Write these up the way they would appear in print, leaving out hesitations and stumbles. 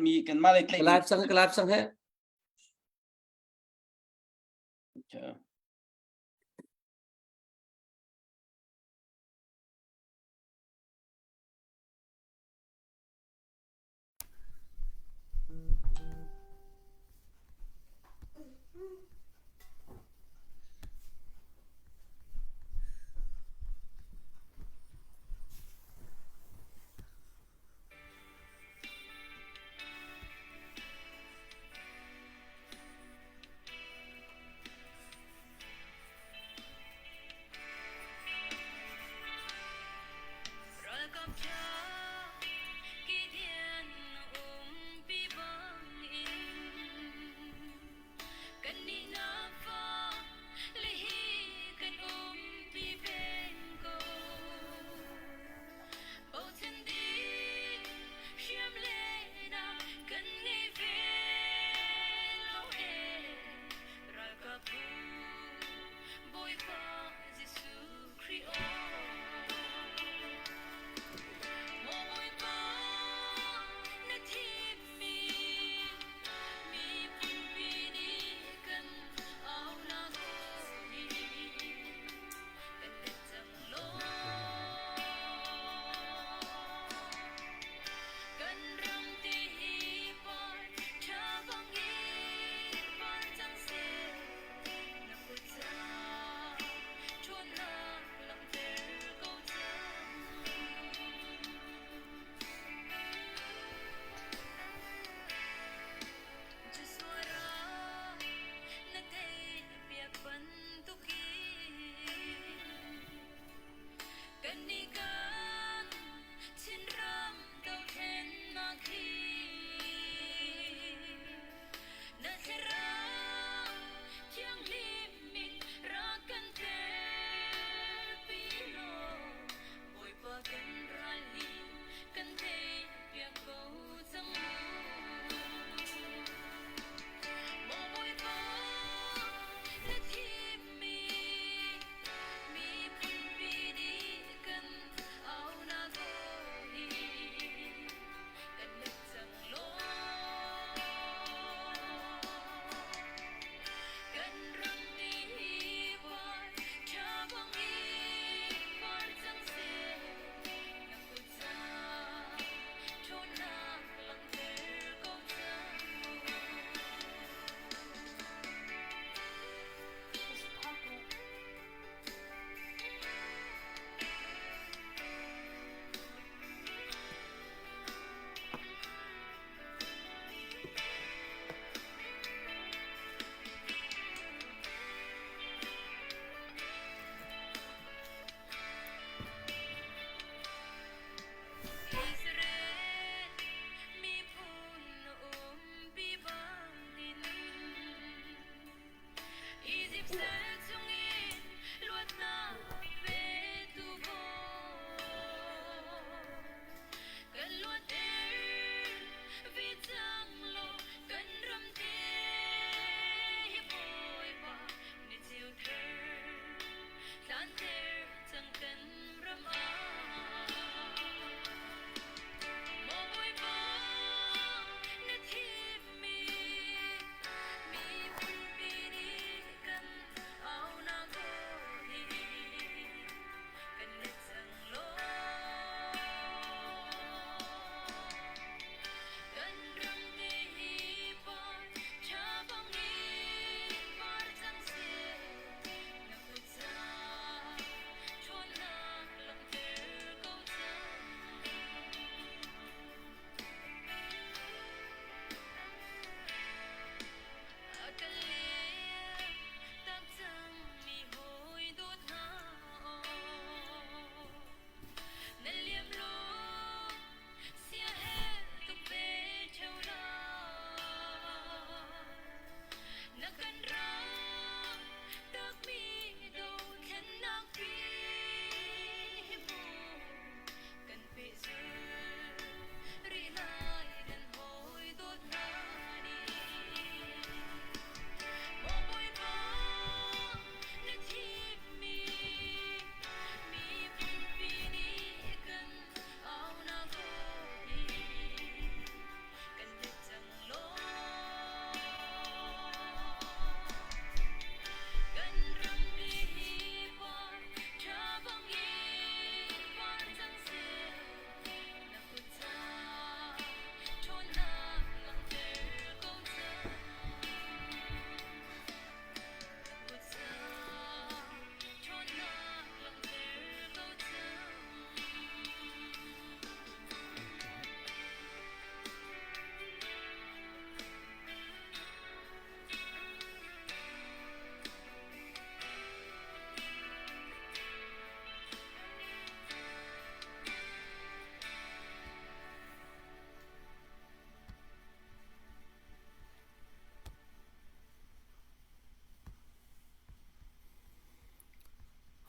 mi kanmah lei tlaih Ka live cang ka live cang he. Okay.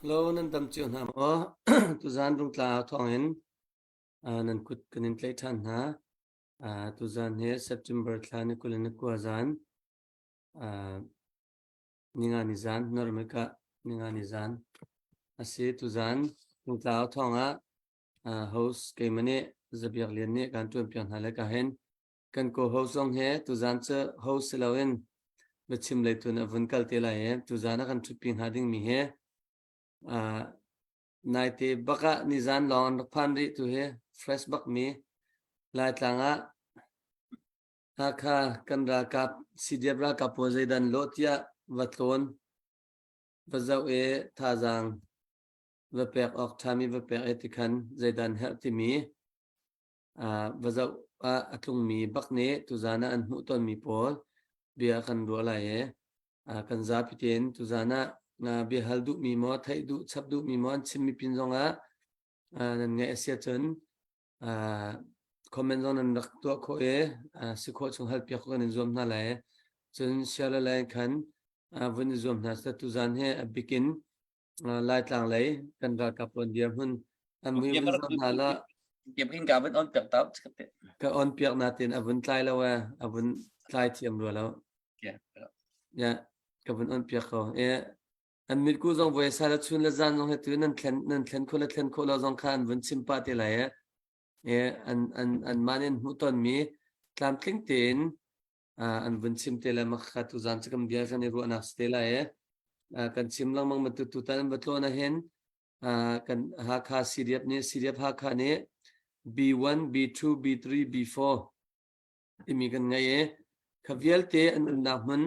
Hello, nan dam cio hna maw? Tuzaan Rungtla thawngin nan kut kan in tlaih ṭhan hna. Tuzaan hi September thla ni 29 zan ninga ni zan North ninga ni zan a si. Tuzaan Rungtla thawngah host keimah nih Zabiak Lian nih kan ṭuan piak hna le ka hin Kan co-host zong he tuzaan cu host si loin biachim lei tu in a vun kal te lai i tuzaan a kan ṭhutpi hnga dingmi hi uh, naite bak ah nizaan lawng an rak phan rih tu hi fresh bak mi Laitlang ah Hakha kan ralkap CDF ralkap pawl zeidan lawh tiah va tlawn va zoh i thazaang va pek awk ṭhami va pek i tikhan zeidan herh timi va zoh ah a tlungmi bak nih tuzaan ah an hmuh tawnmi pawl bia kan ruah lai i kan zapi tein tuzaan ah bia hal duhmi maw theih duh chap duhmi maw an chimmi pin zongah nan ngaih a si ahcun comment zong nan rak tuah khawh i si khawh chung hal piak kan in zuam hna lai. Cun share le like khan vun i zuam hna seh tuzaan hi a bikin Laitlang lei kan ralkap on dirhmun an mui vun zoh hna la. Kim ka vun on piak tau ka on piak na tin a vun tlai lo e a vun tlai thiam rua lo. Ya ka vun on piak ko e an mit ku zong voi sa la chun la zan zong he tu nan thlen nan thlen kho la thlen kho lo zong kha an vun chim pa te lai e e an an an man in hmu ton mi tlamtling tein an vun chim te le makha tu zan cu kan bia kan i ruahnak si te lai e kan chim lengmang bantuk tutan an va tlawn ahhin kan Hakha CDF nih CDF Hakha nih B1 B2 B3 B4 timi kan ngei i kha vialte an umnak hmun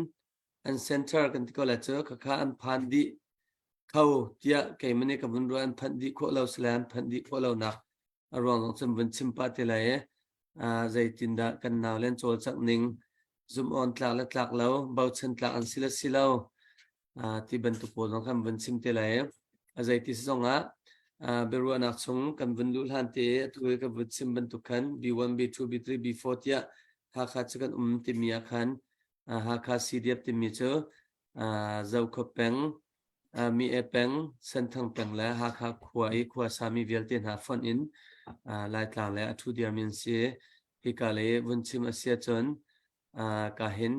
an center kan ti ko lai cu khakha an phan dih kho tiah keimah nih ka vun ruah an phanh dih khawh lo sile an phanh dih khawh lonak a ruang zong cun vun chim pah te lai i zeitindah kan nau le an cawlcangh ning zumh awn tlak le tlak lo bochan tlak an si le si lo ti bantuk pawl zong kan vun chim te lai i a zeiti si zongah biaruahnak chung kan vun luh hlan te atu i ka vun chim bantuk khan B1 B2 B3 B4 tiah Hakha cu kan um timi ah khan Hakha CDF timi cu Zokhua peng Mi-e peng, Senthang peng le Hakha khua i khuasami vialte hna fonh in Laitlang le a ṭhu diarmi an si. Hika lei vun chim a si ahcun ka hin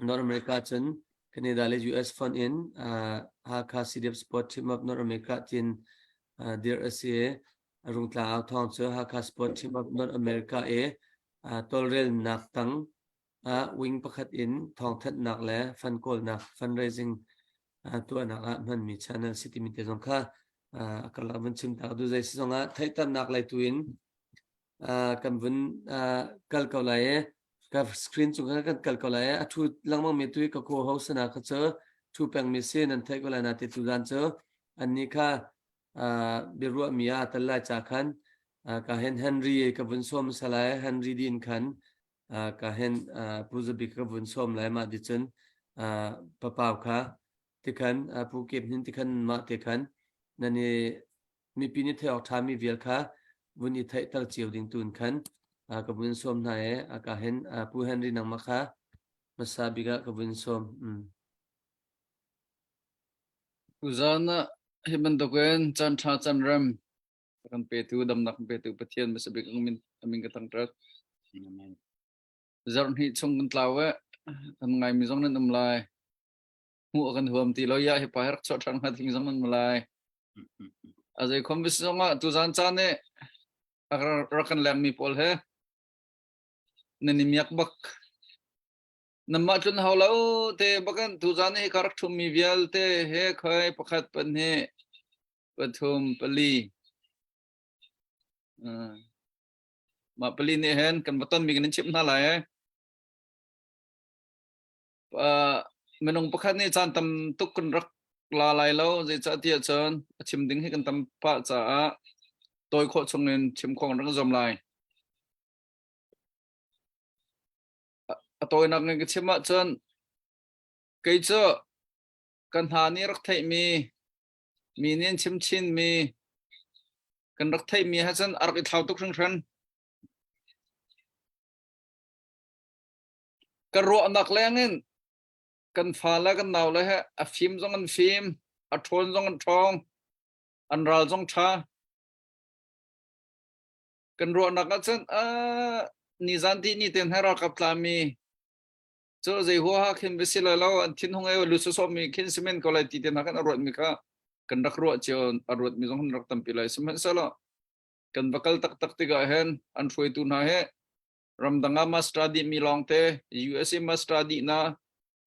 North America cun Canada le US fonh in Hakha CDF Sport Team of North America tiin dirh a si i Rungtlang au thawng cu Hakha Sport Team of North America i tawlrelnak tang ah wing pakhat in thawngthanhnak le fund kawlnak fundraising tuahnak ah hmanmi channel si timi te zong kha a karlak vun chim ta du zei si zong ah theihternak lei tu in kan vun kal ko lai i ka screen cung khan kan kal ko lai i a thu lengmang mi tu i ka ko ho sana kha cu thu peng mi si nan theih ko lai na te tu zan cu anni kha biaruah mi ah tal lai cha khan ka hen Henry ka vun som salai Henry din khan ka hen Pu Zabik ka vun sawm lai mah ti cun papau kha tikhan Pu Kep Hnin tikhan mah te khan nan i mipi nih theih awk ṭhami vial kha vun i theihter cio ding tun khan ka vun sawm hna i ka hen Pu Henry nangmah kha hmasa bik ah ka vun sawm. Tuzaan ah hi bantukin caan ṭha caan rem kan petu damnak kan petu Pathian hmasa bik amin amin ka thangṭhat. Amen. Zarh hnih chung kan tlau e kan ngaimi zong nan um lai. Hmuh kan huam ti lo ya hi pa rak chuah ṭhan hnga thing zong nan um lai. A zei khom bis zong ah tuzaan caan i rak kan lengmi pawl he nan i miak bak. Namah tlun hau lo te bakan tuzaan hi ka rak ṭhummi vialte he khoi pakhat pahnih pathum pali mah pali nih hin kan va tonmi kan in chimh hna lai eh. Minung pakhat nih caan tam tuk kan rak la lai lo zeicahtiah cun a chim ding hi kan tam pah caah tawi khawh chung in chim khawh kan rak zuam lai. A tawinak in ka chim ahcun kei cu kan hna nih rak theihmi Mi nih an chim chinmi kan rak theihmi he cun a rak i thlau tuk hringhran. Ka ruahnak lengin kan fale kan naule he a fim zong an fim, A ṭhawn zong an ṭhawng. An ral zong ṭha. Kan ruahnak ahcun uh, nizan ti ni ten he ralkap tlami cu zei huaha khin va si lai lo an thin hung e lu sawsawh mi khin simen ko lai ti te hna kan a ruat mi kha kan rak ruah cio a ruat mi zong kan rak tampi lai sihmanhsehlaw kan va kal taktak tikah hin an hruaitu hna he ramdang ah master dih mi lawng te USA master dih na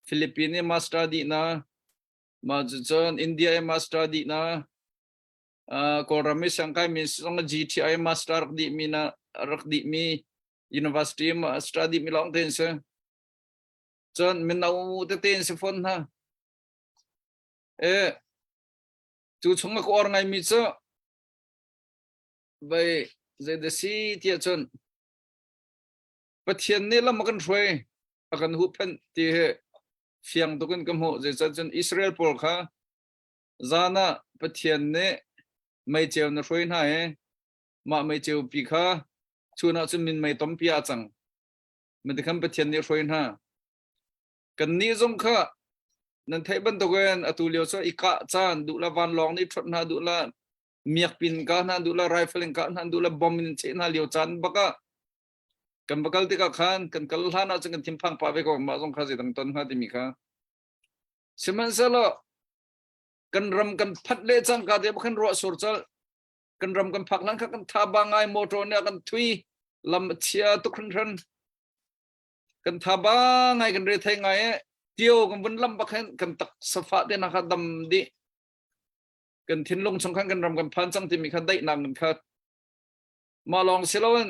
Philippines master dih na ma cun India master dih na Kawlram i siangkai mi zong GTI master rak dih mi na rak dih mi university master dih mi lawng te an si cun mino tete an si fawn hna e cu chung a ka or ngai mi cu vai zei da si tiah cun Pathian nih lam a kan hruai a kan huhphenh ti hi fiang tuk in ka hmuh zeicah cun Israel pawl kha zan ah Pathian nih meiceu na hruai hna i mah meiceu pi kha chun ah cun minmei tampi ah cang matikhan Pathian nih hruai hna kannih zong kha nan theih bantukin atu lio cu i kah caan duh la vanlawng nih ṭhut hna duh la miakpin kah hna duh la rifle in kah hna duh la bomb in cheh hna lio caan bak ah kan va kal tikah khan kan kal hlan ah cun kan thinphang pah ve ko mah zong kha zeidang ton hnga timi kha sihmanhsehlaw kan ram kan phat le cangka te khan ruah sur cal kan ram kan phak hlan kha kan tha ba ngai motor nih a kan thui lam a chia tuk hringhran kan tha ba ngai kan re thei ngai e tio kan vun lam bak hin kan tak safa te na kha dam dih kan thinlung chung khan kan ram kan phan cang timi kha daihnak kan khat mah lawng si loin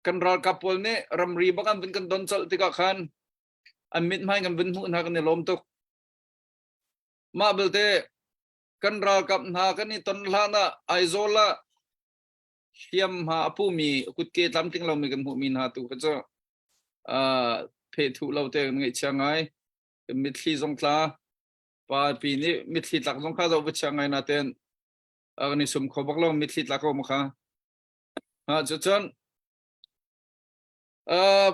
kan ralkap pawl nih ramri bak an vun kan don colh tikah khan an mithmai kan vun hmuh hna kan i lawm tuk mah belte kan ralkap hna kan i ton hlan ah Aizawl ah hliamhma a pumi kutke tlamtling lomi kan hmuhmi hna tu kha cu phethuh lo te kan ngaihchia ngai kan mitthli zong tla pa pi nih mitthli tlak zong kha zoh va chia ngai naten kan i sum kho bak lo mitthli tlak ko ma kha ha cu cun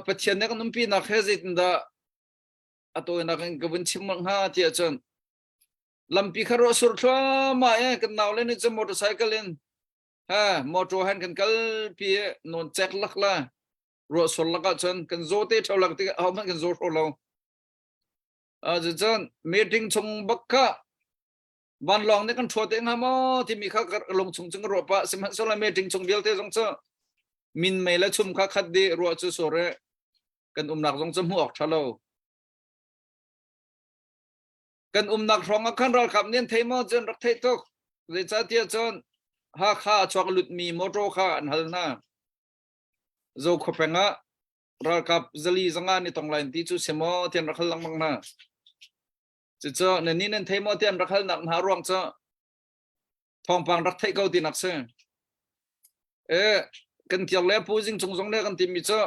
Pathian nih kan umpi nak he zeitindah a tawinak in ka vun chim hnga tiah cun lampi kha ruah sur thluahmah e kan nau le nih cun motorcycle in ha motor han kan kal pi e non cek lak la ruah sur lak ah cun kan zaw te theo lak tik ho hmanh kan zaw hro lo a cun meeting chung bak kha vanlawng nih kan thua te hnga maw timi kha ka lung chung chung ruah pah sihmanhsehlaw meeting chung vialte zong cu min mei le chum kha khat dih ruah cu sore kan umnak zong cu hmuh awk tha lo kan umnak hrawng ah khan ralkap nih an thei maw cun rak theih tuk zeicahtiah cun Hakha a chuak lutmi motor kha an hal hna Zokhua peng ah ralkap zali zanga ni tong lai ti cu si maw tian rak hal lengmang hna cucu nan nih nan thei maw tian rak halnak hna ruang cu thawngpang rak theih ko tinak si e kan kir le pu zing chung zong le kan timi cu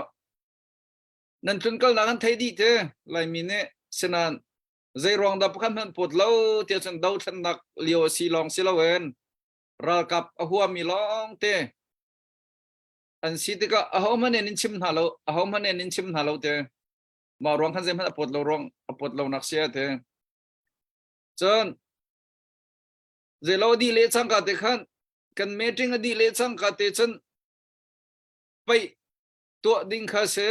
nan tlun kalnak an thei dih te Laimi nih sinan zei ruang dah pakhat hmanh put lo tiah cun dothlennak lio a si lawng si loin ralkap a huami lawng te an si tikah ahohmanh in chim hna lo ahohmanh in chim hna lo te mah ruang khan zeihmanh a put lo ruang a put lo nak sia te cun zeilo dih le cangka te khan kan meeting a dih le cangka te cun paih tuah ding kha si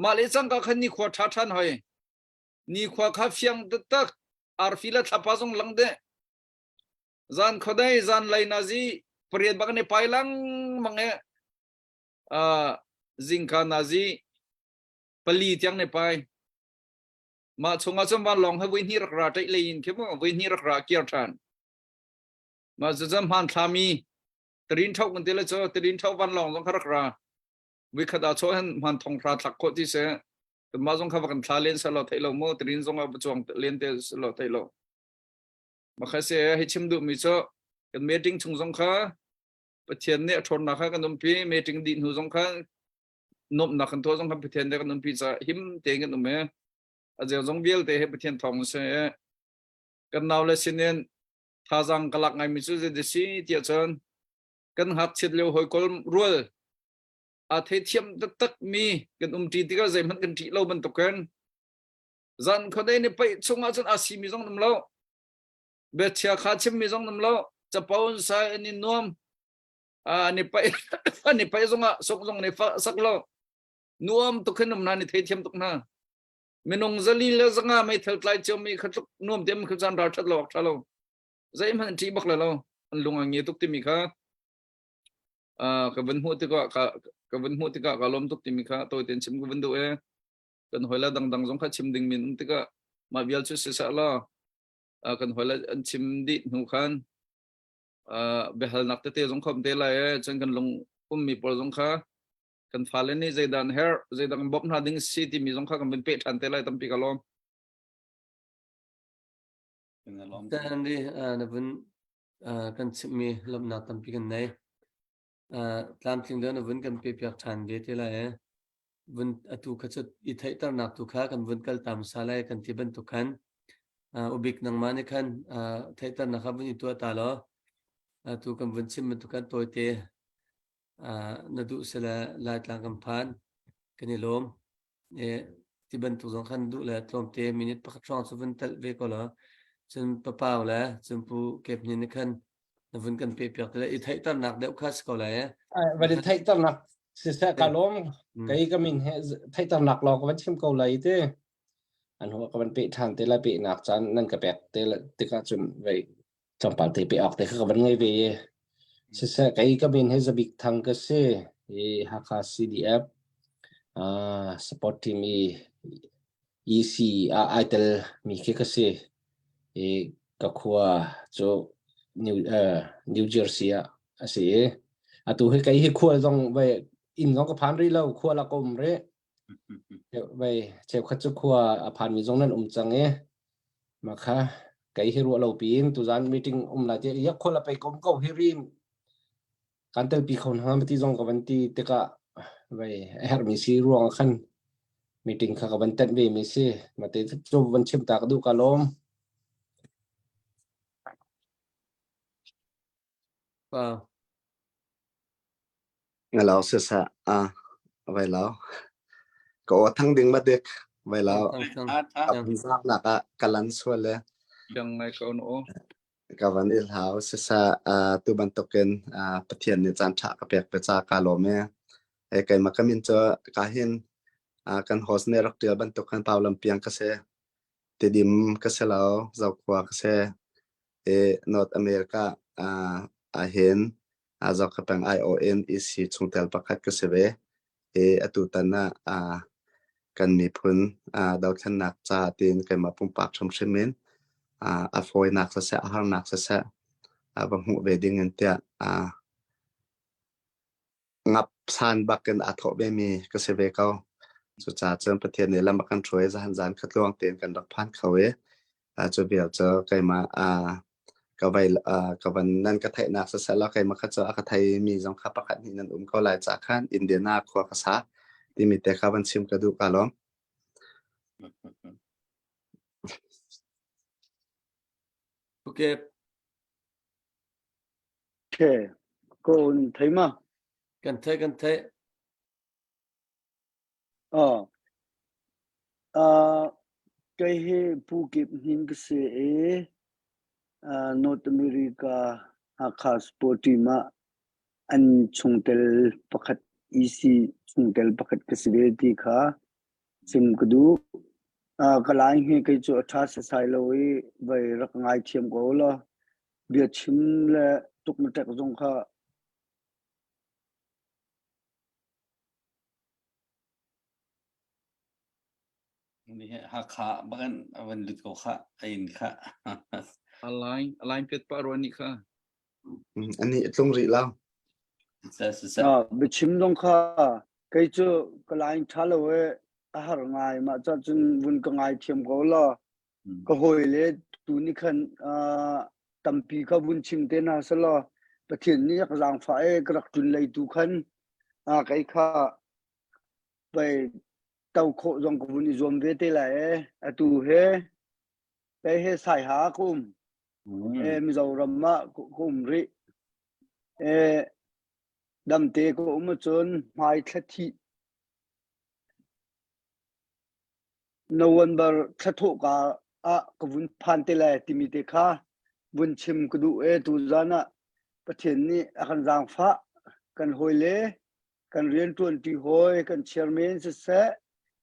mah le cangka khan nikhua ṭha ṭhan hoi nikhua kha fiang taktak arfi le thlapa zong lang deh zan khodai zan lei nazi pariat bak ne pai lang mang e zingka nazi pali tiang ne pai mah chungah cun vanlawng he voi hnih rak ra ṭaih lei in khi mu voi hnih rak ra kir ṭhan mah cu cun hmaan thlami Tarin ṭhau kan ti le cu tarin ṭhau vanlawng zong kha rak ra vikhat ah chaw hin hman thong hra thlak khawh ti se mah zong kha va kan thla len seh lo theih lo mu tarin zong ah va chuang len te se lo theih lo makha se hei chim duh mi cu kan meeting chung zong kha Pathian nih a ṭhawnnak kha kan umpi meeting dih hnu zong kha nuamhnak kan tuah zong kha Pathian nih kan umpi ca him tein kan um e a zel zong vialte he Pathian thawng se kan nau le sinin Thazaang ka lak ngaimi cu zei si tiah cun kan ngakchiat lio hawikom rual aa theithiam taktak mi kan umṭi tikah zeihmanh kan ṭih lo bantukin zan khuadei ni paih chungah cun aa simi zong um lo. Biachia kha chimmi zong nam lo. Capo an sai an i nuam. An i paih an i paih zongah suk zong an i sak lo. Nuam tuk hin um hna ni theithiam tuk hna. Minung zali le zanga meithal tlai ciomi kha tluk nuam te kha caan ral that lo ak tha lo. Zeihmanh an ṭih bak le lo. An lung a nge tuk timi kha ka vun hmuh tikah ka ka vun hmuh tikah ka lawm tuk timi kha tawi tein chim ka vun duh e. Kan hawi le dangdang zong kha chim ding min um tikah mah vial cu si seh law kan hawi le an chim dih hnu khan biahalnak tete zong khom te lai e cun kan lung ummi pawl zong kha kan fale nih zeidah an herh zeidah kan bawmh hna ding si timi zong kha kan vun peh ṭhan te lai tampi ka lawm. Henry, na vun kan chimhmi lawmhnak tampi kan nei. Tlamtling deuh na vun kan pe piak ṭhan ve te lai e. Vun atu kha cu i theihternak tu kha kan vun kal ta hmasa lai kan ti bantuk khan ubik nangmah nih khan theihternak kha vun i tuah ta law atu kan vun chim bantuk khan tawite na duh sile Laitlang kan phan kan i lawm. Ti bantuk zong khan duh le tlawmte minute pakhat hrawng cu vun telh ve ko law cun papau le cun pu kep hnin nih khan na vun kan pe piak te le i theihternak deuh kha si ko lai eh. Van i theihternak siseh ka lawm kei ka min he theihternak lawng ka van chim ko lai ti an hua ka van pe ṭhan te lai pehnak caan nan ka pek te tikah cun vei tlawmpal te pe awk te kha ka van ngei ve i siseh kei ka min hi Zabik Thang ka si i Hakha CDF uh, support team i EC ah ai tel mi khi ka si i ka khua cu New, uh, New Jersey ah a si i atu hi kei hi khual zong ve inn zong ka phan rih lo khua la ka um rih vei cheukhat cu khua a phan mi zong nan um cang i Mah kha kei hi ruah lo piin tuzaan meeting um lai tiah iak khual a pei kom ko hi rin kan telpi kho hna ma ti zong ka van ti tikah vei a herhmi si ruang ah khan meeting kha ka van tenh ve mi si mate cu van chim ta ka duh ka lawm. Wow. Ngalo siseh a vai lo. Ka aw thang ding ma dik vai lo. Nak ah ka lan sual le. Dang ngai ko no. Ka van il hau siseh tu bantukin Pathian nih caan ṭha ka pek pe ca ka lawm e. E keimah ka min cu ka hin kan host nih rak ṭial bantuk khan Pau Lampiang ka si. Tidim ka si lo, Zokhua ka si. I North America ahhin Zokhua peng aiawh in EC chungtel pakhat ka si ve. I atutan ah kan miphun dothlennak ca tiin keimah pumpak hrimhrim in a fawinak siseh, a harnak siseh va hmuh ve ding in tiah ngap san bak in aa thawh vemi ka si ve ko. Cucaah cun Pathian nih lam a kan hruai zan zan kha tluang tein kan rak phan kho i cu vial cu keimah ka vai ka van nan ka theihnak siseh law keimah kha cu a ka theimi zong kha pakhat hnih nan um ko lai ca khan Indiana khua ka sa timi te kha van chim ka duh ka lawm. Okay. Okay. Ko thei ma? Kan thei kan thei. Oh. Uh, kei hi Pu Kip Hnin ka si i uh, North America Hakha Sport Team ah an chungtel pakhat EC chungtel pakhat ka si ve ti kha chim ka duh. Uh, ka lai hi kei cu a ṭha sasai lo i vai rak ngai thiam ko law biachim le tukmaṭek zong kha Hakha bakan avan lut ko kha ain kha. Alain alain pet pa ruan ni kha. Ani tlung rih lo. Biachim zong kha kei cu ka lain ṭha lo e a har ngai mah ca cun vun ka ngai thiam ko law Ka hawile tu nih khan uh, tampi kha vun chim te hna selaw Pathian nih a ka zaangfah e ka rak ṭun lei tu khan uh, kei kha pei to khawh zong ka vun i zuam ve te lai e. Atu he kei he Saiha ka um. E Mizoram ah ka um rih. E damte ka um ahcun hmai thla thih November thla thawhka ah ka vun phan te lai timi te kha. Vun chim ka duh e tuzan ah Pathian nih a kan zaangfah kan hawile kan rianṭuanṭi hawi kan chairman siseh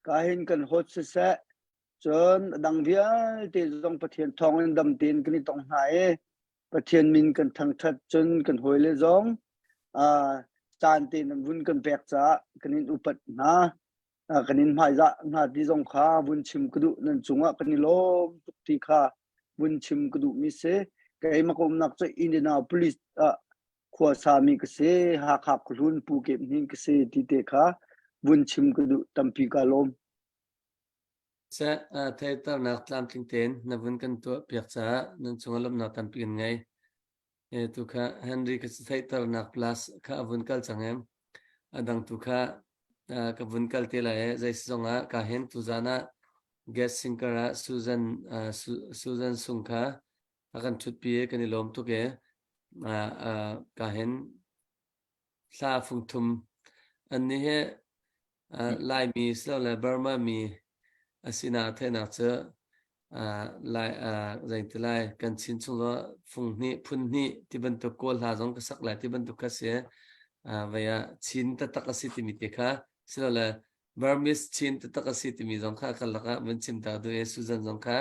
kahin kan hot siseh cun a dang vialte zong Pathian thawngin dam tein kan i tong hna i Pathian min kan thangṭhat cun kan hawile zong caan tein an vun kan pek caah kan in upat hna. Kan in hmaizah hna ti zong kha vun chim ka duh. Nan cungah kan i lawm tuk ti kha vun chim ka duhmi si. Keimah ka umnak cu Indianapolis ah khua sami ka si. Hakha khuahlun Pu Kep Hnin ka si ti te kha vun chim ka duh. Tampi ka lawm. Seh, theihternak tlamtling tein na vun kan tuah piak caah nan cungah lawmhnak tampi kan ngei. E tu kha Henry ka theihternak plus kha a vun kal cang em. A dang tu kha ka vun kal te lai e. Zei si zong ah ka hen tu zan ah guest singer ah Susan Susan Sung kha a kan thut pi e kan i lawm tuk e. Ka hen Hla fungthum an nih hi Laimi silole Burma mi a sinak theihnak cu Lai zeiti lai kan Chin chung ah fung hnih phun hnih ti bantuk Kawl hla zong ka sak lai ti bantuk kha si. Vei ah Chin taktak a si timi te kha silole Burmese Chin taktak a si timi zong kha kan lakah vun chim ta duh i Susan zong kha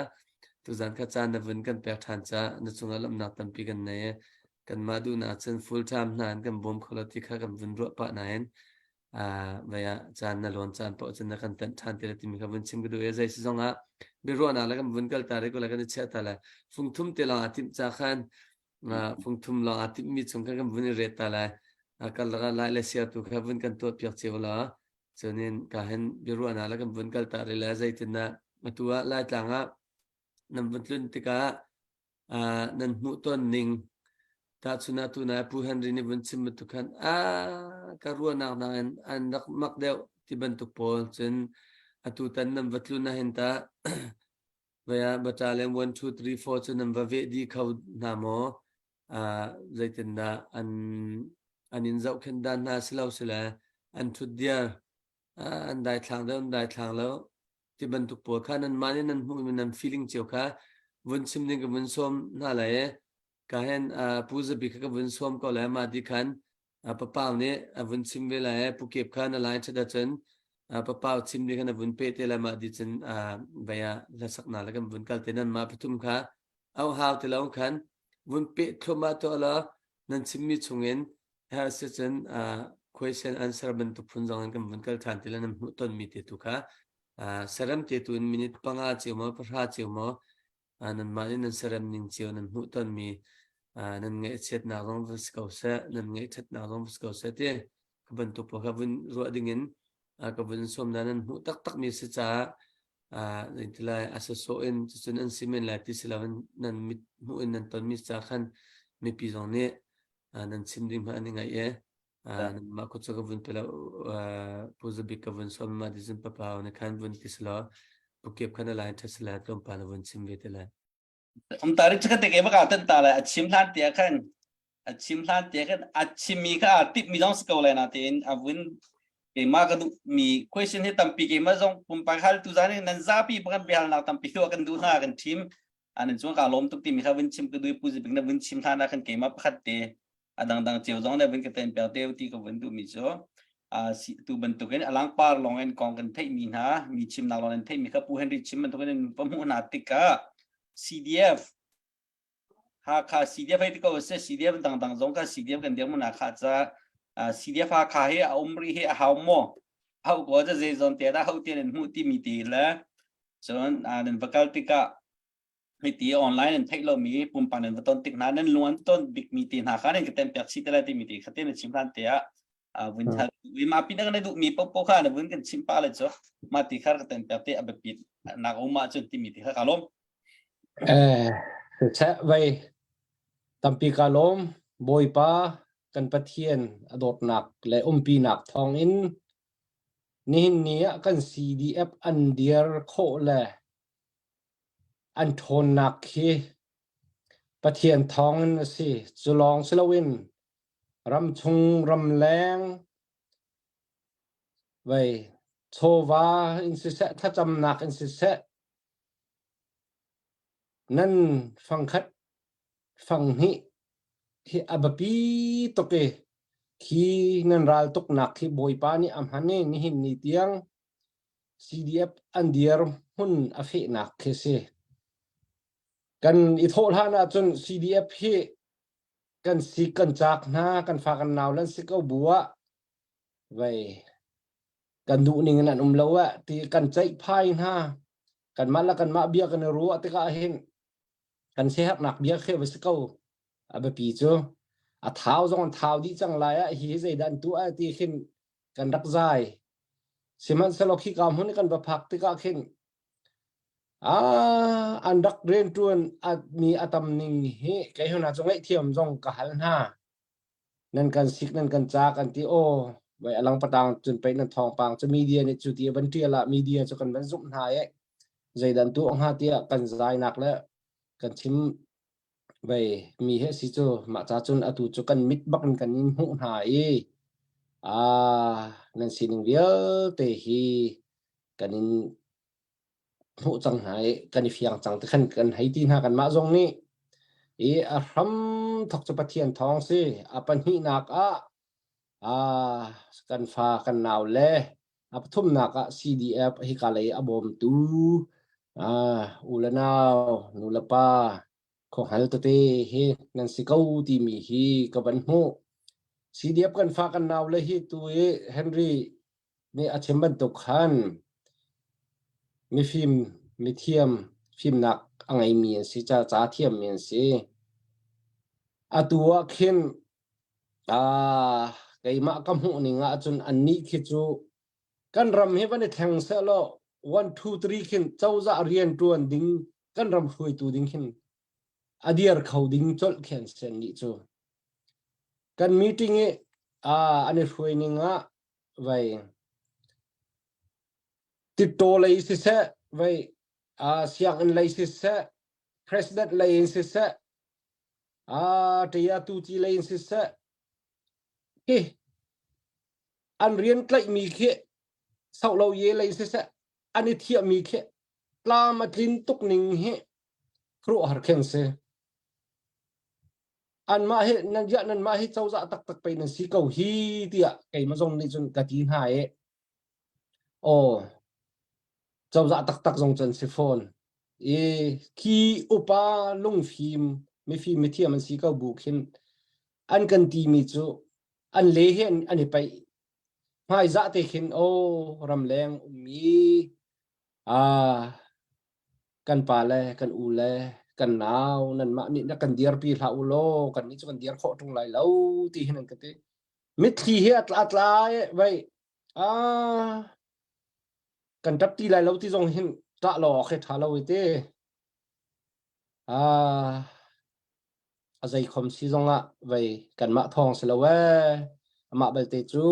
tuzan kha caan na vun kan pek ṭhan caah na cungah lawmhnak tampi kan nei i kanmah duhnak cun full time hna in kan bawm kho lo ti kha kan vun ruah pah nain vei ah caan na lawn caan paoh cun na kan tanh ṭhan ti le timi kha vun chim ka duh i zei si zong ah biaruahnak le kan vun kal ta rih ko le kan i chiah ta le fungthum te lawng aa timh ca khan fungthum lawng aa timhmi chung khan kan vun i ret ta lai kal lakah lai le siar tu kha vun kan tuah piak cio la cunin ka hen biaruahnak le kan vun kal ta rih le zeitindah atu ah Laitlang ah nan vun tlun tikah nan hmuh ton ning tahchun ah tunai Pu Henry nih vun chim bantuk khan a ka ruahnak nain an rak mak deuh ti bantuk pawl cun atu tan nan va tlun ahhin ta vaya battalion 1 2 3 4 cu nan va veh dih kho hna maw zeitindah an an in zohkhenh dan hna si lo sile an thut diar an daithlang deuh an daithlang lo ti bantuk pawl kha nanmah nih nan hmuhmi nan feeling cio kha vun chim ding ka vun sawm hna lai i ka hen Pu Zabi kha ka vun sawm ko lai mah ti khan papau nih a vun chim ve lai i Pu Kep kha na line ṭhat ahcun papau chim ding kha na vun pe te lai mah ti cun vei ah hlasaknak le kan vun kal te nan mah pathum kha au hau ti lo khan vun pe thluahmah tuah law nan chimmi chungin herh si cun question answer bantuk phun zong in kan vun kal ṭhan ti le nan hmuh tonmi te tu kha serem te tu in minute panga cio maw pahra cio maw nanmah nih nan serem ning cio nan hmuh tonmi nan ngaihchiatnak zong va si ko seh nan ngaihṭhatnak zong va si ko seh ti ka bantuk pawl kha vun ruah dingin ka vun sawm na nan hmuh taktakmi si caah zeitilai a sawsawh in cucun an si men lai ti si loin nan mit hmuh in nan tonmi ca khan mipi zong nih nan chim ding hmanh an i ngaih i nanmah kut cu ka vun pe lo Pu Zabik ka vun sawm ma dizin papa ne khan vun ti selaw Pu Kep khan a line ṭha sela tlawmpal na vun chim ve te lai. Um tari chaka te ke baka tan ta lai a chim hlan tia khan a chim hlan tia khan a chimmi kha a tip mi zong si ko lai na tein a vun keimah ka duh mi question hi tampi keimah zong pumpak hal tu zan nan zapi pakan biahalnak tampi tu kan duh hna kan thim anan chung ka lawm tuk timi kha vun chim ka duh pu zibik na vun chim hlan ah khan keimah pakhat te a dangdang cio zong ne vun ka ten piak te ti ka vun duh mi cu a si tu bantukin alang par long in kong kan theih mi hna mi chimnak long in theih mi kha pu Henry chim bantukin in pa hmuh hna tikah CDF Hakha CDF hei ti ko se CDF dangdang zong kha CDF kan dir mun kha ca CDF Hakha hi a um ri hi a hau maw hau ko ca zei zawn te dah hau tian in hmuh ti mi ti le cun nan va kal tikah hiti online in theih lomi pumpak nan va ton tik hna nan lung an ton bikmi te hna kha nan ka tem piak chih te lai timi te kha te na chim hlan te ah vun thal wi ma pi na duh mi popo kha na vun kan chim pa le chu ma ti khar ka tem piak te a biapit nak um ah cun timi te kha ka lawm Eh, che vei tampi ka lawm Bawipa kan Pathian a dawtnak le umpinak thawng in nihin ni ah kan CDF an dir khawh le an ṭhawnnak hi Pathian thawng in a si. Cu lawng si loin ramchung ramleng vei chawva in siseh thlacamnak in siseh nan fangkhat. Fang hnih hi a biapi tuk i khi nan ral tuknak khi Bawipa nih a hman i nihin ni tiang CDF an dir hmun a fehnak khi si. Kan i thawh hlan ahcun CDF hi kan sik kan caak hna, kan fa kan nau lan si ko bu ah vei kan duh ning in an um lo ah ti kan ceihphai hna. Kanmah le kanmah bia kan i ruah tikah hin kan siaherhnak bia khi va si ko. A biapi cu a thau zong an thau dih cang lai ah hi zeidah an tuah ti khin kan rak zai. Sihmanhsehlaw khika hmun i kan va phak tikah khin ah an rak rianṭuan mi a tam ning hi kei hna cu ngaihthiam zong ka hal hna. Nan kan sik nan kan caak an ti aw vai alang patang cun pei nan thawngpang cu media nih cu ti van ṭial ah media cu kan van zumh hna i zeidan tuah hnga tiah kan zainak le kan chim Vei mi he si cu mah ca cun atu cu kan mit bak in kan in hmuh hna i ah nan sining vialte hi kan in hmuh cang hna i kan i fiang cang ti khan kan hei ti hna kanmah zong nih i a hram thok cu Pathian thawng si a pahnihnak ah ah kan fa kan nau le a pathumnak ah CDF hika lei a bawmtu ah u le nau nu le pa khuahngal tete hi nan si ko timi hi ka van hmuh. CDF kan fa kan nau le hi tu i Henry nih a chim bantuk khan mifim mithiam fimnak a ngeimi an si ca ca thiammi an si. Atu ah khin ah keimah ka hmuh ning ahcun annih khi cu kan ram hi van i thleng sehlaw 1 2 3 khin cozah rian ṭuan ding kan ram hruaitu ding khin a dir kho ding colh khi an si annih cu. Kan meeting i an i hruai ning ah vei Titṭaw lei siseh, vei sianginn lei siseh, president lei in siseh, ṭaya tuci lei in siseh, hi an rian tlaihmi khi sohlo ye lei siseh, an i thiahmi khi tlam a tlin tuk ning hi khuaruahhar khin si. Anmah hi nan ya nanmah hi cozah taktak pei nan si ko hi tiah keimah zong nih cun ka ti hna i aw cozah taktak zong cun si fawn. I khi upa lungfim mifim mithiam an si ko bu khin an kan timi cu an le he an i paih hmaizah te khin aw ramleng ummi ah kan pa le kan u le kan nau nanmah nih na kan dirpi hlah u law kan nih cu kan dir khawh ṭung lai lo ti hin an ka ti mitthli hi a tla tla vei ah kan ṭap ti lai lo ti zong hin ṭah lo awk hi ṭha lo i ti ah a zeikhom si zongah vei kanmah thawng si lo ee amah belte cu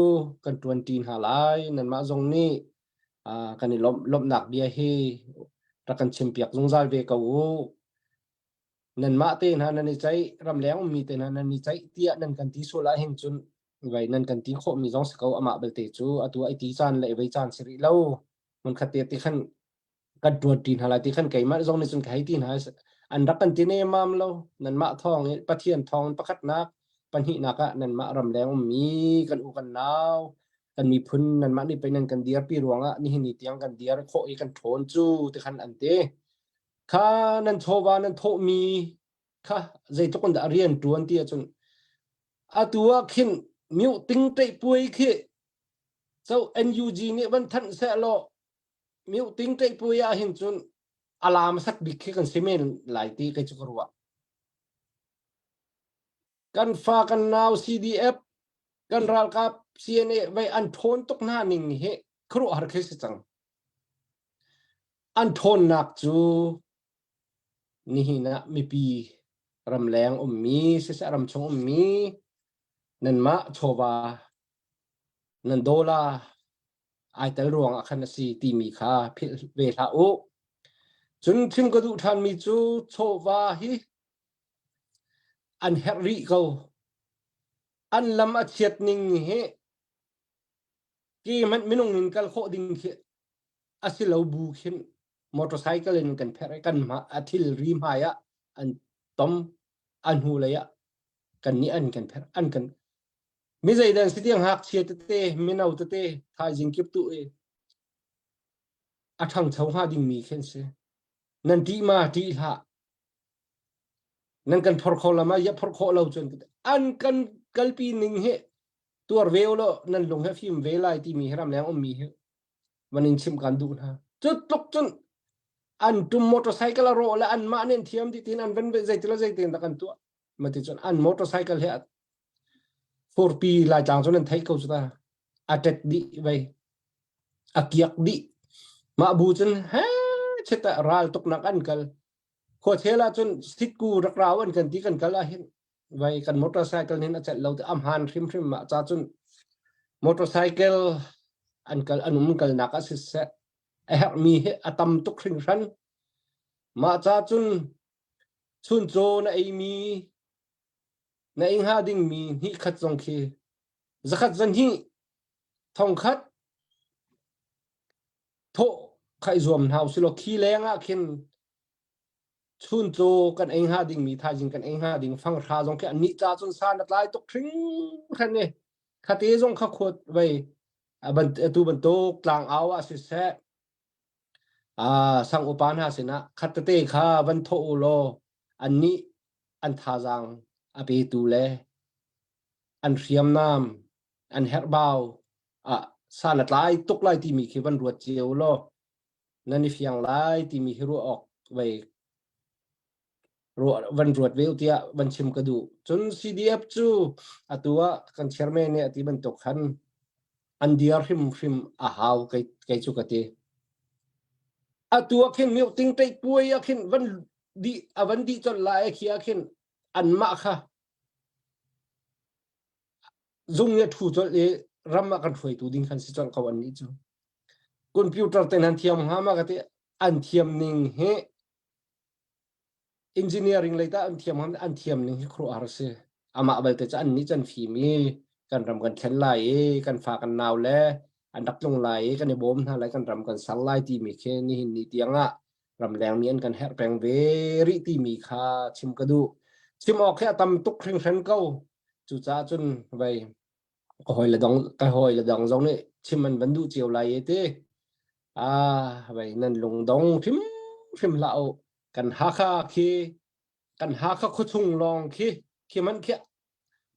kan ṭuanṭi hna lai nanmah zong nih kan i lawmh lawmhnak bia hi rak kan chimpiak zungzal ve ko u nanmah te hna nan i ceih ramleng ummi te hna nan i ceih tiah nan kan ti sual ahhin cun vei nan kan ti khawhmi zong si ko amah belte cu atu ai ti caan le vei caan si rih lo hmunkhat te ti khan kan ṭuan ṭi hna lai ti khan keimah zong nih cun ka hei ti hna an rak kan ti nemam lo nanmah thawng i Pathian thawng in pakhatnak pahnihnak ah nanmah ramleng ummi kan u kan nau kan miphun nanmah nih pei nan kan dirpi ruangah nihin ni tiang kan dir khawh i kan ṭhawn cu ti khan an ti kha nan chawva nan thawhmi kha zeitluk in dah rian ṭuan ti ahcun atu ah khin myu ting ṭeih puai khi so NUG nih van thanh seh law Myu ting ṭeih puai ah hin cun alam sak bik khi kan si men lai ti kei cu ka ruah. Kan fa kan nau CDF kan ralkap CNA vei an ṭhawn tuk hna ning hi khuaruahhar khi si cang. An ṭhawnnak cu nihin ah mipi ramleng ummi siseh ramchung ummi nanmah chawva nan dollar ai tel ruang ah khan a si timi kha philh ve hlah u. Cun chim ka duh ṭhanmi cu chawva hi an herh rih ko. An lam a chiat ning hi ki hmanh minung in kal khawh ding khi a si lo bu khin motorcycle in kan pherh i kan a thilri hmai ah an tom. A hnu lei ah kan nih an kan pherh an kan mi zeidan si tiang ngakchia tete mino tete thaizing kip tu i a ṭhangcho hnga dingmi khi an si. Nan ṭih ma ṭih hlah. Nan kan phor kho lama ya phor khawh lo cun an kan kalpi ning hi tuar ve law nan lung he fim ve lai timi hi ramleng ummi hi van in chim kan duh hna. Cu tluk cun an tum motorcycle a rawh le an mah nih an thiam dih tin an van zeitil zeitin dah kan tuah mati cun an motorcycle he furpi laitlang cun an theih ko cu ta a tet dih vei a kiak dih mah bu cun he chita ral tuknak an kal khuachel ah cun sitku rak rau an kan ti kan kal ah hin vai kan motorcycle hin a chelh lo te am han hrim hrim ma cha cun motorcycle an kal an um kalnak ah siseh a herhmi hi a tam tuk hringhran mah cha cun chuncaw na eimi na ei hnga dingmi hnih khat zong khi zakhat zahnih thongkhat thawh kha i zuam hna usilaw khi leng ah khin chuncaw kan ei hnga dingmi thaizing kan ei hnga ding fanghra zong khi annih ca cun san a tlai tuk hringhran i khate zong kha khuat vei atu bantuk tlangau ah siseh sang upa hna sinah khat tete kha van thawh u law annih an thazaang a petu le an hriamnam an herhbau ah san a tlai tuk lai timi khi van ruat cio law nan i fiang lai timi hi ruah awk vei ruah van ruat ve tiah van chim ka duh. Cun CDF cu atu ah kan chairman nih a ti bantuk khan an dir hrimhrim a hau kei, kei cu ka ti. Atu ah khin mioh ting ṭeih puai ah khin van di a van dih colh lai khi ah khin anmah kha zung nih a ṭhu colh i ram ah kan hruaitu ding khan si colh ko an nih cu. Computer te nan thiam hnga ma ka ti an thiam ning hi engineering lei tah an thiam an thiam ning hi khuaruahhar a si. Amah belte cu an nih can fim i kan ram kan thlen lai i kan fa kan nau le an rak tlung lai i kan i bawm hna lai kan ram kan ser lai timi khi nihin ni tiang ah ramleng mi an kan herh peng ve rih timi kha chim ka duh. Chim awk hi a tam tuk hringhran ko. Cucaah cun vei ka hawi le dong ka hawi le dang zong nih chim an van duh cio lai i ti. Ah vei nan lung dong hrim hrim hlah u. Kan Hakha khi kan Hakha khuachung lawng khi khi man khi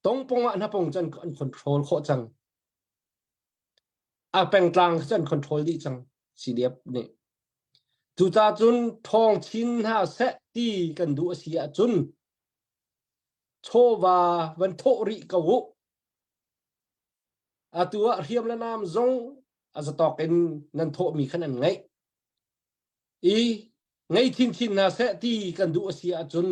tongpong ah hnapong cun an control khawh cang. A pengtlang cu an control dih cang CDF nih. Cucaah cun ṭhawng chin hna seh ti kan duh a si ahcun chawva van thawh rih ko u. Atu ah hriam le nam zong a zatawk in nan thawhmi khan an ngeih. I ngei chinchin hna seh ti kan duh a si ahcun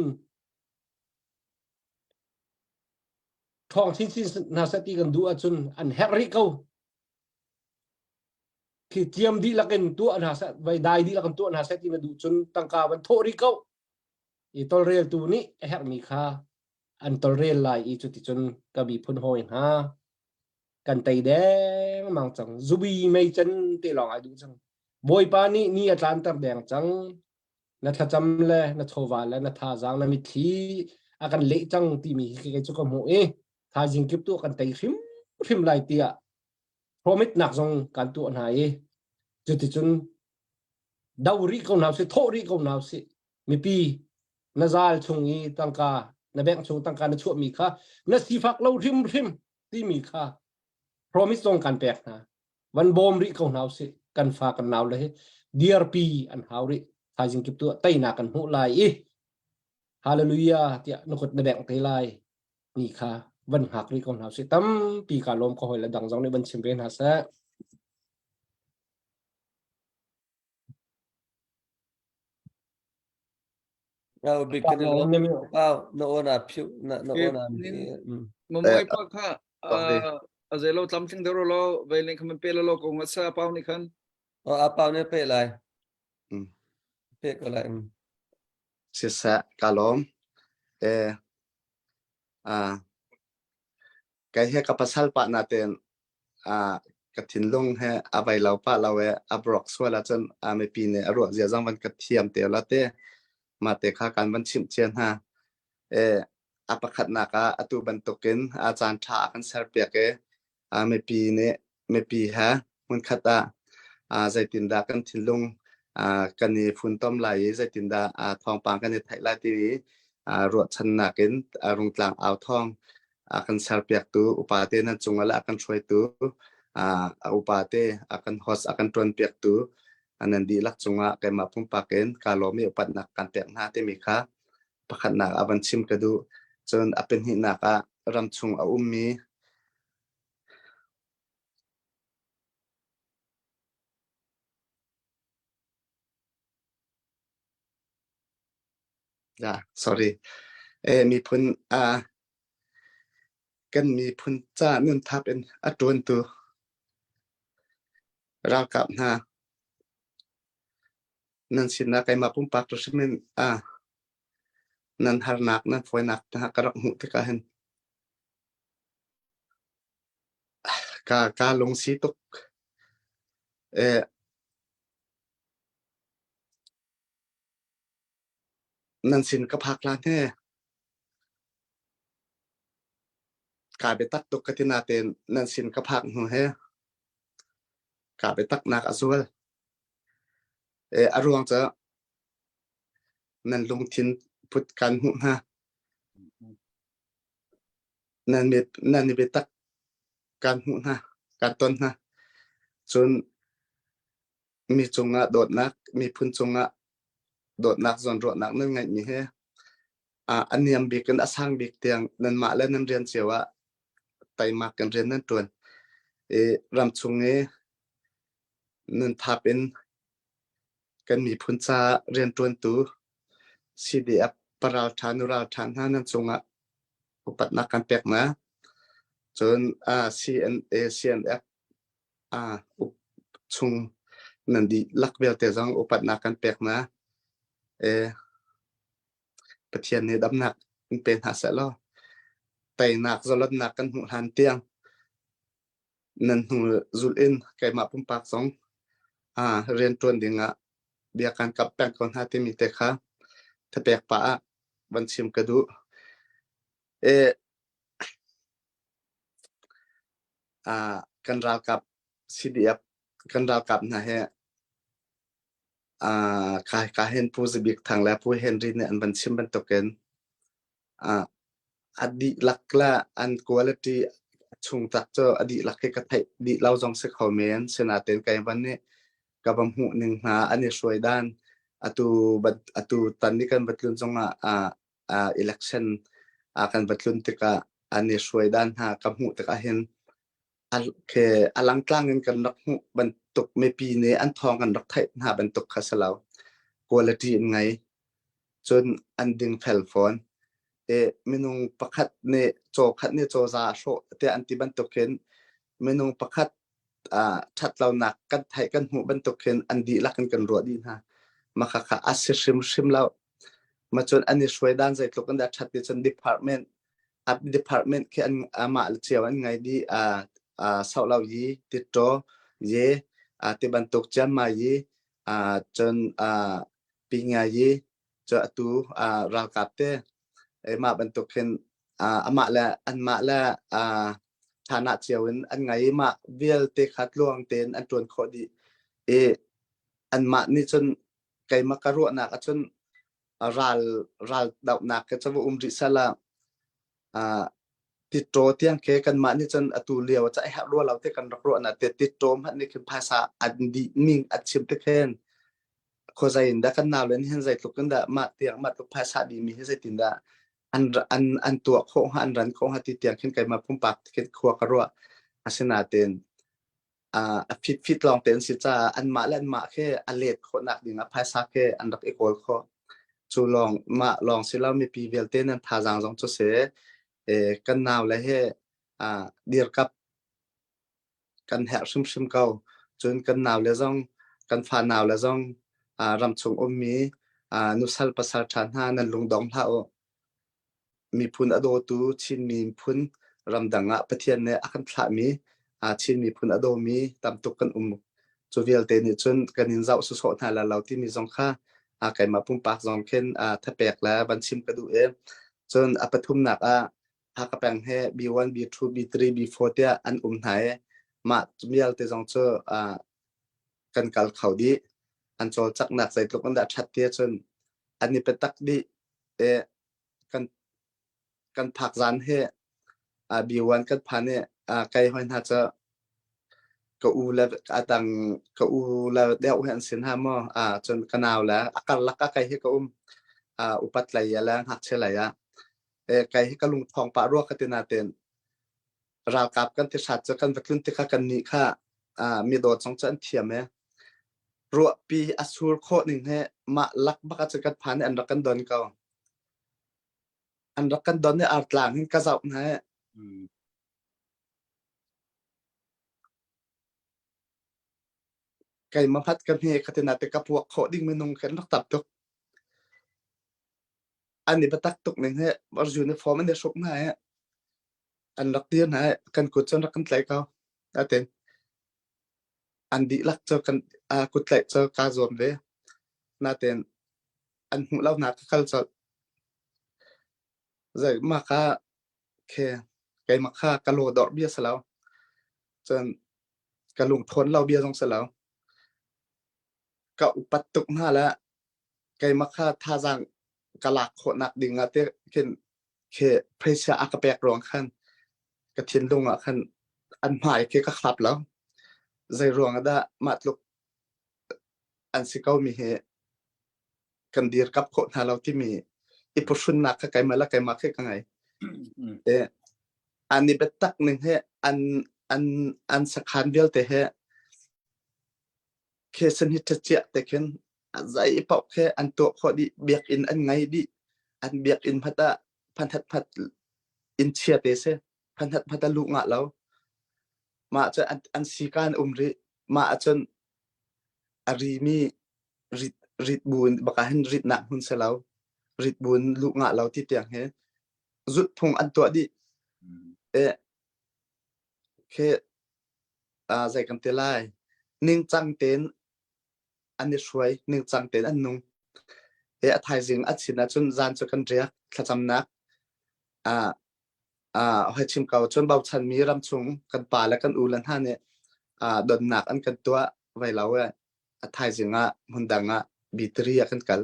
ṭhawng chinchin hna seh ti kan duh ahcun an herh rih ko. Khi ciam dihlak in tuah hna seh, vai dai dihlak in tuah hna seh ti na duh cun tangka van thawh rih ko. I tolreltu nih a herhmi kha an tolrel lai i cuticun ka miphun hawi hna kan tei dengmang cang. Zubi mei can te lawng ai duh cang. Bawipa nih ni a tlanter deng cang. Na thlacam le na chawva le na thazaang na mitthli a kan leh cang timi hi kei cu ka hmuh i thaizing kip tu kan tei hrim hrim lai tiah promise nak zong kan tuah hna i cuticun do rih ko hna usih thawh rih ko hna usih mipi na zal chung i tangka na bank chung tangka na chuahmi kha na sifak lo hrimhrim timi kha promise zong kan pek hna van bawm rih ko hna usih kan fa kan nau le hi dirpi an hau rih thaizing kip tu teinak kan hmuh lai i hallelujah tiah na kut na bengh te lai ni kha van hngak rih ko hna usih tampi ka lawm ka hawi le dang zong nih van chim ve hna seh Au big kan lo. Au na ona phu na na ona. Mamoi pa kha a zelo tlamtling deuh lo vei khan pe lo ko nga sa pau ni khan. O a pau ne pe lai. Pe ko lai. Siseh ka lawm. Eh ah Kei he ka pasal pah natein ah ka thinlung he a vai lo pah lo e a brok sual ahcun a mipi nih a ruah zia zong van ka thiam te la te mah te kha kan van chimh cia hna. E. A pakhatnak ah atu bantukin a caan ṭha a kan serpiak i mipi nih mipi he hmunkhat ah zeitindah kan thinlung kan i funtom lai i zeitindah thawngpang kan i theih lai ti ruahchannak in Rungtlang au thawng a kan serpiaktu upate nan cungah le a kan hruaitu a upate a kan host a kan ṭuanpiaktu nan dihlak cungah keimah pumpak in kaa lawm i upatnak kan pek hna timi kha pakhatnak ah van chim ka duh. Cun a pahnihnak ah ramchung a ummi Yeah, sorry. Eh, miphun uh, kan miphun ca nunthap in a ṭuantu ralkap hna nan sinah keimah pumpak hrim in ah nan harnak nan fawinak hna ka rak hmuh tikah hin ka ka lungsi tuk. Eh, nan sin ka phak hlan he kaa biatak tuk ka ti nain nan sin ka phak hnu he kaa biataknak a zual. E, a ruang cu nan lungthin put kan hmuh hna. Nan nan i biatak kan hmuh hna, kan ton hna. Cun mi cungah dawtnak, miphun cungah dawtnak zawnruahnak nan ngeihmi he a niam bik in a sang bik tiang nanmah le nan rian cio ah teimak in rian nan ṭuan. I ramchung i nun thap in kan miphun caah rianṭuantu CDF paralṭha nuralṭha hna nan cungah upatnak kan pek hna. Cun CNA, CNF chung nan dihlak vialte zong upatnak kan pek hna. E, Pathian nih damnak in pe hna seh law teinak zalonnak kan hmuh hlan tiang nan hnu zulh in keimah pumpak zong rianṭuan ding ah bia kan kamh peng ko hna timi te kha thapek pah ah van chim ka duh. E, kan ralkap CDF kan ralkap hna he ka ka hen Pu Zabik Thang le Pu Henry nih an van chim bantukin a dihlak le an quality chung tak cu a dihlak hi ka theih dih lo zong si kho men sinain kei van nih ka va hmuh ning hna an i hruai dan atu atu tan ni kan va tlun zongah election kan va tlun tikah an i hruai dan hna ka hmuh tikah hin ke a langtlang in kan rak hmuh bantuk mipi nih an thawng kan rak theih hna bantuk kha si lo quality in ngei cun an dingfel fawn. I minung pakhat nih caw khat nih caw za a hrawh tiah an ti bantukin minung pakhat uh, ṭhatlonak kan theih kan hmuh bantukin an dihlak in kan ruah dih hna. Mah khakha a si hrimhrim lo. Ma cun an i hruai dan zeitluk in dah ṭhat ti cun department up department khi an amah le cio an ngei dih uh, uh, sauhlo yi titṭaw ye uh, ti bantuk ciammai yi uh, cun uh, Pingayi cu atu ralkap te mah bantuk hin amah le anmah le thanah cio in an ngei i mah vialte kha tluang tein an ṭuan khawh dih i anmah nih cun keimah ka ruahnak ahcun ral ral dohnak ke cu va um rih sehla titṭaw tiang khi kanmah nih cun atu lio ah a herh rua lo ti kan rak ruah na te titṭaw hmanh nih khin phaisa an dih ning a chim tik hin khuazei in dah kan nau le hin zeitluk in dah mah tiang mah tluk phaisa dih mi hi zeitin dah an an an tuah khawh hnga an ran khawh hnga ti tiang khin keimah pumpak khin khua ka ruah asinain a fit fit lawng te an si caah anmah le anmah khi a let khawhnak ding ah phaisa khi an rak i kawl khawh. Cu lawng mah lawng si lo mipi vialte nan thazaang zong cu si kan nau le he dirkap kan herh hrimhrim ko. Cun kan nau le zong kan fa nau le zong ramchung ummi nusal pasal ṭha hna nan lungdong hlah u. Miphun a dawtu Chin miphun ramdang ah Pathian nih a kan thlahmi Chin miphun a dawmi tamtuk kan um. Cu vialte nih cun kan in zoh sawsawh hna lai lo timi zong kha keimah pumpak zong khin thapek le van chim ka duh i. Cun a pathumnak ah Hakha peng he B1, B2, B3, B4 tiah an um hna i mah vialte zong cu uh, kan kal kho dih. An cawlcanghnak zeitluk in dah ṭhat ti ahcun an i biatak dih i kan kan phak zan hi uh, B1 kan phan i uh, kei hoi hna cu ka u le a dang ka u le deuh hi an sin ha maw uh, cun ka nau le a karlak ah kei hi ka um uh, upat lei ah le ngakchia lei ah eh kai hi ka lungthawng pah rua ka ti nain ralkap kan ti hrat cu kan va tlun tikha kan nih kha uh, mi dawt zong cu an thiam e ruahpi a sur khawh ning he mah lak bak ah cu kan phan i an rak kan don ko an rak kan don i artlang hin ka zoh hna he keimah hmat ka hme ka ti na te ka puak khawh ding minung khan rak tap tuk An i biatak tuk ning hi uniform an i hruk hna i an rak dir hna i kan kut cun rak kan tlaih ko. Natin an dihlak cu kan uh, kut tlaih cu kaa zuam ve. Natin an hmuh lo hna ka kal colh. Zei mah kha khe keimah kha ka law dor bia si lo. Cun ka lungthawn lo bia zong si lo. Ka upat tuk hna le keimah kha thazaang ka lak khawhnak ding ah te khin khi pressure a ka pek ruang khan ka thinlung ah khan an hmai khi ka khlap lo zei ruang ah dah mah tluk an si ko mi hi kan dir kap khawh hna lo timi i phuhrunnak kha keimah le keimah khi ka ngei e an i biatak ning he an an an sakhan vialte he Khesan hi ṭhachiah te khin zei paoh khi an tuah khawh dih. Biakinn an ngei dih. An biakinn hmat ah phanhat hmat inn chia te si. Phanhat hmat a luh ngah lo. Mah cu an, an sika an um rih. Mah ahcun a rimi rit, rit bu in baka hin ritnak hmun si lo. Rit bu in luh ngah lo ti tiang hi zulhphung an tuah dih. E, khi uh, zei kan ti lai ningcang tein an i hruai ningcang tein an nung e a thaizing a chin ahcun zan cu kan riak thlacamnak uh, uh, hoi chim ko cun bochan mi ram chung kan pa le kan u le hna nih uh, donnak an kan tuah vai lo e a thaizing ah hmundang ah B3 ah kan kal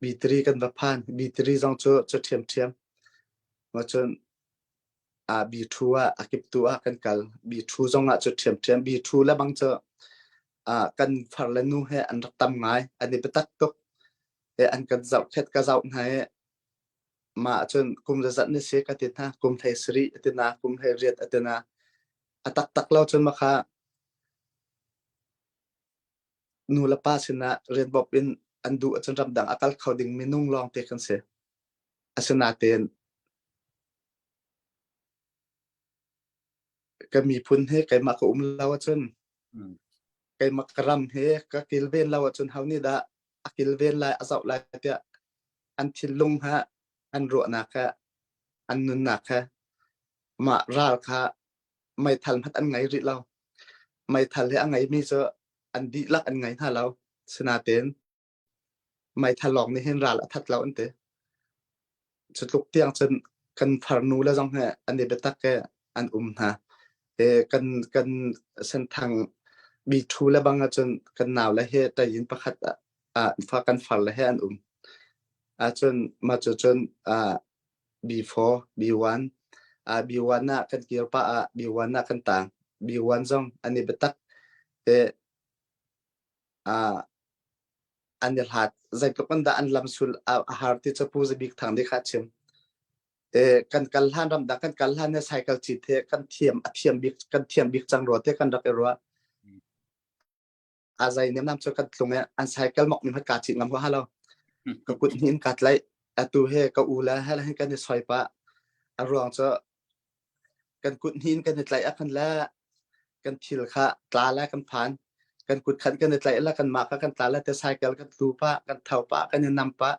B3 kan va phan B3 zong cu cu ṭhiam ṭhiam ma cun ah B2 ah a kiptu ah kan kal. B2 zong ah cu ṭhiamṭhiam. B2 le bang cu ah kan far le nu he an rak tam ngai. An i biatak tuk. E an kan zohkhet ka zoh hna i mah cun kum zazat ni si ka ti hna. Kum hlei sarih a ti na, kum hlei riat a ti na. A taktak lo cun makha nu le pa sinah rian bawp in an duh ahcun ramdang a kal kho ding minung lawng te kan si. Asinain ka miphun he keimah ka um lo ahcun keimah ka ram he ka kilven lo ahcun ho nih dah a kilven lai a zoh lai tiah an thinlung ha an ruahnak he an nunnak he mah ral kha meithal hmat an ngei rih lo meithal he a ngeimi cu an dihlak an ngei hna lo sinain Meithal lawng nih hin ral a that lo an ti. Cu tluk tiang cun kan farnu le zong he an i biatak i an um hna. I kan kan senthang mi thu le bang ahcun kan nau le he ṭayin pakhat ah fa kan far le he an um. Ahcun mah cu cun ah B4, B1, ah B1 ah kan kir pah ah B1 ah kan tang. B1 zong an i biatak i ah an i hlat zeitluk in dah an lamsul a har ti cu Pu Za Bik Thang nih kha a chim. E, kan kal hlan ramdang kan kal hlan he cycle cit he kan thiam a thiam bik kan thiam bik cang rua te kan rak i ruah. A zai nem nam cu kan tlung e an cycle mok mi hmat ka cit ngam ho halo. Ka kut hin ka tlaih atu he ka u le he hin kan i soi pa a ruang cu Kan kut hnih in kan i tlaih ahkhan le kan thil kha tla le kan phan. Kan kut khan kan i tlaih le kanmah kha kan tla le te cycle kan tlu pah, kan tho pah, kan i nam pah.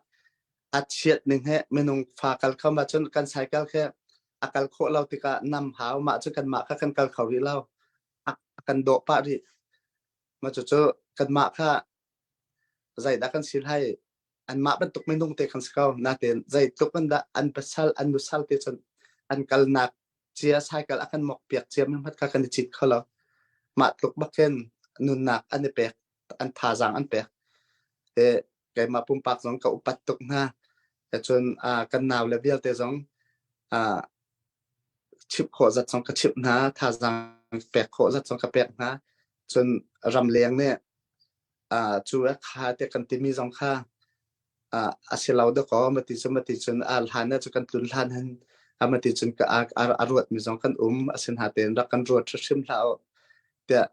A chiat ning he minung fa kal kho ma cun kan cycle khi a kal khawh lo tikah nam hau mah cu kanmah kha kan kal kho rih lo. A, a kan dawh pah rih. Mah cucu kanmah kha zeidah kan si lai? Anmah bantuk minung te kan si ko. Natein zeitluk in dah an pasal an nusal te cun an kalnak cia cycle a kan mok piak cia mi hmat kha kan i cit kho lo. Mah tluk bakin nunnak an i pek, an thazaang an pek. E, keimah pumpak zong ka upat tuk hna. Cun kan nau le vialte zong chimh khawh zat zong ka chimh hna, thazaang pek khawh zat zong ka pek hna. Cun ramleng nih cu kha te kan timi zong kha a si lo dakaw mati cun mati cun a hlan cu kan tlun hlan hin mati cun a ruat mi zong kan um a sin ha tein rak kan ruat hrim hlah u tiah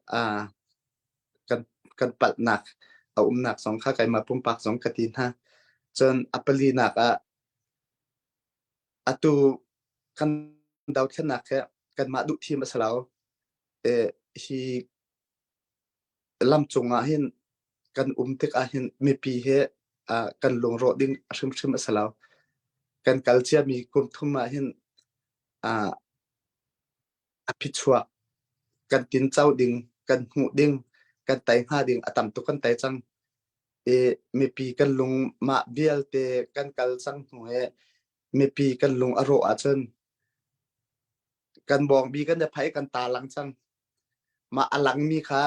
kan kan palhnak a umnak zong kha keimah pumpak zong ka ti hna. Cun a palinak ah atu kan dothlennak hi kanmah duh thim a si lo. E, hi lam cung ah hin kan um tik ah hin mipi he uh, kan lungrawh ding hrimhrim a si lo. Kan kal ciami kum thum ah hin uh, a phichuak kan tinco ding, kan hmuh ding, kan tei hnga ding a tam tuk kan tei cang. I mipi kan lung mah vialte kan kal cang hnu he mipi kan lung a rawh ahcun kan bawngbi kan i phai kan ta lang cang. Mah a langmi kha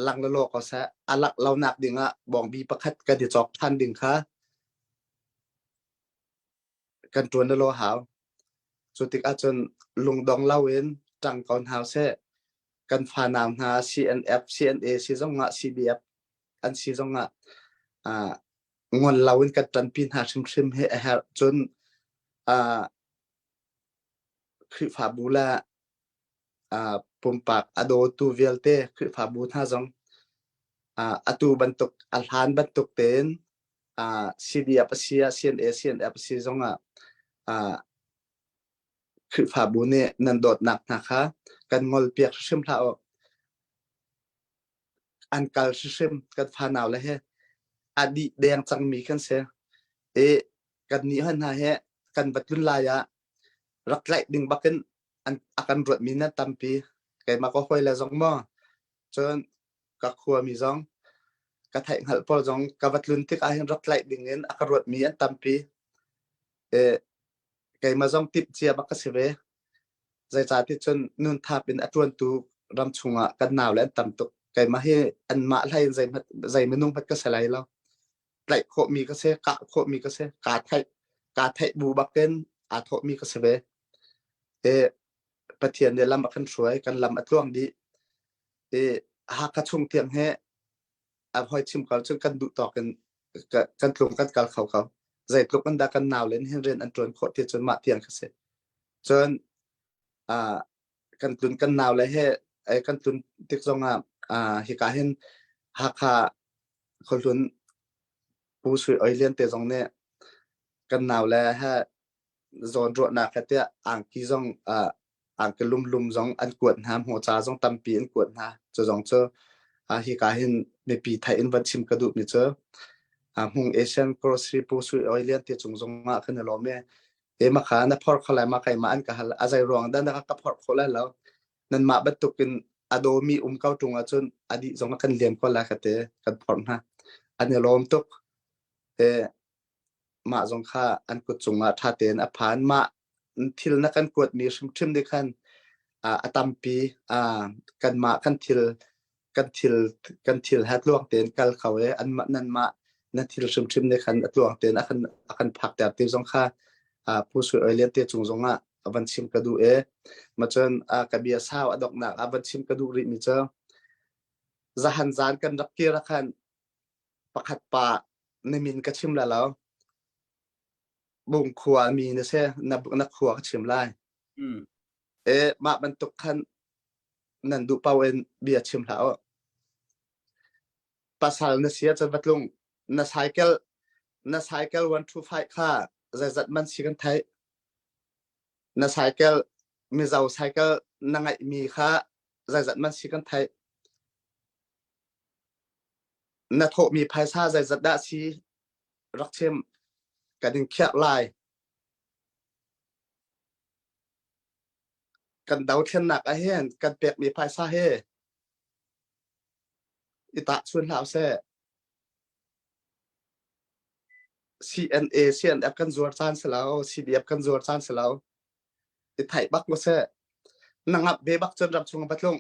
lang lalaw ko seh. A lak lo nak ding ah bawngbi pakhat kan i cawk than ding kha kan ṭuan lalaw hau. Cu tikah cun lungdong loin ṭang ko hna seh. Kan fanau hna CNF, CNA si zongah CDF an si zongah uh, ngon loin kan ṭanpi hna hrimhrim hi a herh. Cun uh, Khrihfabu le uh, pumpak a dawtu vialte Khrihfabu hna zong uh, atu bantuk a hlan bantuk tein uh, CDF a si ah CNA CNF a si zongah uh, Khrihfabu nih nan dawtnak hna kha kan ngolpiak hrimhrim hlah u. An kal hrimhrim kan fanau le he a dih deng cangmi kan si. I kan nih hna he kan va tlun lai ah rak tlaih ding bakin an a kan ruatmi nan tampi. Keimah ka hawi le zong maw cun ka khuami zong ka theih hngalh pawl zong ka va tlun tik ahhin rak tlaih ding in a ka ruatmi an tampi. E, keimah zong timh cia bak ka si ve. Zeicahti cun nun thap in a ṭuantu ram chungah kan nau le an tam tuk. Keimah hi anmah hlei in zeihmanh zei minung hmanh ka si lai lo. Tlaih khawhmi ka si, kah khawhmi ka si, kaa theih kaa theih bu bakin aa thawhmi ka si ve. E, Pathian nih lam a kan hruai, kan lam a tluang dih. I Hakha chung tiang he a hoi chim ko cun kan duh tawk in kan tlung kan kal kho ko. Zeitluk in dah kan nau len hin rian an ṭuan khawh ti cun mah tiang ka si. Cun uh, kan tlun kan nau le he kan tlun tik zongah uh, hika hin Hakha khuahlun Pu Sui Oi Lian te zong nih kan nau le he zawn ruahnak he tiah angki zong uh, angki lumlum zong an kuat hna hmawca zong tampi an kuat hna cu zong cu uh, hika hin mipi theih in van chim ka duh mi cu uh, Hmung Asian Grocery Pu Sui Oi Lian te cung zong ah kan i lawm e e ma kha na phor kho lai ma kai ma an ka hal a zei ruang dah na ka phor kho lai lo nan mah bantukin a dawmi um ko ṭung ahcun a dih zong a kan liam ko lai ka te kan phorh hna an i lawm tuk e mah zong kha an kut cungah ṭha tein a phan. Mah thil na kan kuatmi hrimhrim nih khan a tampi kanmah kan thil kan thil kan thil he tluang tein kal kho i anmah nanmah na thil hrimhrim nih khan a tluang tein a kan a kan phakter ti zong kha Pu Sui Oi Lian te cung zongah a van chim ka duh i macun ka bia sau a donghnak ah van chim ka duh rih mi cu zahan zan kan rak kir ah khan pakhat pa na min ka chim la lo bung khua mi na se na na khua ka chim lai mm. e mah bantuk khan nan duh pau in bia chim hlah u pasal na sia chan vatlung na cycle na cycle 125 kha zeizat man si kan thai na cycle mizo cycle na ngaih mi kha zeizat man si kan thai Na thawhmi phaisa zeizat dah si rak chim kan in khiah lai. Kan dothlennak ah hin kan pekmi phaisa hi i tahchun hlah usih. CNA CNF kan zuar caan si lo CDF kan zuar caan si lo i theih bak mu seh na ngap ve bak cun ram chung va tlung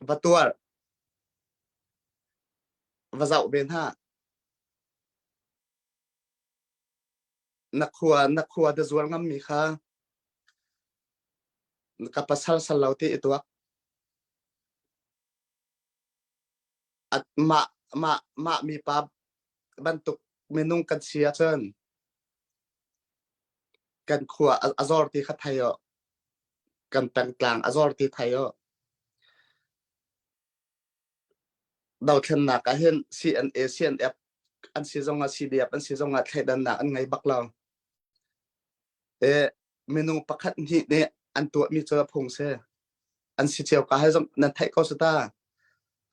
va tuar va zoh ve hna na khua na khua da zuar ngam mi kha ka pasal sal lo ti i tuak mah mah mah mi pa bantuk minung kan si ahcun kan khua a zor ti kha thei o kan pengtlang a zor ti thei o dothlennak ah hin CNA CNF an si zong ah CDF an si zong ah thleidannak an ngei bak lo e minung pakhat hnih nih an tuahmi cu a phung si an si cio ka hai zong nan theih ko si ta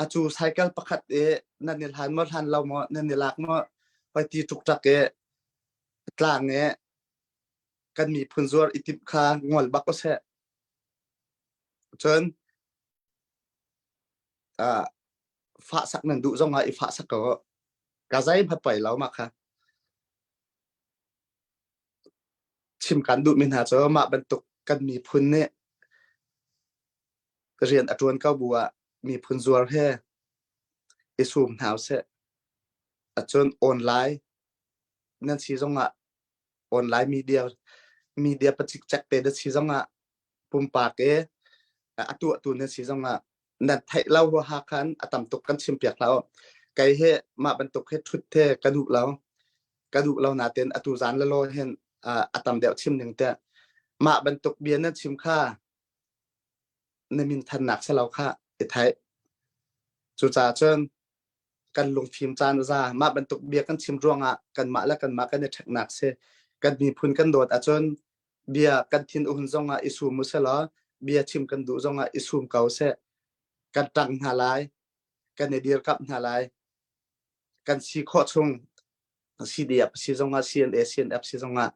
acu cycle pakhat i nan i hlan maw hlan lo maw nan i lak maw hoi ti ṭukṭak i tlang i kan miphun zuar i timh kha ngol bak ko seh cun uh, fahsak nan duh zong ah i fahsak ko ka zai hma pai lo ma kha chim kan duhmi hna cu mah bantuk kan miphun nih rian a ṭuan ko bu ah miphun zuar he i sum hna usih. Acun online nan si zongah online media media pacikcek te na si zongah pumpak i a tuahtu nan si zongah nan theih lo huaha khan a tam tuk kan chim piak hlah u. Kei hi mah bantuk hi ṭhut he ka duh lo. Ka duh lo natin atu zan le law hin a tam deuh chim ning te mah bantuk bia nan chim kha na min thannak si lo kha i theih. Cucaah cun kan lungfim caan a za. Mah bantuk bia kan chim ruangah kanmah le kanmah kan i ṭheknak si. Kan miphun kan dawt ahcun bia kan thin a hun zongah i sum u selaw bia chim kan duh zongah i sum ko seh. Kan ṭang hna lai. Kan i dirkamh hna lai. Kan si khawh chung CDF si zongah CNA CNF si zongah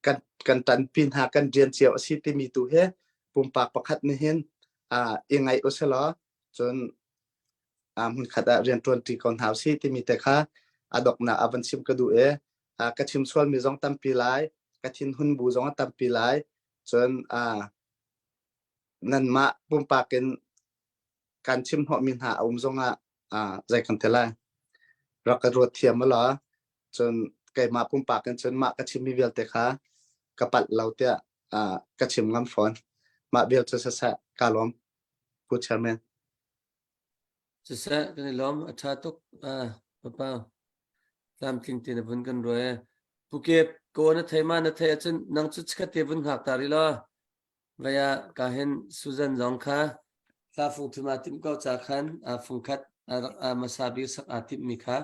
kan kan ṭanpi hna kan rian cio a si timi tu hi pumpak pakhat nih hin uh, i ngaih u selaw cun uh, hmunkhat ah rian ṭuanṭi ko hna usih timi te kha a doknak a van chim ka duh i uh, ka chim sualmi zong tampi lai ka thinhun bu zong a tampi lai cun uh, nanmah pumpak in kan chim hnawhmi hna a um zongah uh, zei kan ti lai rak ka ruat thiam la cun keimah pumpak in cun mah ka chimmi vialte kha ka palh lo tiah uh, ka chim ngam fawn mah vial cu siseh ka lawm Pu Chairman Siseh kan i lawm a ṭha tuk uh, papa tlamtling te na vun kan ruai Pukep ko na thei ma na thei ahcun nang cu chikhat te vun hngak ta rih law Vei ah ka hin Susan zong kha hla fung thum aa timh ko ca khan fungkhat a hmasa bik sak aa timhmi kha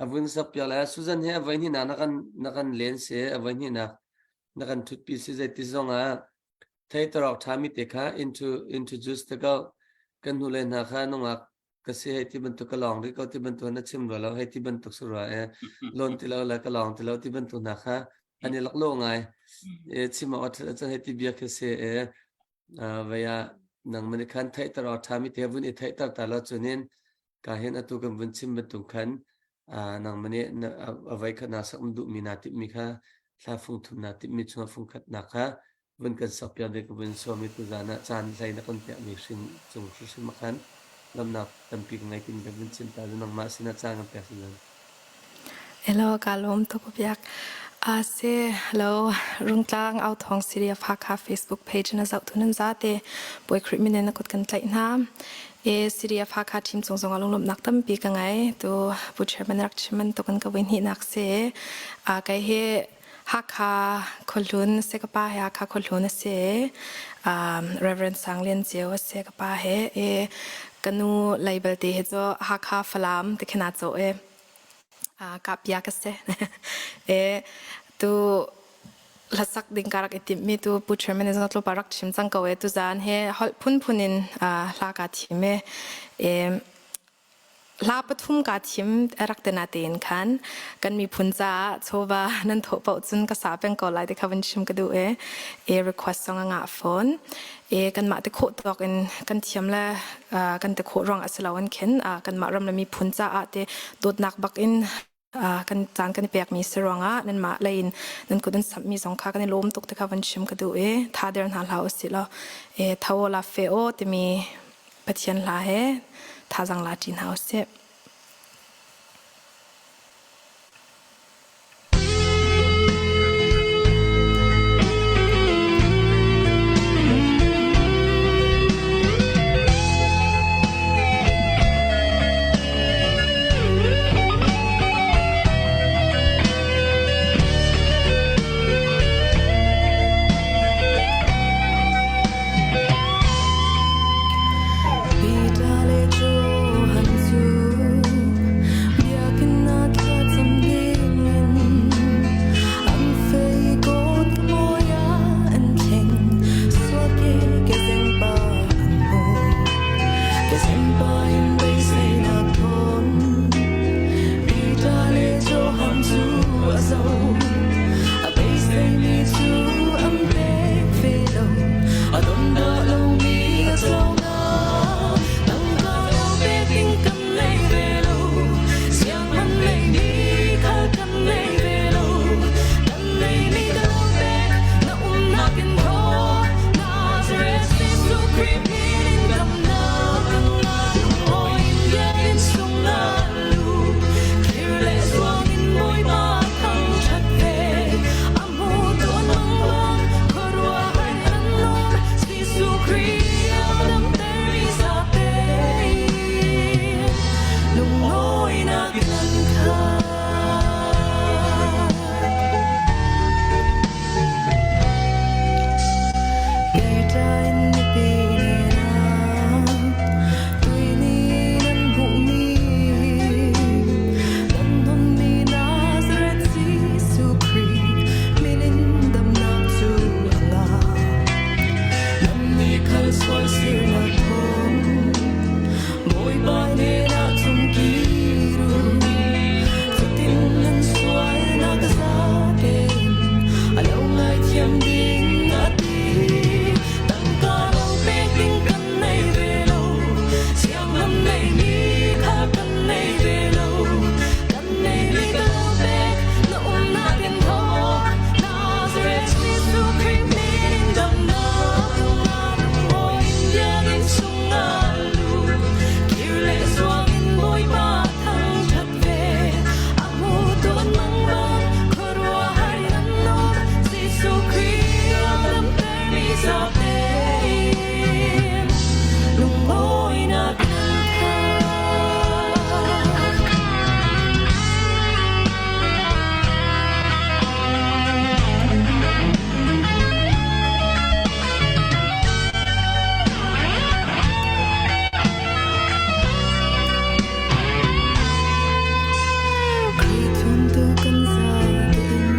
a vun sak piak le Susan hi a voi hnihnak na kan na kan len si a voi hnihnak na kan ṭhutpi si zeiti zong ah theitarok ṭhami te kha intro introduce te ko kan hnu le hna kha nungak ka si hei ti bantuk ka lawng rih ko ti bantuk na chim rua lo hei ti bantuk si rua e loan ti lo le ka lawng ti lo ti bantuk hna kha an i lak lo ngai e chim awk a cun hei ti bia khi si e vaya nang mani khan theihter awk ṭhami te vun i theihter ta lo cunin ka hin atu kan vun chim bantuk khan nang mani a vai khat na sak duh mi na tip mi kha thla fung thum na tip mi chungah fung khat na kha vun kan sakpiak ding ka vun sawm i tuzaan ah caan hlei na kan piakmi hrin cung hrimhrim ah khan lawmhnak tampi ka ngei timi kan vun chim ta cu nangmah sinah caan kan pek si Hello, ka lawm tuk biak. A se hello Rungtlang Au Thawng Syria Hakha Facebook page na zoh tu nan za te Bawi Khrih min in na kut kan tlaih hna. E Syria Hakha team cung zong ah lunglawmhnak tampi ka ngei. Tu Pu Chairman rak chim man tukin ka win hi nak se. A kai he Hakha khuahlun a si ka pa he Hakha khuahlun a si. Um, Reverend Sang Lian Ceu a si ka pa he. E, ka nu lei belte he cu Hakha Falam te khin aa cawh e. Uh, kapia ka si. e, tu hlasak ding ka rak i timhmi tu Pu Chairman in zong pa rak chim cang ko e tu zan he holh phunphun in uh, hla ka thim e. E, Hla pathum kaa thim a rak te natein khan kan miphun caah chawva nan thawh paoh cun ka sa peng ko lai ti kha vun chim ka duh i e request zong a ngah fawn. E kanmah ti khawh tawk in kan thiam le kan ti khawh ruang a si lo in khin kanmah ram le miphun caah te dawtnak bak in. Kan caan kan i pekmi si ruangah nanmah lei in nan kut an samhmi zong kha kan i lawm tuk ti kha van chim ka duh i tha der hna hlah usih law tho la fe aw timi Pathian hla he thazaang la ṭi hna usih. Peter le Johan cu biakinn ah thlacam dingin an fei kawt mawi ah an thleng. Sualke kezengpa an hmu. Kezengpa in beiseinak thawn Peter le Johan cu a zoh. A beiseimi cu an pek ve lo. A dong dah lomi a cawngah tangka lo pek ding kan nei ve lo. Siang an neimi kha kan nei ve lo. Kan neimi ka lo pek na umnak in thaw. Nazareth Jesuh Khrih min in damnak kan ngah. Lunglawi in biakinn sung na lu. Thir le zuang in Bawipa thangṭhat ve. A hmu tuan bang khuaruahhar an lawm. Jesuh Khrih a damter i zate in lunglawmhnak in an khat. Peter in mipi hnenah tuini nan hmuhmi nan hnonmi Nazareth Jesuh Khrih min in damnak cu a ngah. Nannih khal sual sirnak thawng Bawipa hnenah cung kir u. Cutin nan sualnak zatein a lo ngaithiam ding a ti. Tangka lo pek ding kan nei ve lo. Siang lam neimi kha kan nei ve lo. Kan neimi ka lo pek na umnak in thawk. Nazareth Jesuh Khrih min in damnak Mawi biakinn chungah lut. Kir le zuang in Bawipa thangṭhat ve. A hmu tuan mang bang khuaruahhar in an lawm. Jesuh Khrih a damtermi zate in lunglawinak in an khat. Khrih thawngtu kan zatein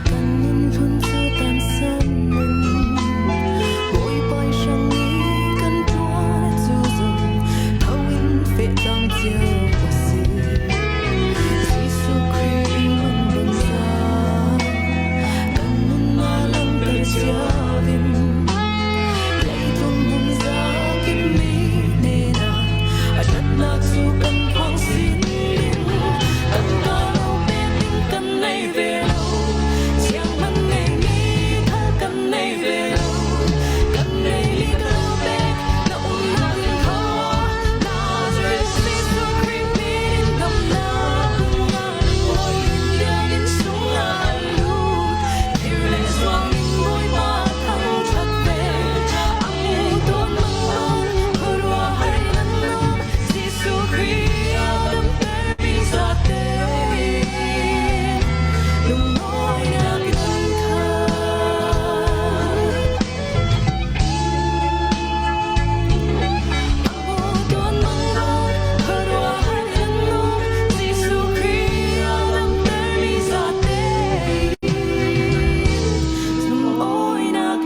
kan nun hlun cu tansan in Bawipa hrang nih kan tuan cu zong tho in fehcang cio a si. Jesuh Khrih nun bangsa kan nunnak langhter cio in leitlung hmun zakip mi hnenah a ṭhatnak cu kan phuang sin ding. Tangka lo pek ding kan nei ve lo. Siang man ngeimi kha kan nei ve lo. Kan neimi ka lo pek na umnak in tho. Nazareth Jesuh Khrih min in damnak Bawi biakinn chungah a lut. Thir le zuang in Bawipa thangṭhat ve. A hmu tawn bang khuaruahhar in an lawm. Jesuh Khrih a damtermi zate in lunglawinak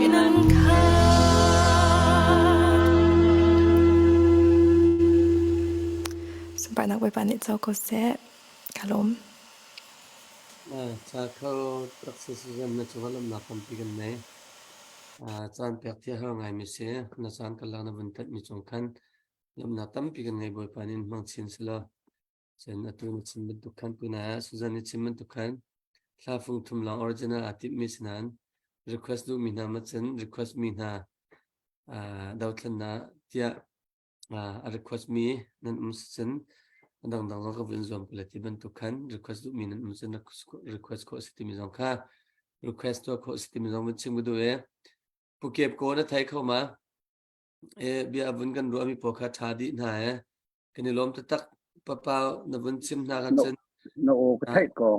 in an khat. Sunparnak Bawipa nih co ko seh. Ka lawm. Ca kho rak si si na cungah lawmhnak tampi kan nei. Caan pek thi a har ngaimi si. Na caan karlak na vun tatmi cung khan lawmhnak tampi kan ngei Bawipa nih in hmang chin selaw. Cun atu na chim bantuk khan tuna ah Susan nih chim bantuk khan hla fung thum lawng original aa timhmi si nain request duhmi hna ma cun request mi hna uh, dothlennak tiah uh, a request mi nan um si cun a dangdang zong ka vun zuam ko le ti bantuk khan request duhmi nan um cun request khawh si timi zong kha request tuah khawh si timi zong vun chim ka duh e Pukep ko na thei kho ma e bia vun kan ruahmi pawl kha ṭha dih hna e kan i lawm taktak papa na vun chim hna kan cun na aw ka theih ko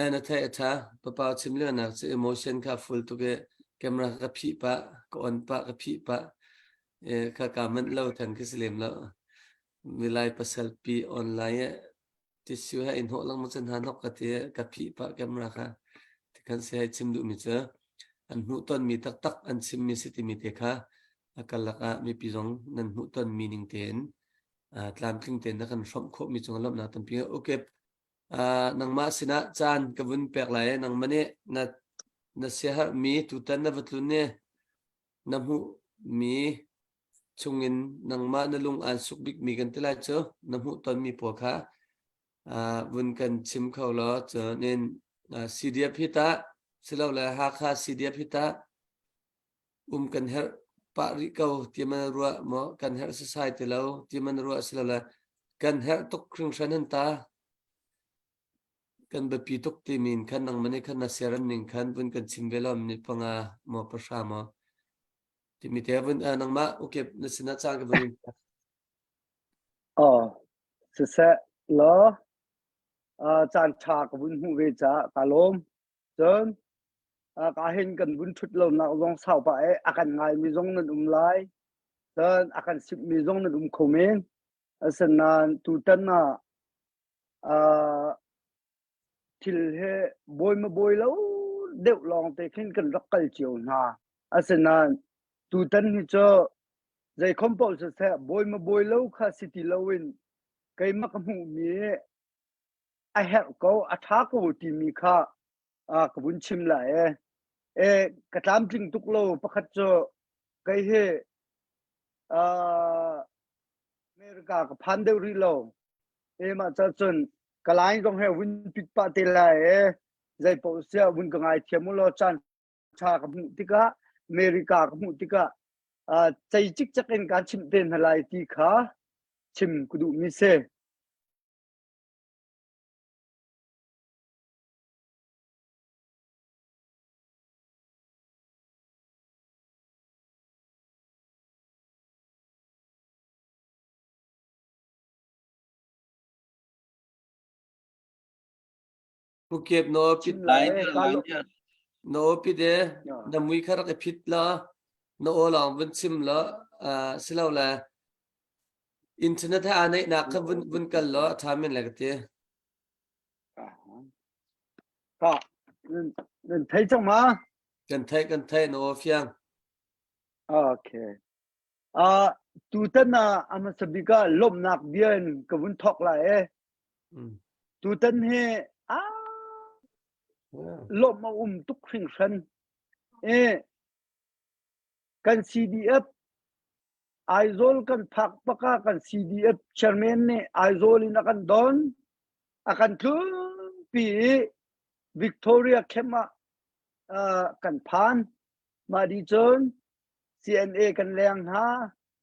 eh na theih a ṭha papa chim lio nak cu emotion kha full tuk e camera ka phih pah ka on pah ka phih pah e ka ka manh lo than ka si lem lo milai pasal pi online e tissue he in hnawh lengmang cun hna hnok ka ti ka phih pah camera kha tikhan si hei chim duhmi cu an hmuhtonmi taktak an chimmi si timi te kha a karlak ah mipi zong nan hmuhtonmi ning tein tlamtling tein na kan hrawmh khawhmi cung lawmhnak tampi okay nangmah sinah caan ka vun pek lai nangmah nih na na siaherhmi tutan na va tlun ni na hmuhmi chungin nangmah na lung aan suk bikmi kan ti lai cu na hmuhtonmi pawl kha vun kan chim kho law cunin CDF hi tah silole Hakha CDF hi tah um kan herh pah rih ko ti man ruah maw kan herh sasai ti lo ti man ruah silole kan herh tuk hringhran han ta kan biapi tuk timi in khan nangmah nih khan na siaran ning khan vun kan chim ve lo minute panga maw pahra maw timi te vun nangmah ukep na sinah caan ka vun Oh, siseh law caan ṭha ka vun hmuh ve caah ka lawm. Cun ka hin kan vun ṭhut lonak zong sau pah i a kan ngaimi zong nan um lai. Cun a kan simhmi zong nan um kho men. Asinain tutan ah thil hi bawi ma bawi lo deuh lawng te khin kan rak kal cio hna. Asinain tutan hi cu zeikhom paoh siseh bawi ma bawi lo kha si ti loin keimah ka hmuhmi a herh ko a ṭha ko timi kha ka vun chim lai e. E ka tlamtling tuk lo pakhat cu kei hi America ka phan deuh rih lo. E mah ca cun ka line zong he vun pit pah te lai e zei paoh siah vun ka ngai thiam u law caan ṭha ka hmuh tikah America ka hmuh tikah cei cikcek in kaan chimh te hna lai ti kha chim ka duhmi si. Pukep na pit lai na pit e na mui kha rak i phit la na aw lawng vun chim la silo le internet he aa neihnak kha vun vun kal law a ṭha men le ka ti. Ka nan thei cang ma? Kan theih kan theih na aw fiang. Okay. Uh, tutan ah a hmasa bik ah lawmhnak bia in ka vun thawk lai e. Mm. Tutan hi a lawmh a um tuk hringhran. E kan CDF Aizawl kan phak bak ah kan CDF chairman nih Aizawl in a kan don. A kan tlunpi i Victoria camp ah uh, kan phan. Mah di cun CNA kan leng hna.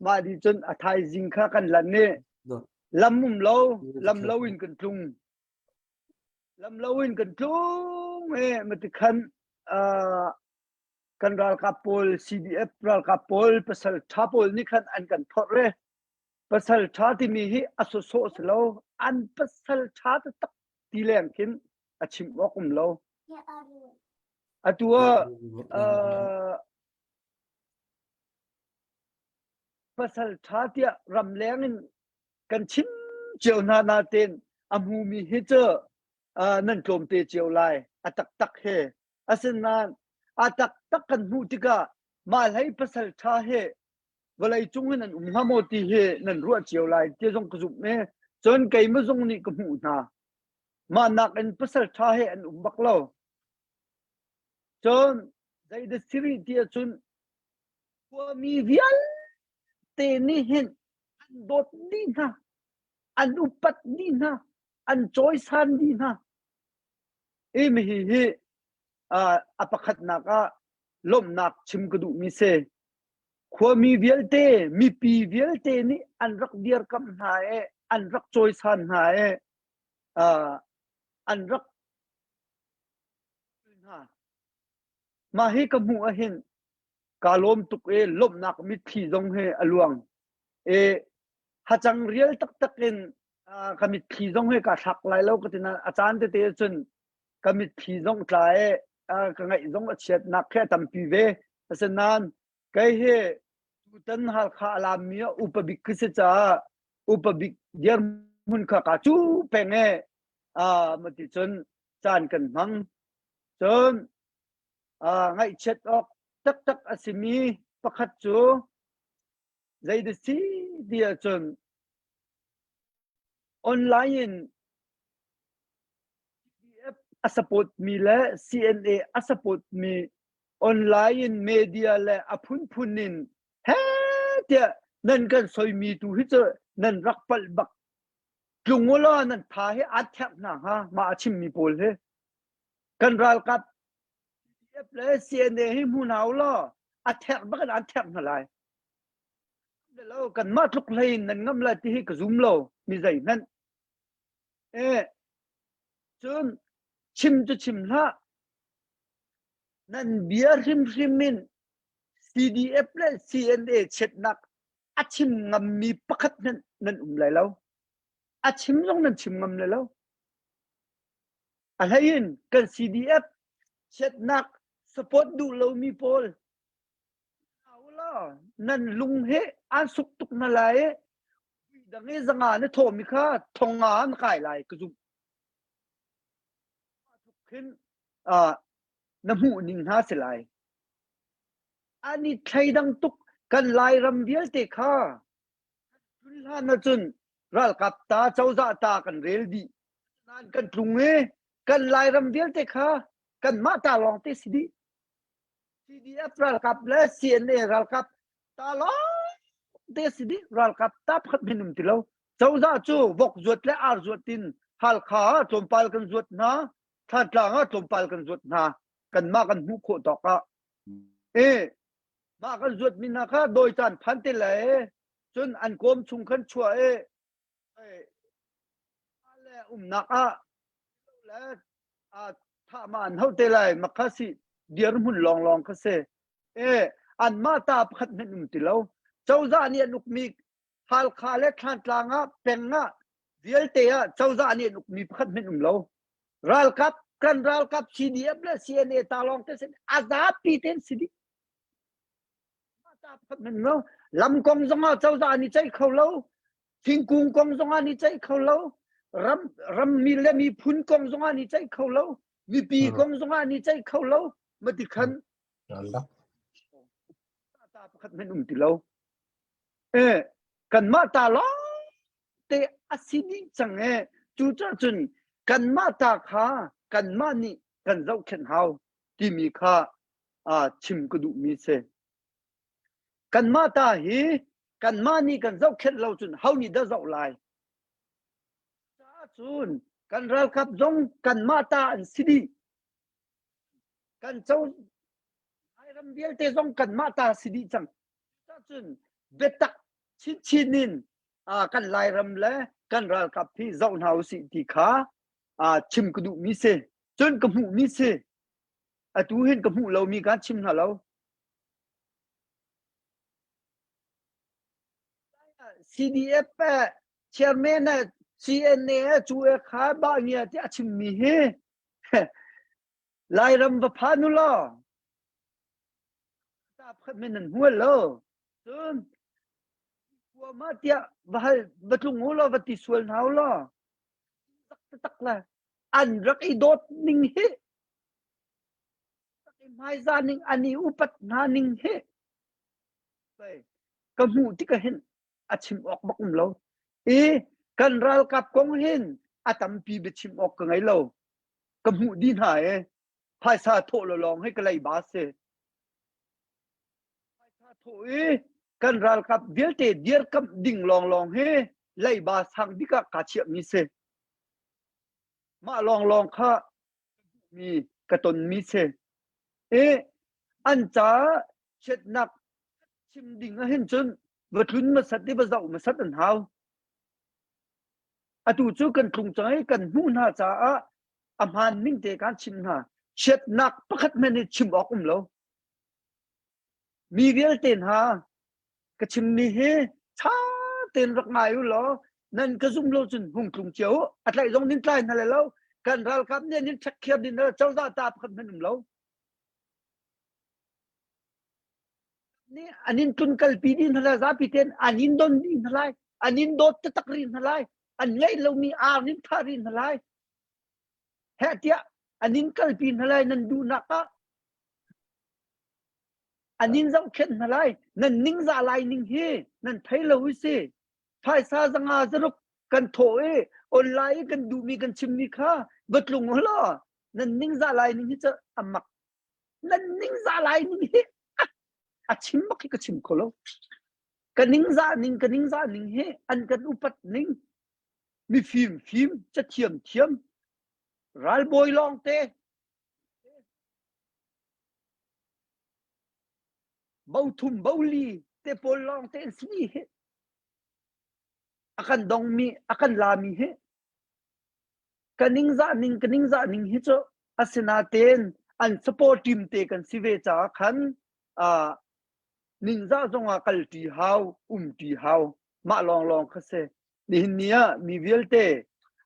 Mah di cun a thaizing kha kan lan i lam um lo, lam lo in kan tlung. Lam lo in kan tlung i matikhan uh, kan ralkap pawl CDF ralkap pawl pasal ṭha pawl nih khan an kan phorh re pasal ṭha timi hi a sawsawh si lo an pasal ṭha taktak ti leng khin a chim awk um lo atu ah uh, pasal ṭha tiah ramleng in kan chim cio hna natein a hmumi hi cu uh, nan tlawmte cio lai a taktak he Asinain a taktak kan hmuh tikah mah hlei pasal ṭha hi vawlei cung hin an um hnga maw ti hi nan ruah cio lai ti zong ka zumh i cun keimah zong nih ka hmuh hna. Mah nakin pasal ṭha hi an um bak lo. Cun zeidah si rih ti ahcun khuami vialte nih hin an dawt dih hna, an upat dih hna. An cawisan dih hna. I mi hi hi a pakhatnak ah lawmhnak chim ka duhmi si. Khuami vialte, mipi vialte nih an rak dirkamh hna i an rak cawisan hna i an rak hna. Mah hi ka hmuh ahhin kaa lawm tuk i lawmhnak mitthli zong hi a luang. I hacang rial taktak in ka mitthli zong hi kaa thlak lai lo ka ti nain a caan tete cun ka mitthli zong tla i ka ngaih zong a chiatnak khi a tampi ve. Asinain kei hi tutan Halkha a laammi ah upa bik ka si caah upa bik dirhmun kha kaa cu peng i mati cun caan kan hmang. Cun ngaihchiat awk taktak a simi pakhat cu zeidah si ti ahcun online in PDF a support mi le CNA a support mi online in media le a phunphun in he tiah nan kan soimi tu hi cu nan rak palh bak tlung ulaw nan tha hi aa thek hna hnga mah a chimmi pawl hi kan ralkap PDF le CNA hi hmu hna ulaw a thek bak in an thek hna lai lo kanmah tluk hlei in nan ngam lai ti hi ka zum lo mi zei hmanh e cun chim cu chim hlah nan bia hrimhrim in CDF le CNA chiatnak a chim ngammi pakhat hmanh nan um lai lo. A chim zong nan chim ngam lai lo. A hlei in kan CDF chiatnak support duh lomi pawl nan lung he an suk tuk na lai i dang i zanga na thawmi kha thong nga na kai lai ka zumh. Khin na hmuh ning hna si lai. An i thleidang tuk kan Lairam vialte kha tlun hlan ahcun ralkap ta cozah ta kan rel dih. Nain kan tlung i kan Lairam vialte kha kanmah ta lawng te si dih. CDF ralkap le CNA ralkap ta lawng te si dih. Ralkap ta pakhat hmanh um ti lo. Cozah cu vok zuat le ar zuat in Halkha ah tlawmpal kan zuat hna, Thantlang ah tlawmpal kan zuat hna. Kanmah kan hmuh khawh tawk ah E mah kan zuat mi hna kha dawi caan phan te le cun an kawm chung khan chuah i le umnak ah le thah ma an hau te lai makha si dirhmun lawnglawng kha si e anmah ta pakhat hmanh um ti lo cozah nih an ukmi Halkha le Thlantlang ah peng ah vialte ah cozah nih an ukmi pakhat hmanh um lo Ralkap kan ralkap CDF le CNA ta lawng te sin a zapi ten si dih. No, lam kong zong ah cozah an i ceih kho lo. Thingkung kong zong an i ceih kho lo. Ram rammi le miphun kong zong an i ceih kho lo. Mipi kong zong an i ceih kho lo. Mati khan ta pakhat hmanh um ti lo. Eh, kanmah ta lawng te a si dih cang e cucaah cun kanmah ta kha kanmah nih kan zohkhenh hau timi kha chim ka duhmi si. Kanmah ta hi kanmah nih kan zohkhenh lo cun ho nih dah zoh lai? Caah cun kan ralkap zong kanmah ta an si dih. Kan co Lairam vialte zong kanmah ta si dih cang. Cucaah cun biatak chinchin in kan Lairam le kan ralkap hi zoh hna usih ti kha chim ka duhmi si. Cun ka hmuhmi si. Atu hin ka hmuh lomi kan chim hna lo. CDF chairman CNA cu e kha ba ngia ti a chimmi hi Lairam va phan u law ta pakhat men nan hmual lo. Cun khua ma tiah va hal va tlung u law va ti sual hna u law tak tak la an rak i dawt ning hi rak i hmaiza ning an i upat hna ning hi ka hmuh tikah hin a chim awk bak um lo i kan ralkap kong hin a tampi biachim awk ka ngei lo ka hmuh dih hna i phaisa thawh lo lawng hi ka leiba si Phaisa thawh i kan ralkap vialte dirkamh ding lawnglawng hi leiba sang bik ah kaa chiahmi si. Mah lawnglawng kha mi ka tonmi si. I an ca chiatnak chim ding ahhin cun va tlun hmasat i va zoh hmasat an hau. Atu cu kan tlung cang i kan hmuh hna caah a hmaan ning te kan chim hna. Chiatnak pakhat hmanh hi chim awk um lo. Mi vialte hna ka chimmi hi ṭha tein rak ngai u law nan ka zum lo cun hung tlung cio u. A tlaih zong nin tlai hna lai lo. Kan ralkap nih an in ṭhek din hna cozah ta pakhat hmanh um lo. Nih an in tlun kalpi dih hna lai zapi tein an in don dih hna lai an in dawt taktak rih hna lai an ngeih lomi ar in thah rih hna lai heh tiah an in kalpi hna lai nan duhnak ah an in zohkhenh hna lai nan ningzah lai ning hi nan thei lo i si phaisa zanga zaruk kan thawh i online i kan duhmi kan chimmi kha va tlung u law nan ningzah lai ning hi cu a mak nan ningzah lai ning hi a chim bak hi ka chim kho lo ka ningzah ning ka ningzah ning hi an kan upat ning mifim fim cathiam thiam ralbawi lawng te Bo thum bo li te pawl lawng te an si hi. A kan dongmi, a kan lami hi. Ka ningzah ning, ka ningzah ning hi cu asinaten an support team te kan si ve caah khan uh, ningzah zongah kal ṭi hau, um ṭi hau. Mah lawnglawng kha si. Nihin ni ah mi vialte,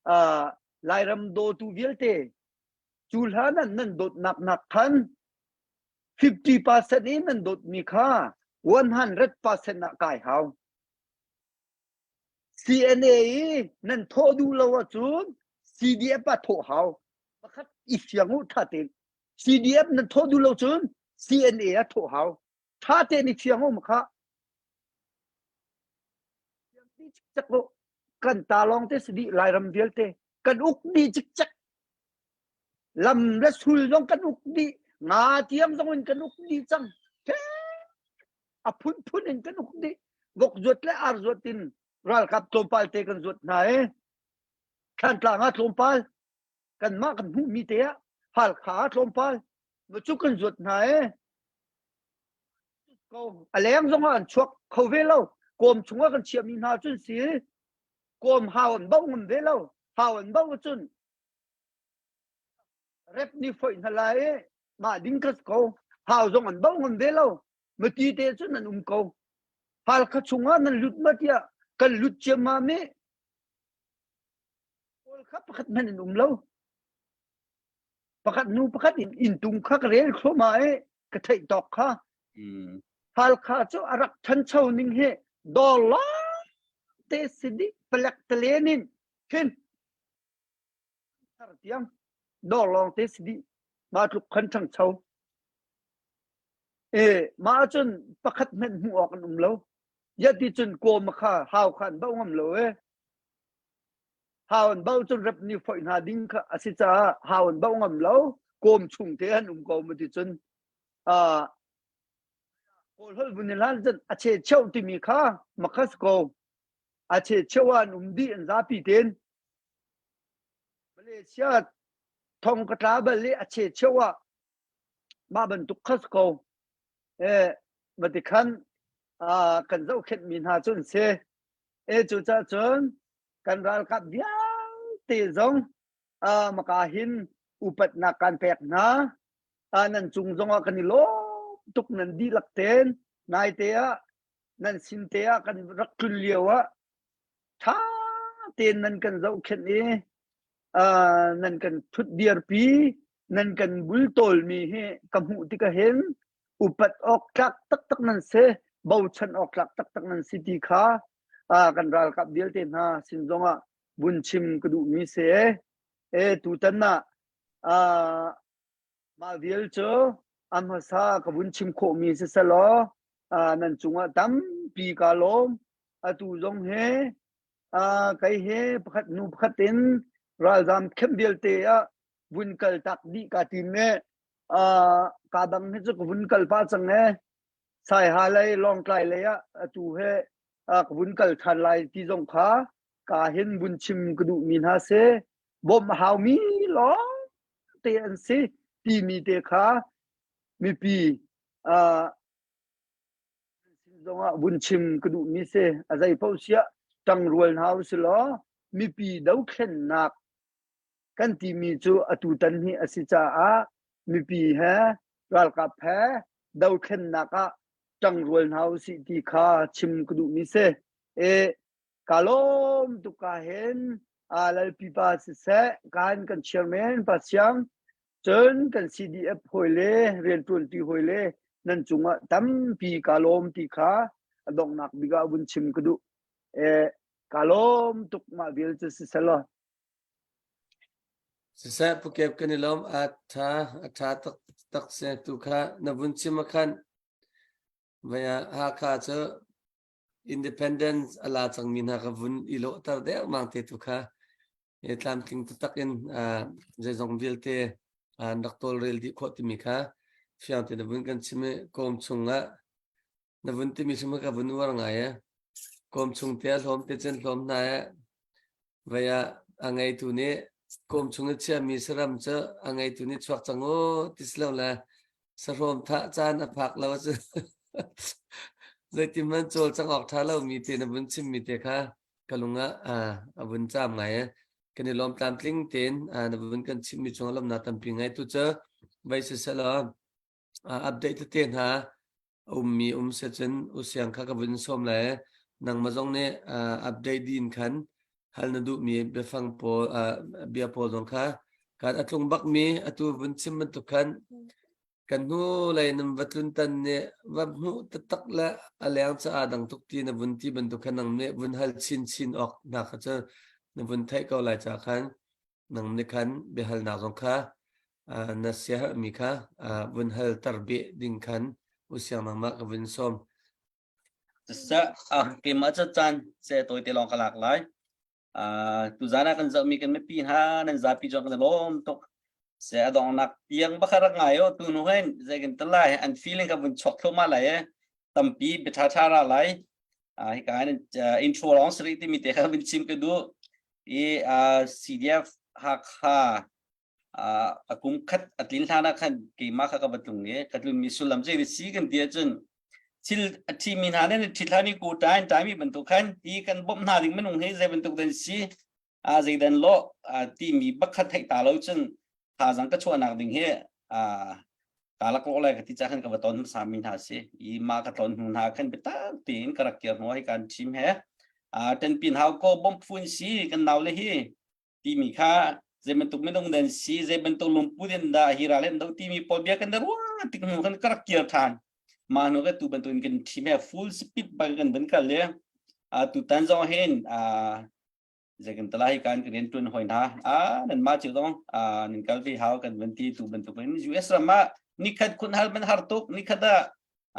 uh, Lairam dawtu vialte, cu hlan ah nan dawtnak nak khan 50% in nan dawtmi kha 100% ah kai hau. CNA i nan thawh duh lo ahcun CDF ah thawh hau. Pakhat i fiang u tha tein. CDF nan thawh duh lo cun CNA ah thawh hau. Tha tein i fiang um kha. Cikcek u. Kan ta lawng te si dih Lairam vialte. Kan uk dih cikcek. Lam le sul zong kan uk dih. Nga tiang zong in kan uk dih cang. A phunphun in kan uk dih. Vok zuat le ar zuat in ralkap tlawmpal te kan zuat hna i Thlantlang ah tlawmpal kanmah kan hmuhmi te ah Halkha ah tlawmpal cu kan zuat hna i ko a leng zong ah an chuak kho ve lo kawm chungah kan chiahmi hna cun si kawm hau an bauh ngam ve lo hau an bauh cun rep nih foih hna lai i mah ding ka ko hau zong an bauh ngam ve lo mati te cun an um ko Halkha chungah nan lut ma tiah kan lut ciammam i kawl kha pakhat hmanh an um lo pakhat hnu pakhat in inntung kha ka rel thluahmah i ka theih tawk kha Halkha cu a rak ṭhancho ning hi dawr lawng te si dih palek talen in khin thar tiang dawr lawng te si dih mah tluk khan ṭhangcho e mah ahcun pakhat hmanh hmuh awk an um lo yati cun kawm kha hau kha an bauh ngam lo e hau an bauh cun rep ni foih hna ding kha a si caah hau an bauh ngam lo kawm chung te an um ko mu ti cun kawl holh vun in hlan cun a che cheu timi kha makhas ko a che cheu ah an um dih an zapi ten Malaysia thong ka tla bal i a che cheu ah mah bantuk khas ko e mati khan kan zohkhenh mi hna cu an si e cu cah cun kan ralkap vialte zong maka hin upatnak kan pek hna nan cung zongah kan i lawm tuk nan dihlak ten naite ah nan sin te ah kan rak tlun lio ah ṭha tein nan kan zohkhenh i nan kan ṭhut dirpi nan kan bultawlmi hi ka hmuh tikah hin upat awk tlak taktak nan si bochan awk tlak taktak nan si ti kha kan ralkap vialte hna sin zongah vun chim ka duhmi si e tutan ah mah vial cu a hmasa ka vun chim khawhmi si selaw nan cungah tampi ka lawm atu zong he kei he pakhat hnu pakhat in ralzam camp vialte ah vun kal tak dih ka tim e ka dang hi cu ka vun kal pah cang e Saiha lei Lawngtlai lei ah atu he ka vun kal than lai ti zong kha ka hin vun chim ka duhmi hna si. Bawmh a haumi lawng te an si timi te kha mipi uh, zongah vun chim ka duhmi si. A zei paoh siah ṭangrual hna usih law mipi dothlennak kan timi cu atutan hi a si caah mipi he ralkap he dothlennak ah ṭangrual hna usih ti kha chim ka duhmi si. E ka lawm tuk ka hin Lalpi pa siseh kan kan chairman pa siang cun kan CDF hawi le rianṭuanṭi hawi le nan cungah tampi ka lawm ti kha a donghnak bik ah vun chim ka duh. E ka lawm tuk mah vial cu siselaw. Siseh Pukep kan i lawm a tha a tha tak tak se tu kha na vun chim a khan vaya Hakha cu independence a la cangmi hna ka vun i lawhter deuh te tu kha e tlamtling taktak in zeizong vialte an rak tawlrel dih khawh timi kha fiang te na vun kan chim i kawm chungah na vun timi hrim ka vun uar ngai e kawm chung te a hlawm te cun hlawm hna e vei ah a ngeitu nih kawm chung i chiami saram cu a ngeitu nih chuak cang u ti si lo le sahrawm thah caan a phak lo cu zeitin hmanh cawlcangh awk ṭha lomi te na vun chimmi te kha ka lung ah a vun caam ngai e. Kan i lawm tlamtling tein na vun kan chimmi cung ah lawmnak tampi ngai tu cu vai siselaw update tete hna a ummi um se cun usiang kha ka vun sawm lai nangmah zong nih update din khan hal na duhmi biafang pawl bia pawl zong kha kan a tlung bakmi atu vun chim bantuk khan kan hnu lei nan va tlun tan nih va hmuh taktak le a leng ca aa dang tuk ti na vun ti bantuk khan nang nih vun hal chin chin awk hna kha cu na vun theih ko lai ca khan nang nih khan biahalnak zong kha na siaherhmi kha vun hal tar beh ding khan usiang nangmah ka vun sawm. Siseh, keimah cu caan se tawi te lawng ka lak lai. Tuzaan ah kan zohmi kan mipi hna nan zapi zong kan i lawm tuk. Se a donghnak tiang bakha rak ngai o tu nu hen zei kan tal lai an feeling ka vun chuak thluahmah lai e tampi bia ṭha ṭha ra lai. Hika in intro lawng sari timi te kha vun chim ka duh. I CDF Hakha a kum khat a tlin hlan ah khan keimah kha ka va tlung i ka tlunmi sullam cu si kan ti ahcun thil a ṭhimi hna nih ṭhit hlan i ku ṭai ṭaimi bantuk khan hi kan bawmh hna ding minung hi zei bantuk dan si a zeidan lawh timi bakhat theih ta lo cun thazang ka chuahnak ding hi ka lak lawh lai ka ti ca khan ka va ton hmasa mi hna si i ma ka tlon hnu hna khan biatak tein ka rak kir hnu hi kan chim he tenpin hau ko bawmh phun si kan nau le hi timi kha zei bantuk minung nan si zei bantuk lungput in dah hi ral an do timi pawl bia kan ruah tik hnu kan ka rak kir than ma hnu ka tu bantuk in kan thim he full speed bang kan van kal le a tu tan zong hin a zei kan tala hi kan kan tuan hoi hna a nan ma chu dong a nan kal vi hau kan van ti tu bantuk in US ram ah nikhat khun hal man har tuk nikhat